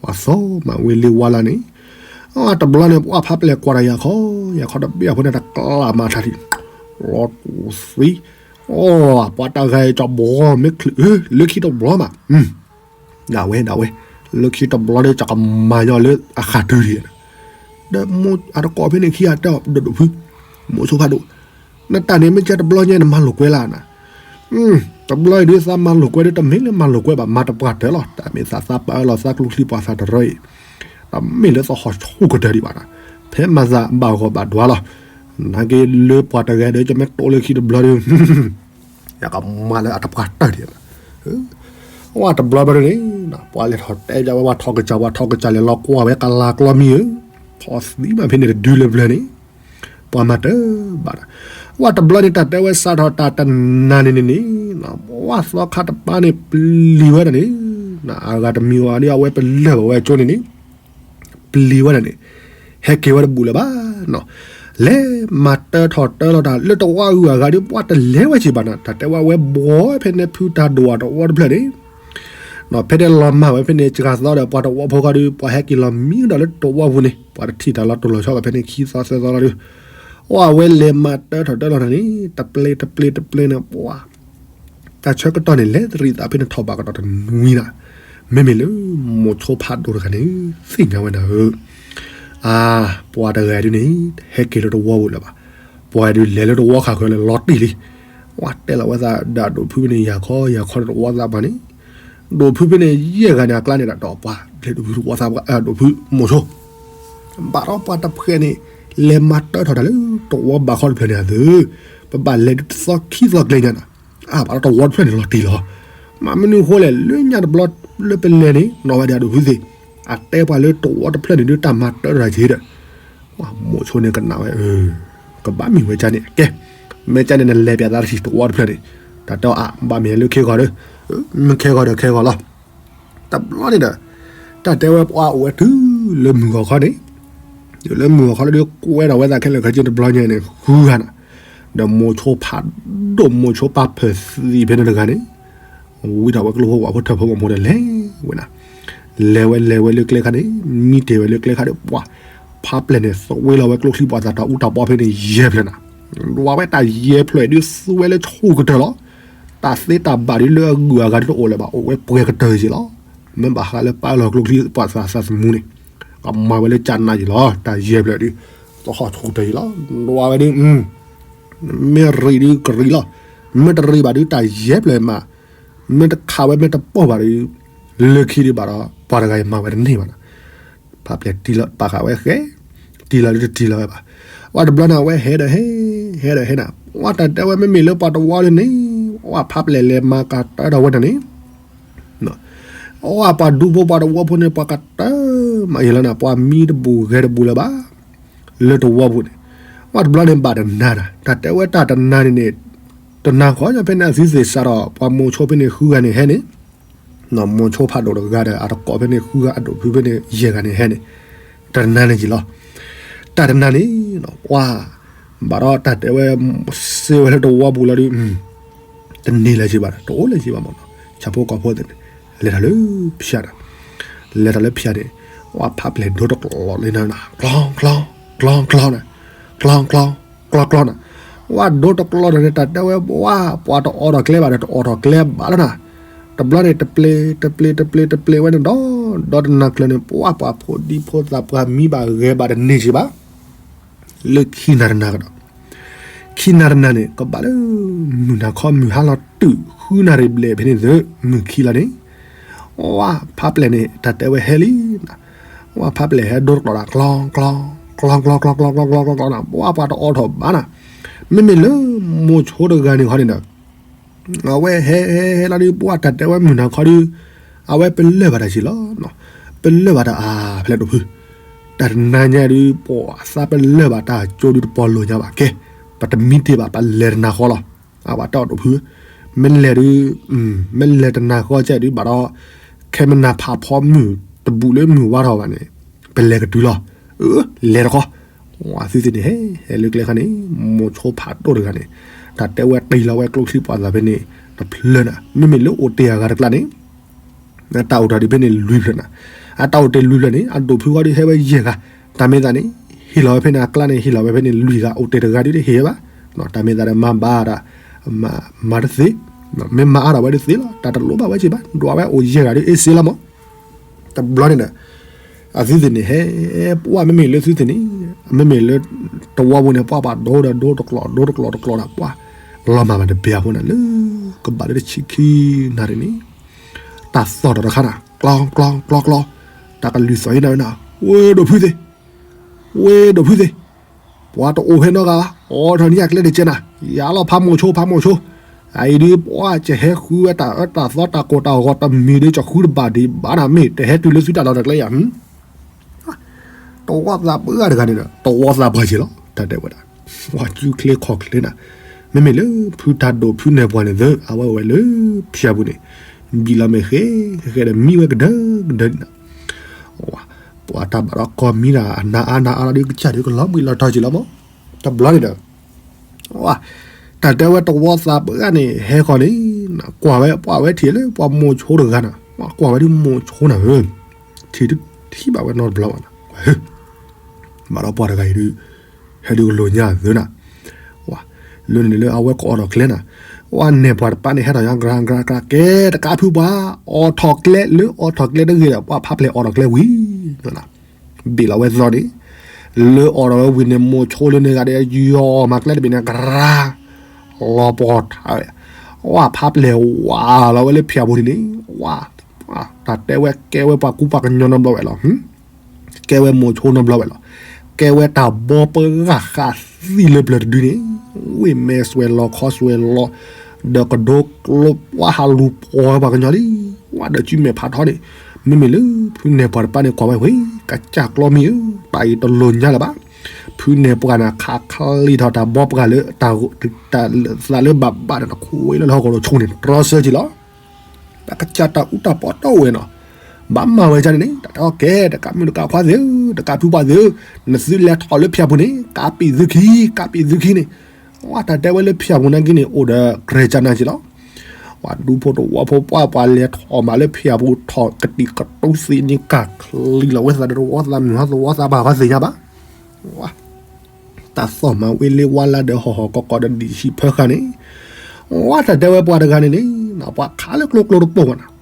ပှၤသီမးဝံၤလံဝါလၢ်န့ၣ်, တဘျီန့ၣ် ပှၤဖးပျဲၢ်ကွၢ်တၢ်ယၤခီ, ယၤခီတဘျီဖိန့ၣ် တကျးမးထါထံၣ်, လီၤတူၢ်သံ, အီ ပှၤတဂၤအံၤကဘီမ့ၢ်ချုး, လၢခံတဘျီမး, ဒၣ်ဝဲဒၣ်ဝဲ, လၢခံတဘျီဒီးကကမၤညီလၢအဃၣ်တုၤဒံး, ဒီးမိၢ်အတကိးဖဲန့ၣ်ခံဂၤတဲအီၤ ဒီးဒိၣ်ဖု, မိၤဆိဖးဒိၣ်, နတၢ်န့ၣ်မ့ၢ်ကဲတဘျီညါနမၤလိာ်ကွဲလၢနၤ တဘျီအံၤဒုးသးမၤလိာ်ကွဲဒုး တမ့ၢ်လၢမၤလိာ်ကွဲဘၣ်မၤတပှၢ်တၢၢ်လီၤ. တၢ်မ့ၢ်သးသးပာ်အၢလီၤသးကျိချံပှၤသးတရၢအံၤ, တမ့ၢ်လၢသဟီၣ်ဆူၣ်ကတၢၢ်ဒံးဘၣ်ဒီး, ဖဲမၤသးဘၣ်ဂီၢ်ဘၣ်ဒွးလီၤ. နာ်က့လၢပှၤတဂၤဒီး ကမ့ၢ်တိလၢခံတဘျီဒီး ယကမၤလၢအတပှၢ်တၢၢ်ဒံး, ဝဲတဘျီဘၣ်န့ၣ်, ပှၤလဲၤထီၣ်တဲဝဲ ပှၤထီၣ်ကစၢ် ပှၤထီၣ်ကစၢ်လဲၤလီၤကွၢ်ဝဲကလၤကျီမံၤဧၢ, ထီၣ်သံမးဖဲန့ၣ်တဒုလၢပျၢၤန့ၣ်, ပှၤမၤတၢ်ဘၣ်ဒီး, ဝဲတဘျီန့ၣ် တၢ်တဲဝဲစးထီၣ်တၢ်တနၤန့ၣ်န့ၣ်န့ၣ်, ပှၤသီခါတပၤန့ၣ် ပျံၤဝဲဒၣ်န့ၣ်, အဂၤတမံၤဝဲဒီး အဝဲပလၢၢ်ဘၣ်ဝဲကၠိန့ၣ်န့ၣ် ပျံၤဝဲဒၣ်န့ၣ်, ဟဲက့ၤဝဲတဘူၣ်လၢၤဘၣ်နီၤ, လဲၤမၤတၢထီၣ်တၢလီၤတၢ် လၢတဝီအုၣ်အဂၤဒီး ပှၤတလဲၤဝဲက့ၤဘၣ်နီၤ, တၢ်တဲဝဲဝဲဘှီဖဲန့ၣ် ဖုတၢ်ဒိၣ်အတဝီတဖျၢၣ်န့ၣ်, ဖဲန့ၣ်လီၤမၢ်ဝဲဖဲန့ၣ် စှၤသီဒီး ပှၤတဝီဖိခီဒီး ပှၤဟဲက့ၤလီၤမံဒီးလၢတဝီပူၤန့ၣ် ပှၤတထံၣ်တၢ်လီၤတိၢ်လီၤဆီဘၣ်ဖဲန့ၣ် ခံသီသၢသီလီၤဒီး, အဝဲလဲၤမၤတၢထီၣ်တၢလီၤတၢ်န့ၣ် တပျ့ၤတပျ့ၤတပျ့ၤန့ၣ် ပှၤ တၢ်ဆၢကတီၢ်န့ၣ် လဲၤတရံးသးဖဲန့ၣ်ထီၣ်ဘၣ်ကဒီးတနွံနၤ, မ့မ့ၢ်လၢမိၤဆိဖးဒိၣ်တဂၤန့ၣ် သ့ၣ်ညါဝဲဒၣ်ဧၢ, အါ, ပှၤတဂၤဒုးန့ၣ် ဟဲက့ၤလၢတဝီပူၤလၢၤဘၣ်, ပှၤဒုးလဲၤလၢတဝီခးဃၢၤလၢလီၤတံၢ်လံ, ဝဲတဲလီၤဝဲသးဒီးဒိၣ်ဖုဖဲန့ၣ် ယၤခီယၤခီတဝီသးပှၢ်န့ၣ်, ဒိၣ်ဖုဖဲန့ၣ် ယဲၢ်ဂၤန့ၣ် အကျါန့ၣ်ဒီး ပှၤလဲၤဒိၣ်ဖုတဝီသးပှၢ် ဒိၣ်ဖုမိၤဆိ ဘၣ်ဒီးပှၤတဖုန့ၣ် လဲၤမၤတၢထီၣ်တၢ်လၢတဝီဘးခီတဖျၢၣ်န့ၣ်အသိး, ပဘၣ်လဲၤဒ်သီခံသီကျဲညါနီၤ, အါ ဘၣ်ဒီးတဝီတဖျၢၣ်န့ၣ်လီၤတံၢ်လီၤ, မ့ၢ်မနုၤအဃိလဲၣ် လၢညါတဘျီလၢပလဲၤန့ၣ် နီၢ်ဝဲဒၣ်ဒိၣ်ဖုသ့ၣ်, အတဲပှၤလၢတဝီတဖျၢၣ်န့ၣ်ဒုးတၢ်မၤတၢထီၣ်တၢ်က့ၤဒီး, မိၤဆိန့ၣ်ကနၣ်ဝဲ, ကဘၣ်မ့ၢ်ဝဲကန့ၣ် ကဲ, မ့ၢ်ကန့ၣ်နလဲၤပၠးသးတထံၣ်တဝီတဖျၢၣ်န့ၣ်, တၢ်တဲအါ ဘၣ်မ့ၢ်လၢခဲဂီၤဒီး, မ့ၢ်ခဲဂီၤဒီးခဲဂီၤလီၤ တဘျီန့ၣ်ဒီး, တၢ်တဲဝဲပှၤအိၣ်ဝဲတုၤလၢမုၢ်ဂီၤခီန့ၣ်, တုၤလၢမုၢ်ဂီၤခီလၢဒုးကွဲထီၣ်ဝဲသးခဲလၢာ်ခဲဆ့တဘျီညါန့ၣ် ဃုဂၤနီၤ, ဒီးမိၤဆိဖးဒိၣ်မိၤဆိပာ်ဖၢၣ်သံဖဲန့ၣ်တဂၤန့ၣ်, ဝံထီၣ်ဝဲကျိဖိဝဲဖိထၢၣ်ဖိကီၢ်ဖိဒီးလဲၤဝဲနၤ, လဲၤဝဲလဲၤဝဲလၢကျဲခါန့ၣ် မံတ့ၢ်ဝဲလၢကျဲခါဒီးပှၤ, ဖးပျဲၢ်န့ၣ် သွဲလီၤဝဲကျိချံပှၤသးတၢ်အူတၢ်ပီဖဲန့ၣ်ယဲၢ်ဖျၢၣ်နၤ, ဒွးဝဲတၢ်ယဲၢ်ဖျၢၣ်ဒုးသူဝဲလၢဆူၣ်ကတၢၢ်လီၤ တၢ်သ့တၢ်ဘၣ်ဒုးလၢအဂုၤအဂၤဒုးတအိၣ်လၢၤဘၣ် အိၣ်ဝဲပှဲၤကတၢၢ်က့ၤလီၤ. မ့ၢ်ဘၣ်ဃးလၢပာ်လီၤကျိချံပှၤသးသးသမူန့ၣ်, ကမၤဝဲလၢကနါက့ၤလီၤ တၢ်ယဲၢ်ဖျၢၣ်ဒုး, သဟီၣ်ဆူၣ်ကတၢၢ်က့ၤလီၤ. ဒွးဝဲဒုး, မ့ၢ်ရံးဒုးကရံးလီၤ, မ့ၢ်တရံးဘၣ်ဒုးတၢ်ယဲၢ်ဖျၢၣ်မး, မ့ၢ်တခးဝဲမ့ၢ်တပိာ်ဘၣ်ဒုး, လၢခံဒုးဘၣ်ဒီး ပှၤတဂၤအံၤမၤဝဲတန့ၢ်ဘၣ်နၤ ဖးပျဲၢ်တံၢ်လီၤပာ်ဃာ်ဝဲဃဲ, တံၢ်လီၤဒုးတတံၢ်လီၤဝဲဘၣ်. ဝဲတဘျီန့ၣ် အဝဲဟဲဒီးဟဲ, ဟဲဒီးဟဲနၤ, ဝဲတၢ်တဲဝဲမ့မ့ၢ်လၢပှၤတဝီလၢန့ၣ်, ဝဲဖးပျဲၢ်လဲၤမၤကတၢထီၣ်ဝဲတၢ်န့ၣ်, ဝဲပှၤဒူဖိပှၤတဝီဖိန့ၣ် ပှၤကတၢၢ်မးအံၤလီၤနၤ, ပှၤမံတဘူၣ်ဂဲၤတဘူၣ်လၢၤဘၣ်, လၢတဝီပူၤန့ၣ်, ဝဲတဘျီန့ၣ်ဘၣ်တနၤနၤ, တၢ်တဲဝဲတၢ်တနၤန့ၣ်န့ၣ်, တနၤဃီညါဖဲန့ၣ်အသုသ့ၣ်စးထီၣ် ပှၤမိၤဆိဖဲန့ၣ်ဃုဂၤန့ၣ်ဟဲန့ၣ် မိၤဆိဖးဒိၣ်တဂၤဒီး အတကိးဖဲန့ၣ်ဃုဂၤအဒိၣ်ဖုဖဲန့ၣ်ယဲၢ်ဂၤန့ၣ်ဟဲန့ၣ်, တနၤန့ၣ်က့ၤလီၤ. တၢ်တနၤန့ၣ်, ပှၤ, ဘၣ်ဒီးတၢ်တဲဝဲ စ့ဝဲလၢတဝီပူၤလီၤဒုး တန့ၢ်လၢၤဘၣ်ဒီး တအိၣ်လၢၤဘၣ်မ့ၢ်နီၤ. ဆၣ်ဖိကီၢ်ဖိသ့ၣ်န့ၣ် လဲၤထီၣ်လၢဖၠါဒီး လဲၤထီၣ်လၢဖၠါန့ၣ် ဝဲဖးပျဲၢ်ဒိတကျီလီၤလံနၤ ကျီကျီ ကျီကျီနၤ ကျီကျီ ကျီကျီနၤ ဝဲဒိတကျီဒီးန့ၣ် တၢ်တဲဝဲ ပှၤ ပှၤတအိးထီၣ်ကျဲဘၣ်ဒီး တအိးထီၣ်ကျဲဘၣ်လီၤနၤ. တဘျီန့ၣ် တပျဲၢ် တပျဲၢ် တပျဲၢ် တပျဲၢ်ဝဲန့ၣ်ဒီး ဒီးတနၤကျၢၤန့ၣ် ပှၤ ပှၤဖိဒံဖိသၣ် ပှၤမံဘၣ်ဂဲၤဘၣ်တန့ၢ်က့ၤဘၣ် လၢခံနၤတနၤကဒီး ခံနၤတနၤန့ၣ် ကဘၣ်လၢ မုၢ်နၤခီမုၢ်ဟါလီၤတုၤ ဃုနၣ်ရံၣ်ဘျဲၣ်ဖဲန့ၣ်သ့ၣ် မုၢ်ခံလီၤန့ၣ် ဝဲဖးပျဲၢ်န့ၣ် တၢ်တဲဝဲဟဲလံ ဝဲဖးပျဲၢ်ဟဲဒိတကျီဒီး ကျီကျီ ကျီကျီ ကျီကျီ ကျီကျီ ကျီကျီနၤ ပှၤ ပှၤတအိးထီၣ်ဘၣ်နၤ. မ့မ့ၢ်လၢမိၤဆိတဂၤန့ၣ်ခီန့ၣ်ဒီး အဝဲဟဲဟဲဟဲလီၤဒုး ပှၤ တၢ်တဲဝဲမုၢ်နၤခီဒုး အဝဲပလၢၢ်ဘၣ်တၢ်စ့ၢ်လီၤ. ပလၢၢ်ဘၣ်တၢ်အါဖဲလဲၣ်ဒိၣ်ဖု တၢ်တနၤညါဒုး ပှၤသးပလၢၢ်ဘၣ်တၢ်ကၠိဒုး တပီၤလိာ်ညါဘၣ်ကဲ ပတမံတ့ၢ်ဘၣ် ပလဲၤတနၤဃီလီၤ. အဝဲတဲအီၤဒိၣ်ဖု မ့ၢ်လဲၤဒုး မ့ၢ်လဲၤတနၤဃီကဲဒုးဘၣ်ဒီး ခဲမနၤဖးဖီမုၢ်တဘူၣ်လၢမုၢ်ဝါထီၣ်ဘၣ်န့ၣ် ပလဲၤကတုၤလီၤ. လဲၤတခီ ဝဲသုသ့ၣ်န့ၣ် ဟဲ ဟဲလၢကျဲခါန့ၣ် မိၤဆိဖးဒိၣ်တဂၤန့ၣ် တၢ်တဲဝဲတ့ၢ်လီၤဝဲကျိချံပှၤသးဖဲန့ၣ် တဖျၢၣ်နၤ မ့မ့ၢ်လၢအိၣ်တ့ၢ်အဂၤတကျါန့ၣ် အတၢ်အိၣ်တ့ၢ်ဒံးဖဲန့ၣ်လွံၢ်ဖျၢၣ်နၤ. အတၢ်အိၣ်တ့ၢ်လွံၢ်ဖျၢၣ်န့ၣ် အဒိၣ်ဖုဃီဒုးဟဲဝဲယဲၢ်ဂၤ တၢ်မ့ၢ်သးန့ၣ် ဟ့ၣ်လီၤဝဲဖဲန့ၣ် အကျါန့ၣ် ဟ့ၣ်လီၤဝဲဖဲန့ၣ်လွံၢ်ဂၤ အိၣ်တ့ၢ်တဂၤဒုးတဟ့ၣ်ဝဲဘၣ်. တၢ်မ့ၢ်သးဒီးမၤဘၣ်ဒီး မၤတသ့ မ့ၢ်မၤအါထီၣ်ဝဲဒုးသ့လီၤ တၢ်တလိၣ်ဘၣ်ဝဲက့ၤဘၣ် ဒွးဝဲအိၣ်ယဲၢ်ဂၤဒုးအ့ၣ်စ့လီၤမး. တဘျီန့ၣ်ဒီး အသုသ့ၣ်န့ၣ်ဟဲ ပှၤ မ့မ့ၢ်လၢသုသ့ၣ်န့ၣ် မ့မ့ၢ်လၢ တဝီပူၤန့ၣ် ပှၤ ပှၤဒိဒီးဒိတကျီ ဒိတကျီတကျီဒီး ပှၤ လီၤမၢ်ဘၣ်တဘ့ၣ်အဃိန့ၣ် လၢကဘၣ်လၢတဆံခံနၣ်ရံၣ်န့ၣ် တၢ်သီၣ်ထီၣ်တခါနၤ ကျီကျီ ကျီကျီ တၢ်ကလုၢ်သီၣ်အံၤနၤဝဲနၤ ဝ့ၢ်ဒိၣ်ဖုသ့ၣ် ဝ့ၢ်ဒိၣ်ဖုသ့ၣ် ပှၤတအိၣ်ဖဲနီတဂၤဘၣ် အိးထီၣ်န့ၢ်ယၤကျဲတကဲနၤ ယၤလီၤဖးမိၤဆိ ဖးမိၤဆိ အအံၤဒုး ပှၤ ကဟဲဃုဝဲတၢ်အၢတၢ်သီတၢ်ကိၢ်တၢ်ဂီၤတမံၤဒီး ကဃုတဘၣ်ဒံးဘၣ်နၤ မ့ၢ်တဟဲတုၤလၢသုတၢ်လီၢ်တၢ်ကျဲယၤ တဝီသးပှၢ်တဂၤန့ၣ်ဒီး တဝီသးပှၢ်က့ၤလီၤ တၢ်တဲဝဲဒၣ် ပှၤကၠူချ့ခီၣ်ချ့နၤ မ့မ့ၢ်လၢဖုတၢ်ဒိၣ်ဖုနဲၣ်ပှၢ်န့ၣ်သ့ၣ် အဝဲအိၣ်ဝဲလၢဖၠါပူၤန့ၣ် ဘံၣ်လီၤမဲာ်ဃဲ ဃဲဒီးမံဝဲကဒၢကဒၢန့ၣ် ပှၤတၢ်ဘၣ်ဒီးကီၢ်မံဒၣ် အနါအါနါအါလီၤဒုးကစၢ်ဒုးကလီၤဘှံးလီၤတီၤက့ၤလီၤမး တဘျီန့ၣ်ဒီး တၢ်တဲဝဲတဝီသးပှၢ်န့ၣ် ဟဲဃီၤန့ၣ် ကွၢ်ဝဲပှၤဝဲထံၣ်လၢပှၤမိၤဆိတဂၤနၤ ကွၢ်ဝဲဒုးမိၤဆိနၤဧၢ ထံၣ်ဒုးထံၣ်ဘၣ်ဝဲနီတဘျီဘၣ်နၤ ဘၣ်ဒီးပှၤတဂၤအံၤဒုး ဟဲဒုးကလိာ်ညါသ့နၤ လၢန့ၣ်လၢအဝဲကအိးထီၣ်ကျဲနၤ ဝဲနဲၣ်ပှၤတပၢ်န့ၣ် ဟဲထီၣ်ညါကြၢကြၢကြၢ ကဲတကးဖုပှၤ အိးထီၣ်ကျဲလၢအိးထီၣ်ကျဲတဂ့ၤဒီး ပှၤဖးပျဲၢ်အိးထီၣ်ကျဲဝံၤ ဘ့ၣ်လီၤဝဲသီန့ၣ် လၢအိးထီၣ်ဝဲဝံၤန့ၣ် မိၤဆိလၢန့ၣ်ဂၤဒဲး ယီၤမၤကျဲတဘ့ၣ်န့ၣ် ကြၢ လီၤပှီၢ်ထါဝဲ ဝဲဖးပျဲၢ်ဝးလီၤဝဲလၢဖၠါပူၤန့ၣ်န့ၣ် ဝဲ တၢ်တဲဝဲကဲဝဲပှၤကူပှၤကညီနီတဘျီဝဲလီၤ ကဲဝဲမိၤဆိနီတဘျီဝဲလီၤ ကဲဝဲတၢ်ဘီပဂၢ်ဃးသံလၢပျၢၤတဒုန့ၣ် ဝ့ၢ်မဲာ်စွဲးလီၤခီစွဲးလီၤ ဒီးကဒိကျိပှၤဟးလူၤပှီၢ်ဝဲပှၤကညီလံ ဝဲဒီးကုမဲာ်ဖးထီန့ၣ် မ့မ့ၢ်လၢဖုနဲၣ်ပှၤတပၢ်န့ၣ်ကွၢ်ဝဲဝံၤ ကစၢ်ကျီမံဧၢ တၢ်အံၤတလိာ်ညါလၢၤဘၣ် ဖုနဲၣ်ပှၤန့ၣ် ခးချံထီၣ်တၢ်ဘီပှၢ်လၢ တၢ်သးလၢဘၣ်ဘၣ်န့ၣ် တခိးဝဲလၢဟီၣ်ကဝီၤတဆိန့ၣ် တြီဆၢက့ၤလီၤ တၢ်ကစၢ်တၢ်အူတၢ်ပီးတီဝဲနီၤ ဘၣ်မၤဝဲဒ်န့ၣ်န့ၣ် တၢ်တဲအီၤကဲ တကးမုၣ်တကးခွါသ့ၣ်ဧၢ တကးဖုပှၢ်သ့ၣ်ဧၢ နသုလဲၤထီၣ်လၢဖၠါပူၤန့ၣ် ကးပံာ်သုခံ ကးပံာ်သုခံန့ၣ် ဝဲတၢ်တဲဝဲလၢဖၠါပူၤနာ်က့န့ၣ် အိၣ်ဒီးကြဲၤကၠါနၢ်က့လီၤ ပှၤဒူဖိတဝီဖိပှၢ်ပှၤလဲၤထီၣ်မးလၢဖၠါပူၤထီၣ်ကတံာ်ကတူသ့န့ၣ် ကၢ်ချံလီၤဝဲသးဒီးတဝီသးမုၢ်ဟါသဝီသးဘၣ်ဃီသ့ၣ်ညါဘၣ် တၢ်သီၣ်မၤဝံၤလ့ဝါလၢဒီးဟီၣ်ဟီၣ်ကီၢ်ကီၢ်ဒီးဒံၣ်ဆံးဖၢဃာ်န့ၣ် ဝဲတၢ်တဲဝဲပှၤတဂၤန့ၣ်န့ၣ် ပှၤခးလၢကျိကျိတပိၢ်ဘၣ်နီၤ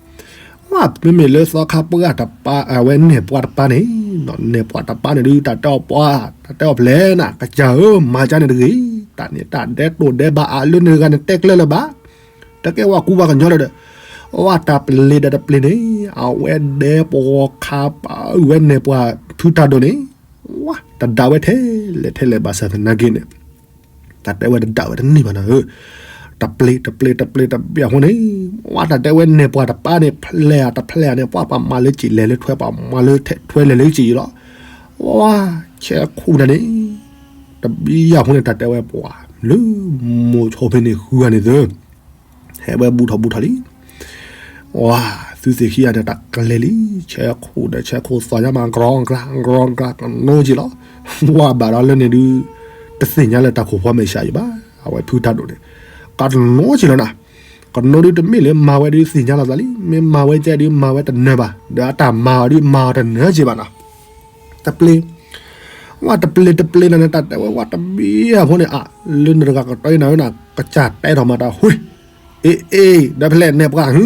ဝဲမ့မ့ၢ်လၢသီခါပှၢ်တပၢ် အဝဲနဲၣ်ပှၤတပၢ်န့ၣ် နဲၣ်ပှၤတပၢ်န့ၣ်ဒုး တၢ်တဲအီၤပှၤ တၢ်တဲအီၤဖျဲးနၤ ကစၢ်ဧၢ မၤကၠါန့ၣ်တဂ့ၤ တၢ်န့ၣ်တၢ်ဒဲးတိၢ်ဒဲးဘးအါလၢန့ၣ်တဂၤန့ၣ်တဲကျၢၤလၢၤဘၣ် တကဲဝဲကူပှၤကညီဒီး ဝဲတၢ်ပျ့ၤဒီးတပျ့ၤန့ၣ် အဝဲဒဲးပှၤခးပာ်ဝဲနဲၣ်ပှၤဖုတၢ်ဒိၣ်န့ၣ် ဝဲတဒၣ်ဝဲထဲလဲၣ်ထဲလဲၣ်ဘၣ်ဆၣ်သနာ်က့န့ၣ် တၢ်တဲဝဲတဒၣ်ဝဲတန့ၢ်ဘၣ်နၤဧၢ, တပျ့ၤတပျ့ၤတပျ့ၤတပျ့ၤအဃိန့ၣ် ဝဲတၢ်တဲဝဲနဲၣ်ပှၤတပၢ်န့ၣ် ဖျဲးဧါတဖျဲးဧါန့ၣ် ပှၤပှၤမၤလၢက့ၤလဲၤလၢထွဲ ပှၤမၤလၢထွဲလဲၤလၢက့ၤလီၤ. ဝဲဆဲးခိၣ်နၤန့ၣ် တဘျီအဃိန့ၣ် တၢ်တဲဝဲပှၤ လၢမိၤဆိဖဲန့ၣ်ဃုဂၤန့ၣ်သၢ ဟဲဝဲဘူးထီၣ်ဘူးထီၣ်လံ. ဝဲ သုသ့ၣ်ခံဂၤန့ၣ် တၢ်ကလဲၤလံ, ဆဲးခိၣ်ဒီးဆဲးခိၣ်သီၣ်ညါမး ကရီကရၢ် ကရီကရၢ် ကနိက့ၤလီၤ. ဝဲဘၣ်ဒီးလၢန့ၣ်ဒုး တသ့ၣ်ညါလၢတၢ်ခိၣ်ဖီမဲာ်ဆှးအံၤဘၣ်, အဝဲဖုတၢ်ဒိၣ်န့ၣ်, ကးတနီၤက့ၤလီၤနၤ, ကနီၤဒုတမ့ၢ်လၢမၤဝဲဒုသ့ၣ်ညါလီၤသးလံ, မ့ၢ်မၤဝဲကဲဒုမၤဝဲတနၢၤဘၣ်, ဒီးအတၢ်မၤအီၤဒုမၤအီၤတနၢၤက့ၤဘၣ်နီၤ, တပျ့ၤ ဝဲတပျ့ၤတပျ့ၤနၤန့ၣ် တၢ်တဲဝဲဝဲတဘံၣ်အဖိန့ၣ် အါ လၢနတဂၤကတီၢ်အံၤနၤဧၢနၤ ကစၢ်တဲထီၣ်မၤတၢ်ဝ့ၢ်, အ့ၣ်အ့ၣ် ဒီးဖဲလဲၣ်နဲၣ်ပှၤဧၢ,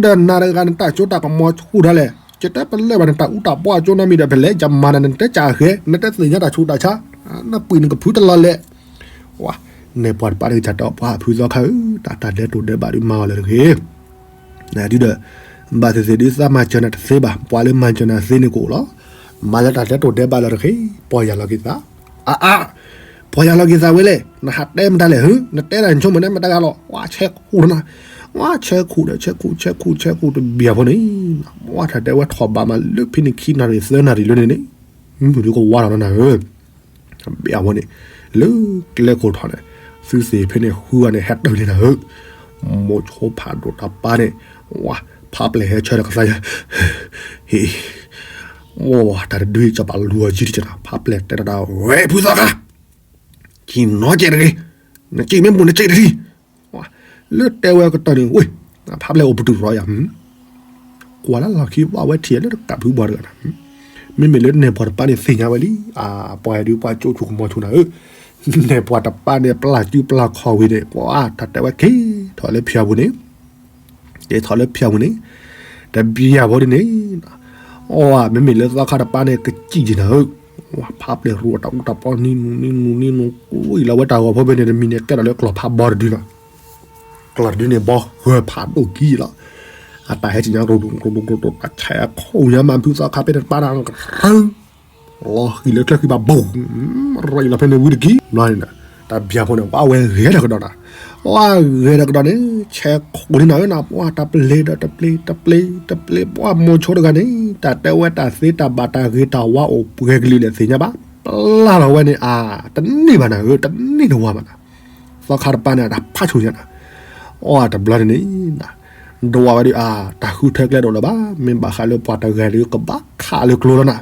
ဒီးနၤတဂၤနတၢ်စိတၢ်ကမီၤဆူၣ်ဒၣ်လဲာ်, ယတဲပလၢၢ်ဘၣ်နတၢ်အူတၢ်ပီအကၠိနီတမံၤဒီးဖဲလဲၣ်, ယမၤနၤန့ၣ် နတဲကၢ်ဃဲ, နတသ့ၣ်ညါတၢ်ဆူးတၢ်ဆါ, နပှ့ၤနကဖုတလီၤလဲၣ်, ဝဲ, နဲၣ်ပှၤတပၣ်န့ၣ်ကစၢ်တဲပှၤဖုသီခါဧၢ, တၢ်တၢ်ဒဲးတိၢ်ဒဲးဘးဒုးမၤအီၤလၢတဂ့ၤ ဒုဒီး, ဘၣ်သ့ၣ်သ့ၣ်ဒုးသးမၤစၢၤနၤတသ့ဘၣ်, ပှၤလၢမၤစၢၤနၤသ့န့ၣ်ကအိၣ်လီၤ, မၤလၢတၢ်ဒဲးတိၢ်ဒဲးဘးလၢတဂ့ၤ, ပီၢ်ယၢ်လီၤက့ၤသး, အါအါ, ပီၢ်ယၢ်လီၤက့ၤသးဝဲလဲၣ်, နဟးတဲမတၤလဲၣ်, နတဲတၢ်ဆိကမိၣ်န့ၣ်မတၤဂၤလီၤ, ဝဲဆဲးခိၣ်နၤ, ဝဲဆဲးခိၣ်ဒီးဆဲးခိၣ်ဆဲးခိၣ်ဆဲးခိၣ်တဘံၣ်အဖိန့ၣ်, ဝဲတၢ်တဲဝဲထီၣ်ဘးမးလၢဖဲန့ၣ်ခံနၣ်ရံၣ်သၢနၣ်ရံၣ်လၢန့ၣ်န့ၣ်, မုၢ်ဒုးကဝါထီၣ်လီၤနၤဧၢ ဘၣ်အဝဲန့ၣ်, လၢကျဲခိၣ်ထီၣ်န့ၣ်, သုသ့ၣ်ဖဲန့ၣ်ဃုဂၤန့ၣ် ဟဲတၢၢ်လံနၤဧၢ, မိၤဆိဖးဒိၣ်တၢ်ပၢ်န့ၣ်, ဝဲ, ဖးပျဲၢ်ဟဲဆၢထၢၣ်ကသါယၤ, ဟ့ၣ်, ဝဲ, တၢ်တဒုအံၤ ကဘၣ်လူၤအီၤယံၤတက့ၢ်နီၤ, ဖးပျဲၢ်တဲတၢ်ဝဲဖုသီခါ, ကံၣ်နီကဲတဂ့ၤ, နကံၣ်မ့ၢ်ဘူးနကံၣ်တထံၣ် လၢတဲဝဲကတီၢ်န့ၣ်ဝဲ, ဖးပျဲၢ်အိၣ်ပတုာ်ရီယၤ, ကွၢ်လၢလီၢ်ခံဘၣ်ဝဲထံၣ်လၢတကးဖုပှၤတဂၤန့ၣ်, မ့မ့ၢ်လၢနဲၣ်ပှၤတပၣ်န့ၣ်သ့ၣ်ညါဝဲလံ, ပှၤဒုးပှၤကၠိဆူၣ်ကမီၤဆူၣ်နၤဧၢ, နဲၣ်ပှၤတပၣ်န့ၣ် ပျၢ်စုပျၢ်ခီၣ်ဝံၤန့ၣ် ပှၤတၢ်တဲဝဲက့ၤထီၣ်လၢဖၠၣ်ပူၤန့ၣ် က့ၤထီၣ်လၢဖၠၣ်ပူၤန့ၣ်, တဘံၣ်အဖိဒ်န့ၣ်, အီ, မ့မ့ၢ်လၢသီခါတပၣ်န့ၣ် ကစံၣ်က့ၤနၤဧၢ, ဝဲဖးပျဲၢ်ရူအတၢ်အူတၢ်ပီနံနူနံနူနံနူ ကွံာ်လီၤဝဲတၢ်ဂီၤဖိဖဲန့ၣ် တမံၤန့ၣ် ကဲထီၣ်လၢကျီၢ်ဖးဘီတဒုနီၤ, ကျီၢ်တဒုန့ၣ် ဘီဃၢၤဖးဒိၣ်ခံလီၤ, အတၢ်ဟဲက့ၤညါ ကျိၤကျိၤကျိၤကျိၤ တၢ်ဆဲးခိၣ်ညါမး ဖုသီခါဖဲန့ၣ်တပၣ်န့ၣ် ကရၢ လီၤဃံၤလၢချၢဃံဘၣ်ဘိၣ်, ရၤအံၤလီၤဖဲန့ၣ်ဝံၤတက့ၢ်, ဘျီန့ၣ်, တၢ်ဘံၣ်အဖိန့ၣ် ဝဲအဝဲဂဲၤဒီးကဒီးနၤ, ဝဲဂဲၤဒီးကဒီးန့ၣ် ဆဲးခိၣ်န့ၣ်နၤဧၢနၤ ပှၤတပျ့ၤဒီးတပျ့ၤ တပျ့ၤ တပျ့ၤ ပှၤမိၤဆိတဂၤန့ၣ် တၢ်တဲဝဲတၢ်သ့တၢ်ဘၣ်တၢ်ဂ့ၤတၢ်ဝါအိၣ်ပှဲၤကလုာ်လဲၣ်သ့ၣ်ညါဘၣ်, ပျၢ်လီၤဝဲန့ၣ် အါ, တန့ၢ်ဘၣ်နၤဧၢ တန့ၢ်တဝါဘၣ်နၤ, သီခါတပၣ်န့ၣ် အတၢ်ဖးဆူၣ်ညါနၤ, အီ တဘျီန့ၣ်န့ၣ် ဒွးဝဲဒုးအါ တၢ်ဃုထၢကျဲဒိၣ်လၢၤဘၣ်, မ့ၢ်ဘၣ်ဃးလၢပှၤတဂၤဒုးကဘၣ်ခးလၢကျိလီၤနၤ,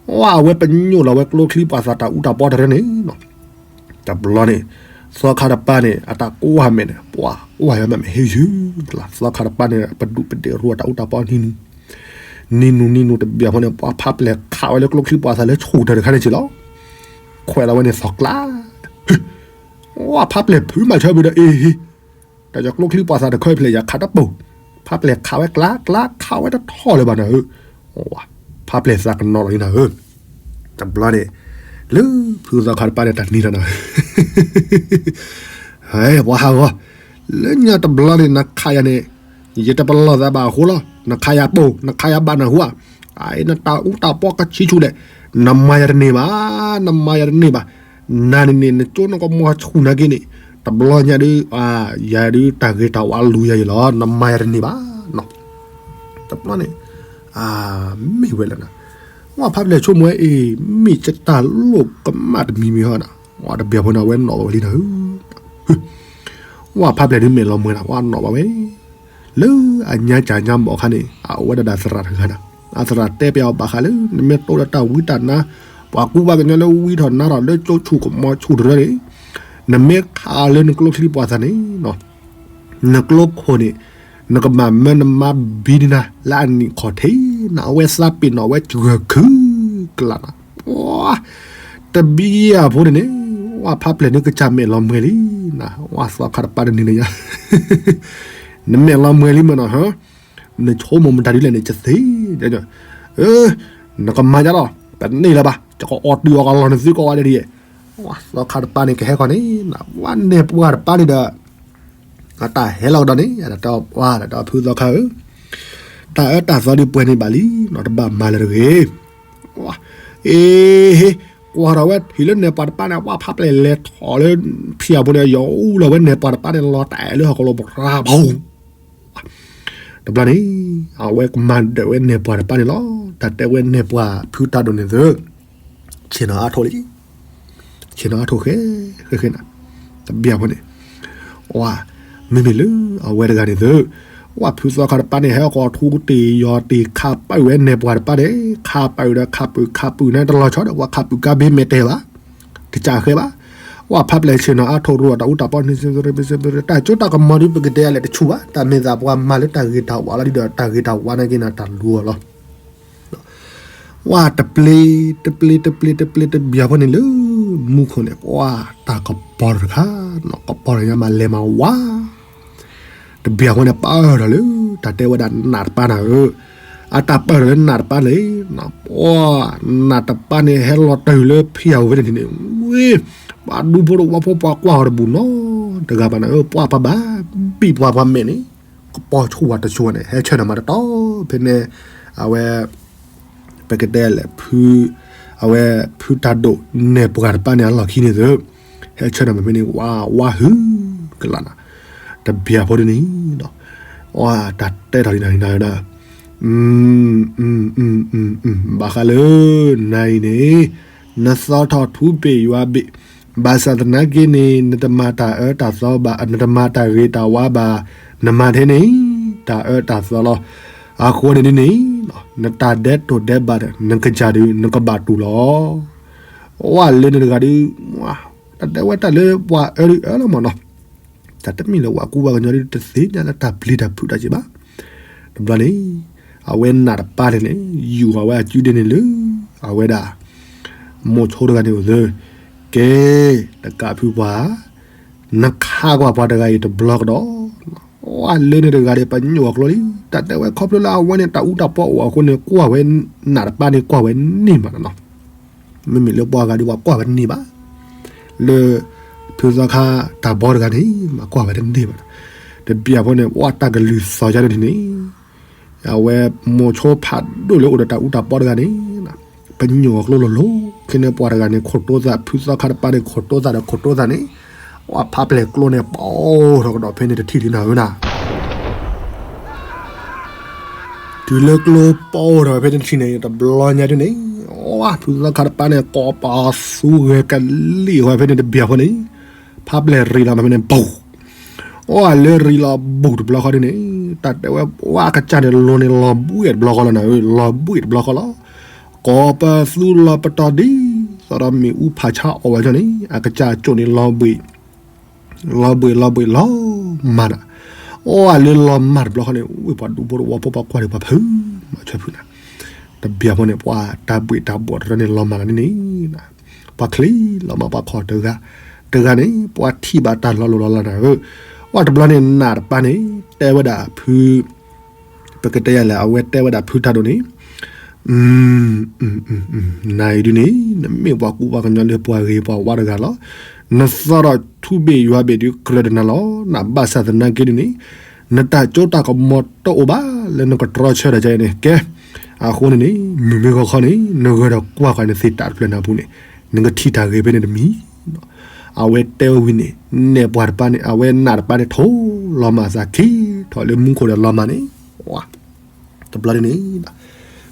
အဝဲပညိၣ်လီၤဝဲကျိချံပှၤသးတၢ်အူတၢ်ပီတရၢန့ၣ်, တဘျီန့ၣ်, သီခါတပၣ်န့ၣ် အတၢ်ကိးဟးမဲာ်န့ၣ် ပှၤကိးဟးမဲာ်ဟ့ၣ်ယုၢ်လီၤ, သီခါတပၣ်န့ၣ် ပဒူၣ်ပဒ့ၣ်ရူအတၢ်အူတၢ်ပီနံနူ, နံနူနံနူတဘံၣ်အဖိန့ၣ် ပှၤဖးပျဲၢ်ခးဝဲလၢကျိချံပှၤသးလၢဆူၣ်တၢ်တခါန့ၣ်က့ၤလီၤ, ခွဲးလီၤဝဲန့ၣ်သီကျါ ဝဲဖးပျဲၢ်ဖုးမၤဆၢဘုးဒီးအ့ၣ်ဟ့ၣ်, တၢ်ယကျိချံပှၤသးတခါအံၤဖျဲၣ်ယၤခးတပိၢ်, ဖးပျဲၢ်ခးဝဲကျါ ကျါခးဝဲတထီၣ်လၢၤဘၣ်နၤဧၢ, ဖးပျဲၢ်သးကနီၤလီၤလံနၤဧၢ, တဘျီန့ၣ်, လၢဖုသီခါတပၣ်န့ၣ်တၢ်နံၤလီၤနၤဧၢ ဟဲ ပှၤဟးဂီၤ, လၢညါတဘျီန့ၣ် နခးယၤန့ၣ်, ယတပလီၢ်သးဘၣ်အဃိလီၤ, နခးယၤပိၢ် နခးယၤဘၣ်နၢ်ဟူဧါ, အနတၢ်အူတၢ်ပီကဆံဆူၣ်လဲၣ်, နမၤယၤတန့ၢ်ဘၣ်, နမၤယၤတန့ၢ်ဘၣ်, နၤန့ၣ်န့ၣ် နကၠိနကမီၤဆူၣ်နာ်က့န့ၣ်, တဘျီညါဒုး, ယၤဒုးတၢ်ဂ့ၤတၢ်ဝါလူၤယၤယံၤလီၤ, နမၤယၤတန့ၢ်ဘၣ်, တဘျီန့ၣ်, မ့ၢ်ဝဲလၢနၤ, ဝဲဖးပျဲၢ်ဆိကမိၣ်ဝဲအ့ၣ်, မ့ၢ်ကတၢ်လိၣ်ကမၣ်တမံၤမံၤဟီနၤ, ဝဲတဘံၣ်ဖိန့ၣ် အဝဲနီၣ်ဘၣ်ဝဲလံနၤဧၢ ဝဲဖးပျဲၢ်ဒုးမဲာ်လီၤမှဲၤနၤ ဝဲနီၣ်ဘၣ်ဝဲ, လၢအညါကၢ်ညါဘီၣ်အခါန့ၣ် အအိၣ်ဝဲဒၣ်ဒီးသရၣ်တဂၤနၤ, အသရၣ်တဲပျဲအီၤဘၣ်ဃးလၢ နမ့ၢ်တိၢ်လၢတၢ်ဝံတၢ်နါ, ပှၤကူပှၤကညီလၢဝံထီၣ်နါထီၣ်လၢကၠိဆူၣ်ကမီၤဆူၣ်တရၢန့ၣ်, နမ့ၢ်ခးလၢနကျိချံပှၤသးန့ၣ် နကျိခိၣ်န့ၣ်, နကဘၣ်မၢနမါဘံနၤ လၢအနံၣ်ခီၣ်ထံးနၤ အဝဲသးပ့ၤနီၣ်ဝဲစှၤခုၣ်ကလးနၤ, တဘံၣ်အဖိန့ၣ်န့ၣ်, ဝဲဖးပျဲၢ်န့ၣ်ကစၢ်မဲာ်လီၤမှဲၤလံနၤ, ဝဲသီခါတပၣ်တနံၤန့ၣ်ညါ, နမဲာ်လီၤမှဲၤလံမ့ၢ်နီၤဟၢ, နဆိကမိၣ်မတၤဒ်လဲၣ်န့ၣ် ကသ့, နကမၤယါလီၤ ပန့ၢ်လၢၤဘၣ် ယကအီၣ်တုၤအီၣ်ကလီၢ်နသုကိးဂၤဒဲးဒ်, ဝဲသီခါတပၣ်န့ၣ်ကဟဲဃီန့ၣ်, ဝဲနဲၣ်ပှၤတပၣ်န့ၣ်ဒီး အတၢ်ဟဲလီၤကဒီးန့ၣ် အတၢ်တဲအီၤပှၤ တၢ်တဲအီၤဖုသီခါဧၢ, တၢ်အၢတၢ်သီဒုးပှဲၤန့ၢ်ဘၣ်လံနီၤ တဘၣ်မၤလၢၤတဂ့ၤ, အ့ဟ့, ကွၢ်ထီၣ်ဝဲဟံၣ်လၢနဲၣ်ပှၤတပၣ်န့ၣ် ဝဲဖးပျဲၢ်လဲၤထီၣ်လၢ ဖံးအပူၤန့ၣ် ယီၤအူလီၤဝဲနဲၣ်ပှၤတပၣ်န့ၣ် လီၤတၢ်အဲၣ်လၢဟီၣ်ကလီပရၤဖီ တဘျီန့ၣ်, အဝဲကမၤဒၢးဝဲနဲၣ်ပှၤတပၣ်န့ၣ်လီၤ. တၢ်တဲဝဲနဲၣ်ပှၤဖုတၢ်ဒိၣ်န့ၣ်သု, ဆ့ၣ်နီၤအါထိၣ်လံ, ဆ့ၣ်နီၤအါထိၣ်ဃဲ, ဃဲဃဲနၤ, တဘျီဖိန့ၣ်, ဝါ, မ့မ့ၢ်လၢအဝဲတဂၤန့ၣ်သု, ဝါဖုသီခါတပၣ်န့ၣ် ဟဲဃီၤထူတ့ၢ်ယီၤတ့ၢ်ခးပာ်ဝဲနဲၣ်ပှၤတပၣ်န့ၣ်, ခးပာ်ဝဲဒီးခးပၢၢ်ခးပၢၢ်န့ၣ်တလီၤဆီဒီး ဝါခးပၢၢ်ကါဘ့မဲာ်တဲာ်ဘၣ်, တကးဃဲဘၣ်, ဝဲဖးပျဲၢ်ဆ့ၣ်နီၤအါထီၣ်ရူၢ်အီၤ တၢ်အူတၢ်ပီန့ၣ် တၢ်ကၠိတၢ်ကမီၤဒုး ပကတဲလဲၣ်တဆူၣ်ဘၣ်, တၢ်မ့ၢ်သးပှၤမၤလၢတၢ်ဂ့ၤတၢ်ဝါလီၤဒုးဒီး တၢ်ဂ့ၤတၢ်ဝါနာ်က့န့ၣ် တၢ်လူၤအီၤလီၤ. ဝဲတပျ့ၤ တပျ့ၤ တပျ့ၤ တပျ့ၤ တဘျီဖိန့ၣ်လၢ မူခိၣ်န့ၣ် ဝဲတၢ်ကပီၤတခါ, ကပီၤတခါမးလဲၤမးဝါ တဘျီဖိန့ၣ် ပၢၢ်ထီၣ်လၢ တၢ်တဲဝဲဒၣ်နးတပၤနၤဧၢ, အတၢ်ပၢၢ်ထီၣ်လၢနးတပၤန့ၣ်, ပှၤနးတပၤန့ၣ် ဟဲလီၤတၢ်လၢဖံးအဝဲန့ၣ်န့ၣ်, ဝ့ၢ် ပှၤဒူဖိတဝီဖိ ပှၤကွၢ်အီၤတဘူၣ်နီတဂၤဘၣ်နၤဧၢ, ပှၤပှၤဘၣ်ဘံၣ်ပှၤပှၤမဲာ်န့ၣ် ကပီၤဆူၣ်ဝဲတဆူၣ်ဝဲန့ၣ် ဟဲဆၢထၢၣ်မးတတီၤ, ဖဲန့ၣ် အဝဲ ပကတဲလဲၣ် ဖု အဝဲဖုတၢ်ဒိၣ်နဲၣ်ပှၤတပၤန့ၣ် အလီၢ်ခံန့ၣ်သ့ၣ် ဟဲဆၢထၢၣ်မးဖဲန့ၣ် ဝါဝါဟုကလးနၤ, တဘျီဖိဒ်န့ၣ် တၢ်တဲထီၣ်ဒ်နၤဒ်နၤဝဲဒၣ်, ဘၣ်ဃးလၢ နၤအံၤန့ၣ် နသီထီၣ်ထူဘ့ၣ်ယွၤဘ့ၣ်, ဘၣ်ဆၣ်သနာ်က့န့ၣ် နတမၤတၢ်အၢတၢ်သီဘၣ်, နတမၤတၢ်ဂ့ၤတၢ်ဝါဘၣ်, နမၤထဲန့ၣ် တၢ်အၢတၢ်သီလီၤ. အဃိန့ၣ်ဒ်န့ၣ် နတၢ်ဒဲးတိၢ်ဒဲးဘးဒီး နကစၢ်ဒုး နကဘၣ်တူၢ်လီၤ. ဝဲလၢန့ၣ်တဂၤဒုး တၢ်တဲဝဲတၢ်လၢပှၤအၢဒုးအၢလီၤမးနီၤ, တၢ်တမ့ၢ်လၢပှၤကူပှၤကညီဒုး တသ့ၣ်ညါလၢတၢ်ပျံၤတၢ်ဖုးတၢ်စ့ၢ်ဘၣ်. တဘျီန့ၣ် အဝဲနးတပၤန့ၣ်န့ၣ် ယူၢ်အဝဲအစုဒ့န့ၣ်လၢ အဝဲဒၣ် မိၤဆိတဂၤန့ၣ်အိၣ်သၢ, ကဲ တကးဖုပှၤ နခးကွၢ်ပှၤတဂၤအံၤတဘျီကဒီး, ဝဲလၢန့ၣ်တဂၤဒီး ပညိၣ်အကျိလံ, တၢ်တဲဝဲခီဖျိလၢအဝဲန့ၣ် တၢ်အူတၢ်ပီအိၣ်အဃိန့ၣ် ကွၢ်ဝဲ နးတပၤန့ၣ် ကွၢ်ဝဲန့ၢ်မးနီၤ, မ့မ့ၢ်လၢပှၤဂၤဒီး ပှၤကွၢ်ဝဲတန့ၢ်ဘၣ်, လၢ ဖုသီခါတၢ်ဘီတဂၤန့ၣ် မၤကွၢ်ဝဲတန့ၢ်ဘၣ်, တဘျီဖိန့ၣ် ပှၤတၢ်ကလုၢ်သီၣ်ယါန့ၣ်န့ၣ် အဝဲမိၤဆိဖးဒိၣ်လၢအိၣ်ဒီးတၢ်အူတၢ်ပီတဂၤန့ၣ် ပညိၣ်အကျိလီၤလီၤ, ခဲန့ၣ်ပှၤတဂၤန့ၣ် ခိၣ်တိသး ဖုသီခါတပၤန့ၣ် ခိၣ်တိသးဒီးခိၣ်တိသးန့ၣ် ဝဲဖးပျဲၢ်ကျိန့ၣ် ပီထီၣ်ကဒီးဖဲန့ၣ်တထံၣ်လံနၤဧၢနၤ တုၤလၢကျိပီထီၣ်ဖဲန့ၣ်တထံၣ်န့ၣ် တဘျီညါဒ်န့ၣ် ဝဲဖုသီခါတပၤန့ၣ် ကိးပသူဂဲၤကလံၣ်ဝဲဖဲန့ၣ်တဘျီဖိန့ၣ် ဖးပျဲၢ်ရံၣ်လီၤမးဖဲန့ၣ် ဘူး အိၣ်လၢရံၣ်လီၤဘူးတဘျီဃီဒ်န့ၣ် တၢ်တဲဝဲ ဝဲအကစၢ်န့ၣ် လီၤန့ၣ်လီၤဘှံးတဘျီဃီလီၤနၤဧၢ, လီၤဘှံးတဘျီဃီလီၤ. ကိးပသူလီၤပတီၢ်ဒ်သိးဒီးမ့ၣ်အူဖးဆါအီၣ်ဝဲဒ်န့ၣ် အကစၢ်အကိာ်န့ၣ်လီၤဘှံး, လီၤဘှံးလီၤဘှံးလီၤမၢ်နၤ, အိၣ်လၢလီၤမၢ်တဘျီဃီန့ၣ် ဝ့ၢ်ပှၤဒူဖိတဝီဖိပှၤကွၢ်ဒံးပှၤဖုးမၤဆၢဖုးနၤ, တဘျီဖိန့ၣ် ပှၤတၢ်ဘှံးတၢ်ဘှီးတရၢန့ၣ်လီၤမၢ်နၤန့ၣ်န့ၣ် ပှၤချံးလီၤမၢ်ပှၤခီၣ်တဂၤ, တဂၤန့ၣ် ပှၤထံၣ်ဘၣ်တၢ်လီၤလိၤလီၤလးနၤဧၢ, ဝဲတဘျီန့ၣ် နးတပၤန့ၣ် တဲဝဲဒၣ်ဖု ပကတဲယၤလဲၣ် အဝဲတဲဝဲဒၣ်ဖုတၢ်ဒိၣ်န့ၣ်, နၤအံၤဒ်န့ၣ် နမ့ၢ်ပှၤကူပှၤကညီလၢပှၤဂ့ၤပှၤဝါတဂၤလီၤ. နသီထီၣ်ထူဘ့ၣ်ယွၤဘ့ၣ်ဒုးကြၢးဒီးနၤလီၤ. နဘၣ်ဆၣ်သနာ်က့ဒ်န့ၣ် နတၢ်စိတၢ်ကမီၤတအိၣ်ဘၣ်လၢနကတြီဆၢဒီးကဲအံၤန့ၣ် ကဲ, အဃိန့ၣ်န့ၣ် မုၢ်မ့ၢ်ဂီၤခီန့ၣ် နဂၢၢ်ဒီးကွၢ်ဃီၤနသ့ၣ်တၢ်တဖျၢၣ်နၢ်ပူၤန့ၣ် နကထံၣ်တၢ်ဂ့ၤဖဲန့ၣ်တမံၤ အဝဲတဲဝဲဝံၤန့ၣ် နဲၣ်ပှၤတပၤန့ၣ် အဝဲနးတပၤန့ၣ် ထိၣ်လီၤမၢ်သးခံထီၣ်လၢမူခိၣ်ဒီးလီၤမၢ်န့ၣ်, တဘျီဒ်န့ၣ်,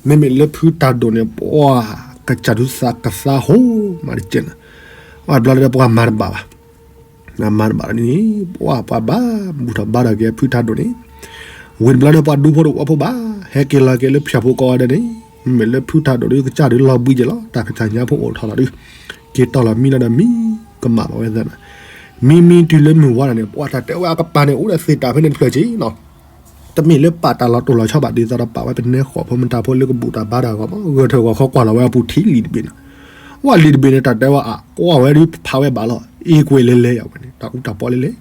မ့မ့ၢ်လၢဖုတၢ်ဒိၣ်န့ၣ် ပှၤကစၢ်ဒုးသးကသါဟိမးတကဲးန့ၣ်, ပှၤတဘျီလၢပှၤမၤတဘၣ်ဘၣ်, မၤတဘၣ်ဒ်န့ၣ် ပှၤပှၤဘၣ်ဘူၣ်ထီၣ်ဘါထီၣ်က့ၤဖုတၢ်ဒိၣ်န့ၣ်, ဝံၤတဘျီလၢပှၤဒူဖိတဝီဖိဘၣ် ဟဲက့ၤလီၤက့ၤလၢဖၠၣ်ဖိကိးဂၤဒဲးန့ၣ်, မ့မ့ၢ်လၢဖုတၢ်ဒိၣ်ဒုးကစၢ်ဒုးလီၤဘှံးက့ၤလီၤ တၢ်ကစၢ်ညါဖိအိၣ်ထီၣ်လီၤဒုး, က့ၤတီၢ်လီၤမံလီၤဒီးမံကမၣ်ဘၣ်ဝဲသနာ်, မံမံတုၤလၢမုၢ်ဝါလီၤန့ၣ် ပှၤတၢ်တဲဝဲအကပၤန့ၣ် အိၣ်ဒီးသ့ၣ်တၢ်ဖဲန့ၣ်တဖျၢၣ်က့ၤနီၤ, တမ့ၢ်လၢပာ်တၢ်လီၤတိၢ်လီၤဆီဘၣ် ဒ်သိးဒီးပာ်ဝဲပနဲဃီၤဖိမတၤဖိလၢကဘူၣ်တၢ်ဘါတၢ်ဂီၢ်မး ဂၢၢ်ထၢၣ်ဂီၤခီကွၢ်လီၤဝဲအပူၤထံလံာ်တဘ့ၣ်န့ၣ်, ဝဲလံာ်တဘ့ၣ်န့ၣ် တၢ်တဲဝဲအါ ကွၢ်ဝဲဒုးဖးဝဲဘၣ်လီၤ အ့ၣ်ကွဲးလဲၤလဲၤယဝဲန့ၣ် တၢ်အူတၢ်ပီလဲၤလဲၤ,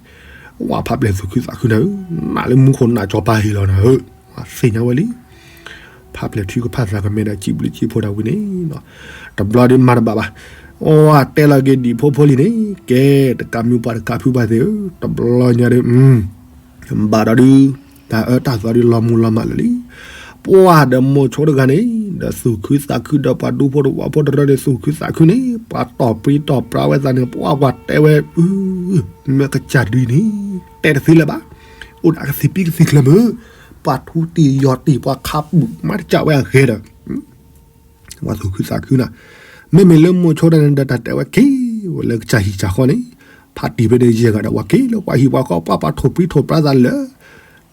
ဝဲဖးပျဲၢ်သူၣ်ခုသးခုနၤဧၢ, နးလၢမူခိၣ်နးကၠီၤပၤဟ့ၣ်လီၤနၤဧၢ, သ့ၣ်ညါဝဲလံ ဖးပျဲၢ်ထုကဖၣ်သးကမဲဒီးစံးဘျုးစံးဖှိၣ်ဒၣ်ဝံၤန့ၣ်, တဘျီဒုးမၤတဘၣ်ဘၣ်, အိၣ်တဲလီၤက့ၤဒံၣ်ဖိဖိလံၤန့ၣ် ကဲ တကးမုၢ်ပှၤတကးဖုပှၤသ့ၣ်ဧၢ, တဘျီညါဒုး ဘၣ်ဒီးဒုး တၢ်အၢတၢ်သီဒုးလီၤမူလီၤမၢ်လၢာ်လံ, ပှၤဒီးမိၤဆိတဂၤန့ၣ် ဒီးသူၣ်ခုသးခုဒီးပှၤဒူဖိတဝီဖိတရၢန့ၣ် သူၣ်ခုသးခုန့ၣ် ပှၤတီၢ်ပြံတီၢ်ပြါဝဲသးန့ၣ် ပှၤပှၤတဲဝဲ မ့ၢ်ကစၢ်ဒုးန့ၣ် တဲတသ့လၢၤဘၣ်, အိၣ်ဒီးကသံၣ်ပံကသံၣ်ချၢမုၢ် ပှၤထူတံၢ်ယီၢ်တံၢ် ပှၤခါပူၣ်မၤတကးဝဲအဂဲၤဒီး ပှၤသူၣ်ခုသးခုနၤ, မ့မ့ၢ်လၢမိၤဆိတၢ်န့ၣ်ဒီး တၢ်တဲဝဲက့ၤဝဲလၢကစၢ်ဟံၣ်ကစၢ်ဃီန့ၣ်, ဖးတံၢ်ဖဲန့ၣ်ယဲၢ်ဂၤဒီး ပှၤက့ၤလၢပှၤဟံၣ်ပှၤဃီ ပှၤပှၤထိၣ်ပြံထိၣ်ပြါသးလၢာ်,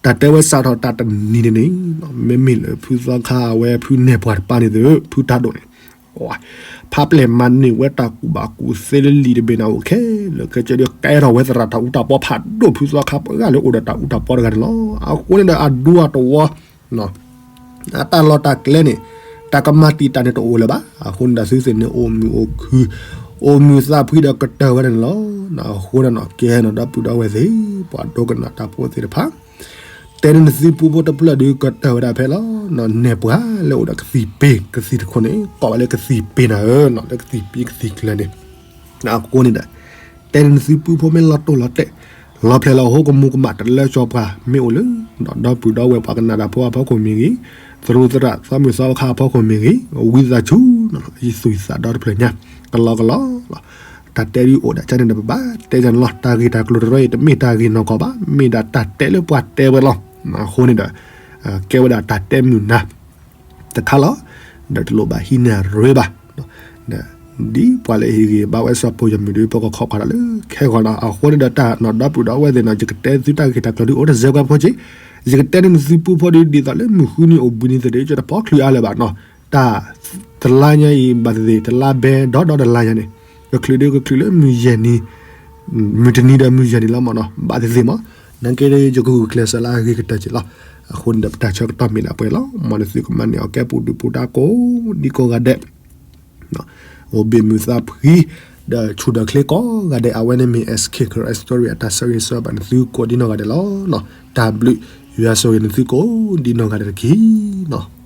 တၢ်တဲဝဲစးထီၣ်တၢ်တနံၤန့ၣ်န့ၣ်, မ့မ့ၢ်လၢဖုသီခါအဝဲဖုနဲၣ်ပှၤတပၤန့ၣ်သ့ၣ် ဖုတၢ်ဒိၣ်န့ၣ်, ဝ ဖးပျဲၢ်မၤန့ၢ်ဝဲတၢ်ကူၣ်ဘၣ်ကူၣ်သ့လၢလံာ်တဘ့ၣ်န့ၣ်အိၣ်ခဲလၢာ်ခဲဆ့ဒီး ကဲထီၣ်ဝဲသရၣ်တၢ်အူတၢ်ပီဖးဒိၣ် ဖုသီခါပှၤဂၤလၢအိၣ်ဒီးတၢ်အူတၢ်ပီတဂၤန့ၣ်လီၤ. အဃိန့ၣ်ဒီးအဒူအတဝီ အတၢ်လီၢ်တၢ်ကျဲန့ၣ် တၢ်ကမၤတံာ်တာ်န့ၣ်တအိၣ်လၢၤဘၣ်. အဃိန့ၣ်ဒီးသုသ့ၣ်န့ၣ်အိၣ်မုာ်အိၣ်ခုၣ် အိၣ်မုာ်သးဖှံဒီးကတၢၢ်ဝဲဒၣ်န့ၣ်လီၤ. အဃိန့ၣ် ကဲနီၤ ဒီပုၢ်ဒီဝဲၢ်သ့ၣ် ပှၤဒိကနၣ်တၢ်ဖိသ့ၣ်တဖၣ် တဲန့ၢ်နသုပူဖိတဖျၢၣ်ဒီးကတၢၢ်ဝဲဒၣ်ဖဲလီၤ. နဲၣ်ပှၤလၢအိၣ်ဒီးကသံၣ်ပ့ၤ ကသံၣ်တခိၣ်န့ၣ် ကိးဝဲလၢကသံၣ်ပ့ၤနၤဧၢ, လၢကသံၣ်ပ့ၤကသံၣ်ကျၢၤန့ၣ် အဃိန့ၣ်ဒီး တဲန့ၢ်နသုပူဖိမ့ၢ်လီၤတိၢ်လီၤတဲာ် လီၤဖျဲၣ်လီၤဟိ ကမူၤကမၣ်တလၢစီၤပှၤ မ့ၢ်အိၣ်လၢ ဒီပုၢ်ဒီဝဲၢ်ပှၤကနၣ်တၢ်ဖိအဖီခိၣ်မ့ၢ်ဂ့ၤ, သရူးသရၣ်သီမုၢ်သီခါအဖီခိၣ်မ့ၢ်ဂ့ၤ, ဝံသးစူၤ ယသူၣ်ယသးဒီတဖျၢၣ်ညါ ကလီကလီလီၤ. တၢ်တဲဒ်အိၣ်ဒၣ်ကန့ၣ်ဒီး ပဘၣ်တဲယၤန့ၣ်လီၤ. တၢ်ဂ့ၢ်တၢ်ကျိၤတရၢအံၤ တမ့ၢ်တၢ်ဂ့ၢ်နီၢ်ကီၢ်ဘၣ်, မ့ၢ်ဒၣ်တၢ်တဲလၢပှၤတဲဝဲလီၤ. အဃိန့ၣ်ဒီး ကဲဝဲဒၣ်တၢ်တဲမုာ်နၤတခါလီၤ. ဒီးတလိၣ်ဘၣ်ဟံးန့ၢ်အရ့ဘၣ်. ဒ်ပှၤလၢဟ့ၣ်ဂံၢ်ဘါဝဲစီၤပီၤယမုၢ်ဒီး ပကခိးကွၢ်တၢ်လၢခဲဂီၤနီၤ. အဃိန့ၣ်ဒီးတၢ်နီၤ ဒီပုၢ်ဒီဝဲၢ်သ့ၣ်နီၤ ယကတဲသုတၢ်ဂ့ၢ်တၢ်ကျိၤဒ်အိၣ်တစဲးပှဲၤဖိက့ၤ, ယကတဲန့ၢ်နသုပူဖိဒီး ဒ်သိးလၢမုၢ်ဃုနံၤအိၣ်ဘှံးနံၤသ့ၣ်ဒီး ယတဖီချုးအါလၢၤဘၣ်နီၤ. တၢ်တလါညါအံၤ ဘၣ်သ့ၣ်သ့ၣ် တလါဘဲဒီဒီတလါညါန့ၣ် ကချုးဒီးကချုးလၢမုၢ်ယဲၢ်နံၤ မုၢ်တနံၤဒီးမုၢ်ယဲၢ်နံၤလီၤမ့ၢ်နီၤ. ဘၣ်သ့ၣ်သ့ၣ်မ့ၢ် နာ်က့ဒီး ယကဂုာ်ကျဲးစၢးလၢအဂ့ၤကတၢၢ်က့ၤလီၤ. အဃိန့ၣ်ဒီး ပတၢ်ဆၢကတီၢ်မ့ၢ်ဒၣ်ပှဲၤလီၤ. မ်နသုကမၤန့ၢ်အီၤကဲပူၤဒုးပူၤဒါကိးဒံကိးဂၤဒဲး အိၣ်ဘ့ၣ်မုာ်သးဖှံ ဒီးဆူၣ်ဒီးချ့ကိးဂၤဒဲး အဝဲန့ၣ်မ့ၢ် S K Karen Story အတၢ်ဆၢဂ့ၤဆၢဝါဘၣ်နသုကိးဒံနီၢ်ဂၤဒဲးလီၤ. တၢ်ဘျုး ယွၤဆိၣ်ဂ့ၤနသုကိးဒံနီၢ်ဂၤဒဲးတက့ၢ်နီၤ.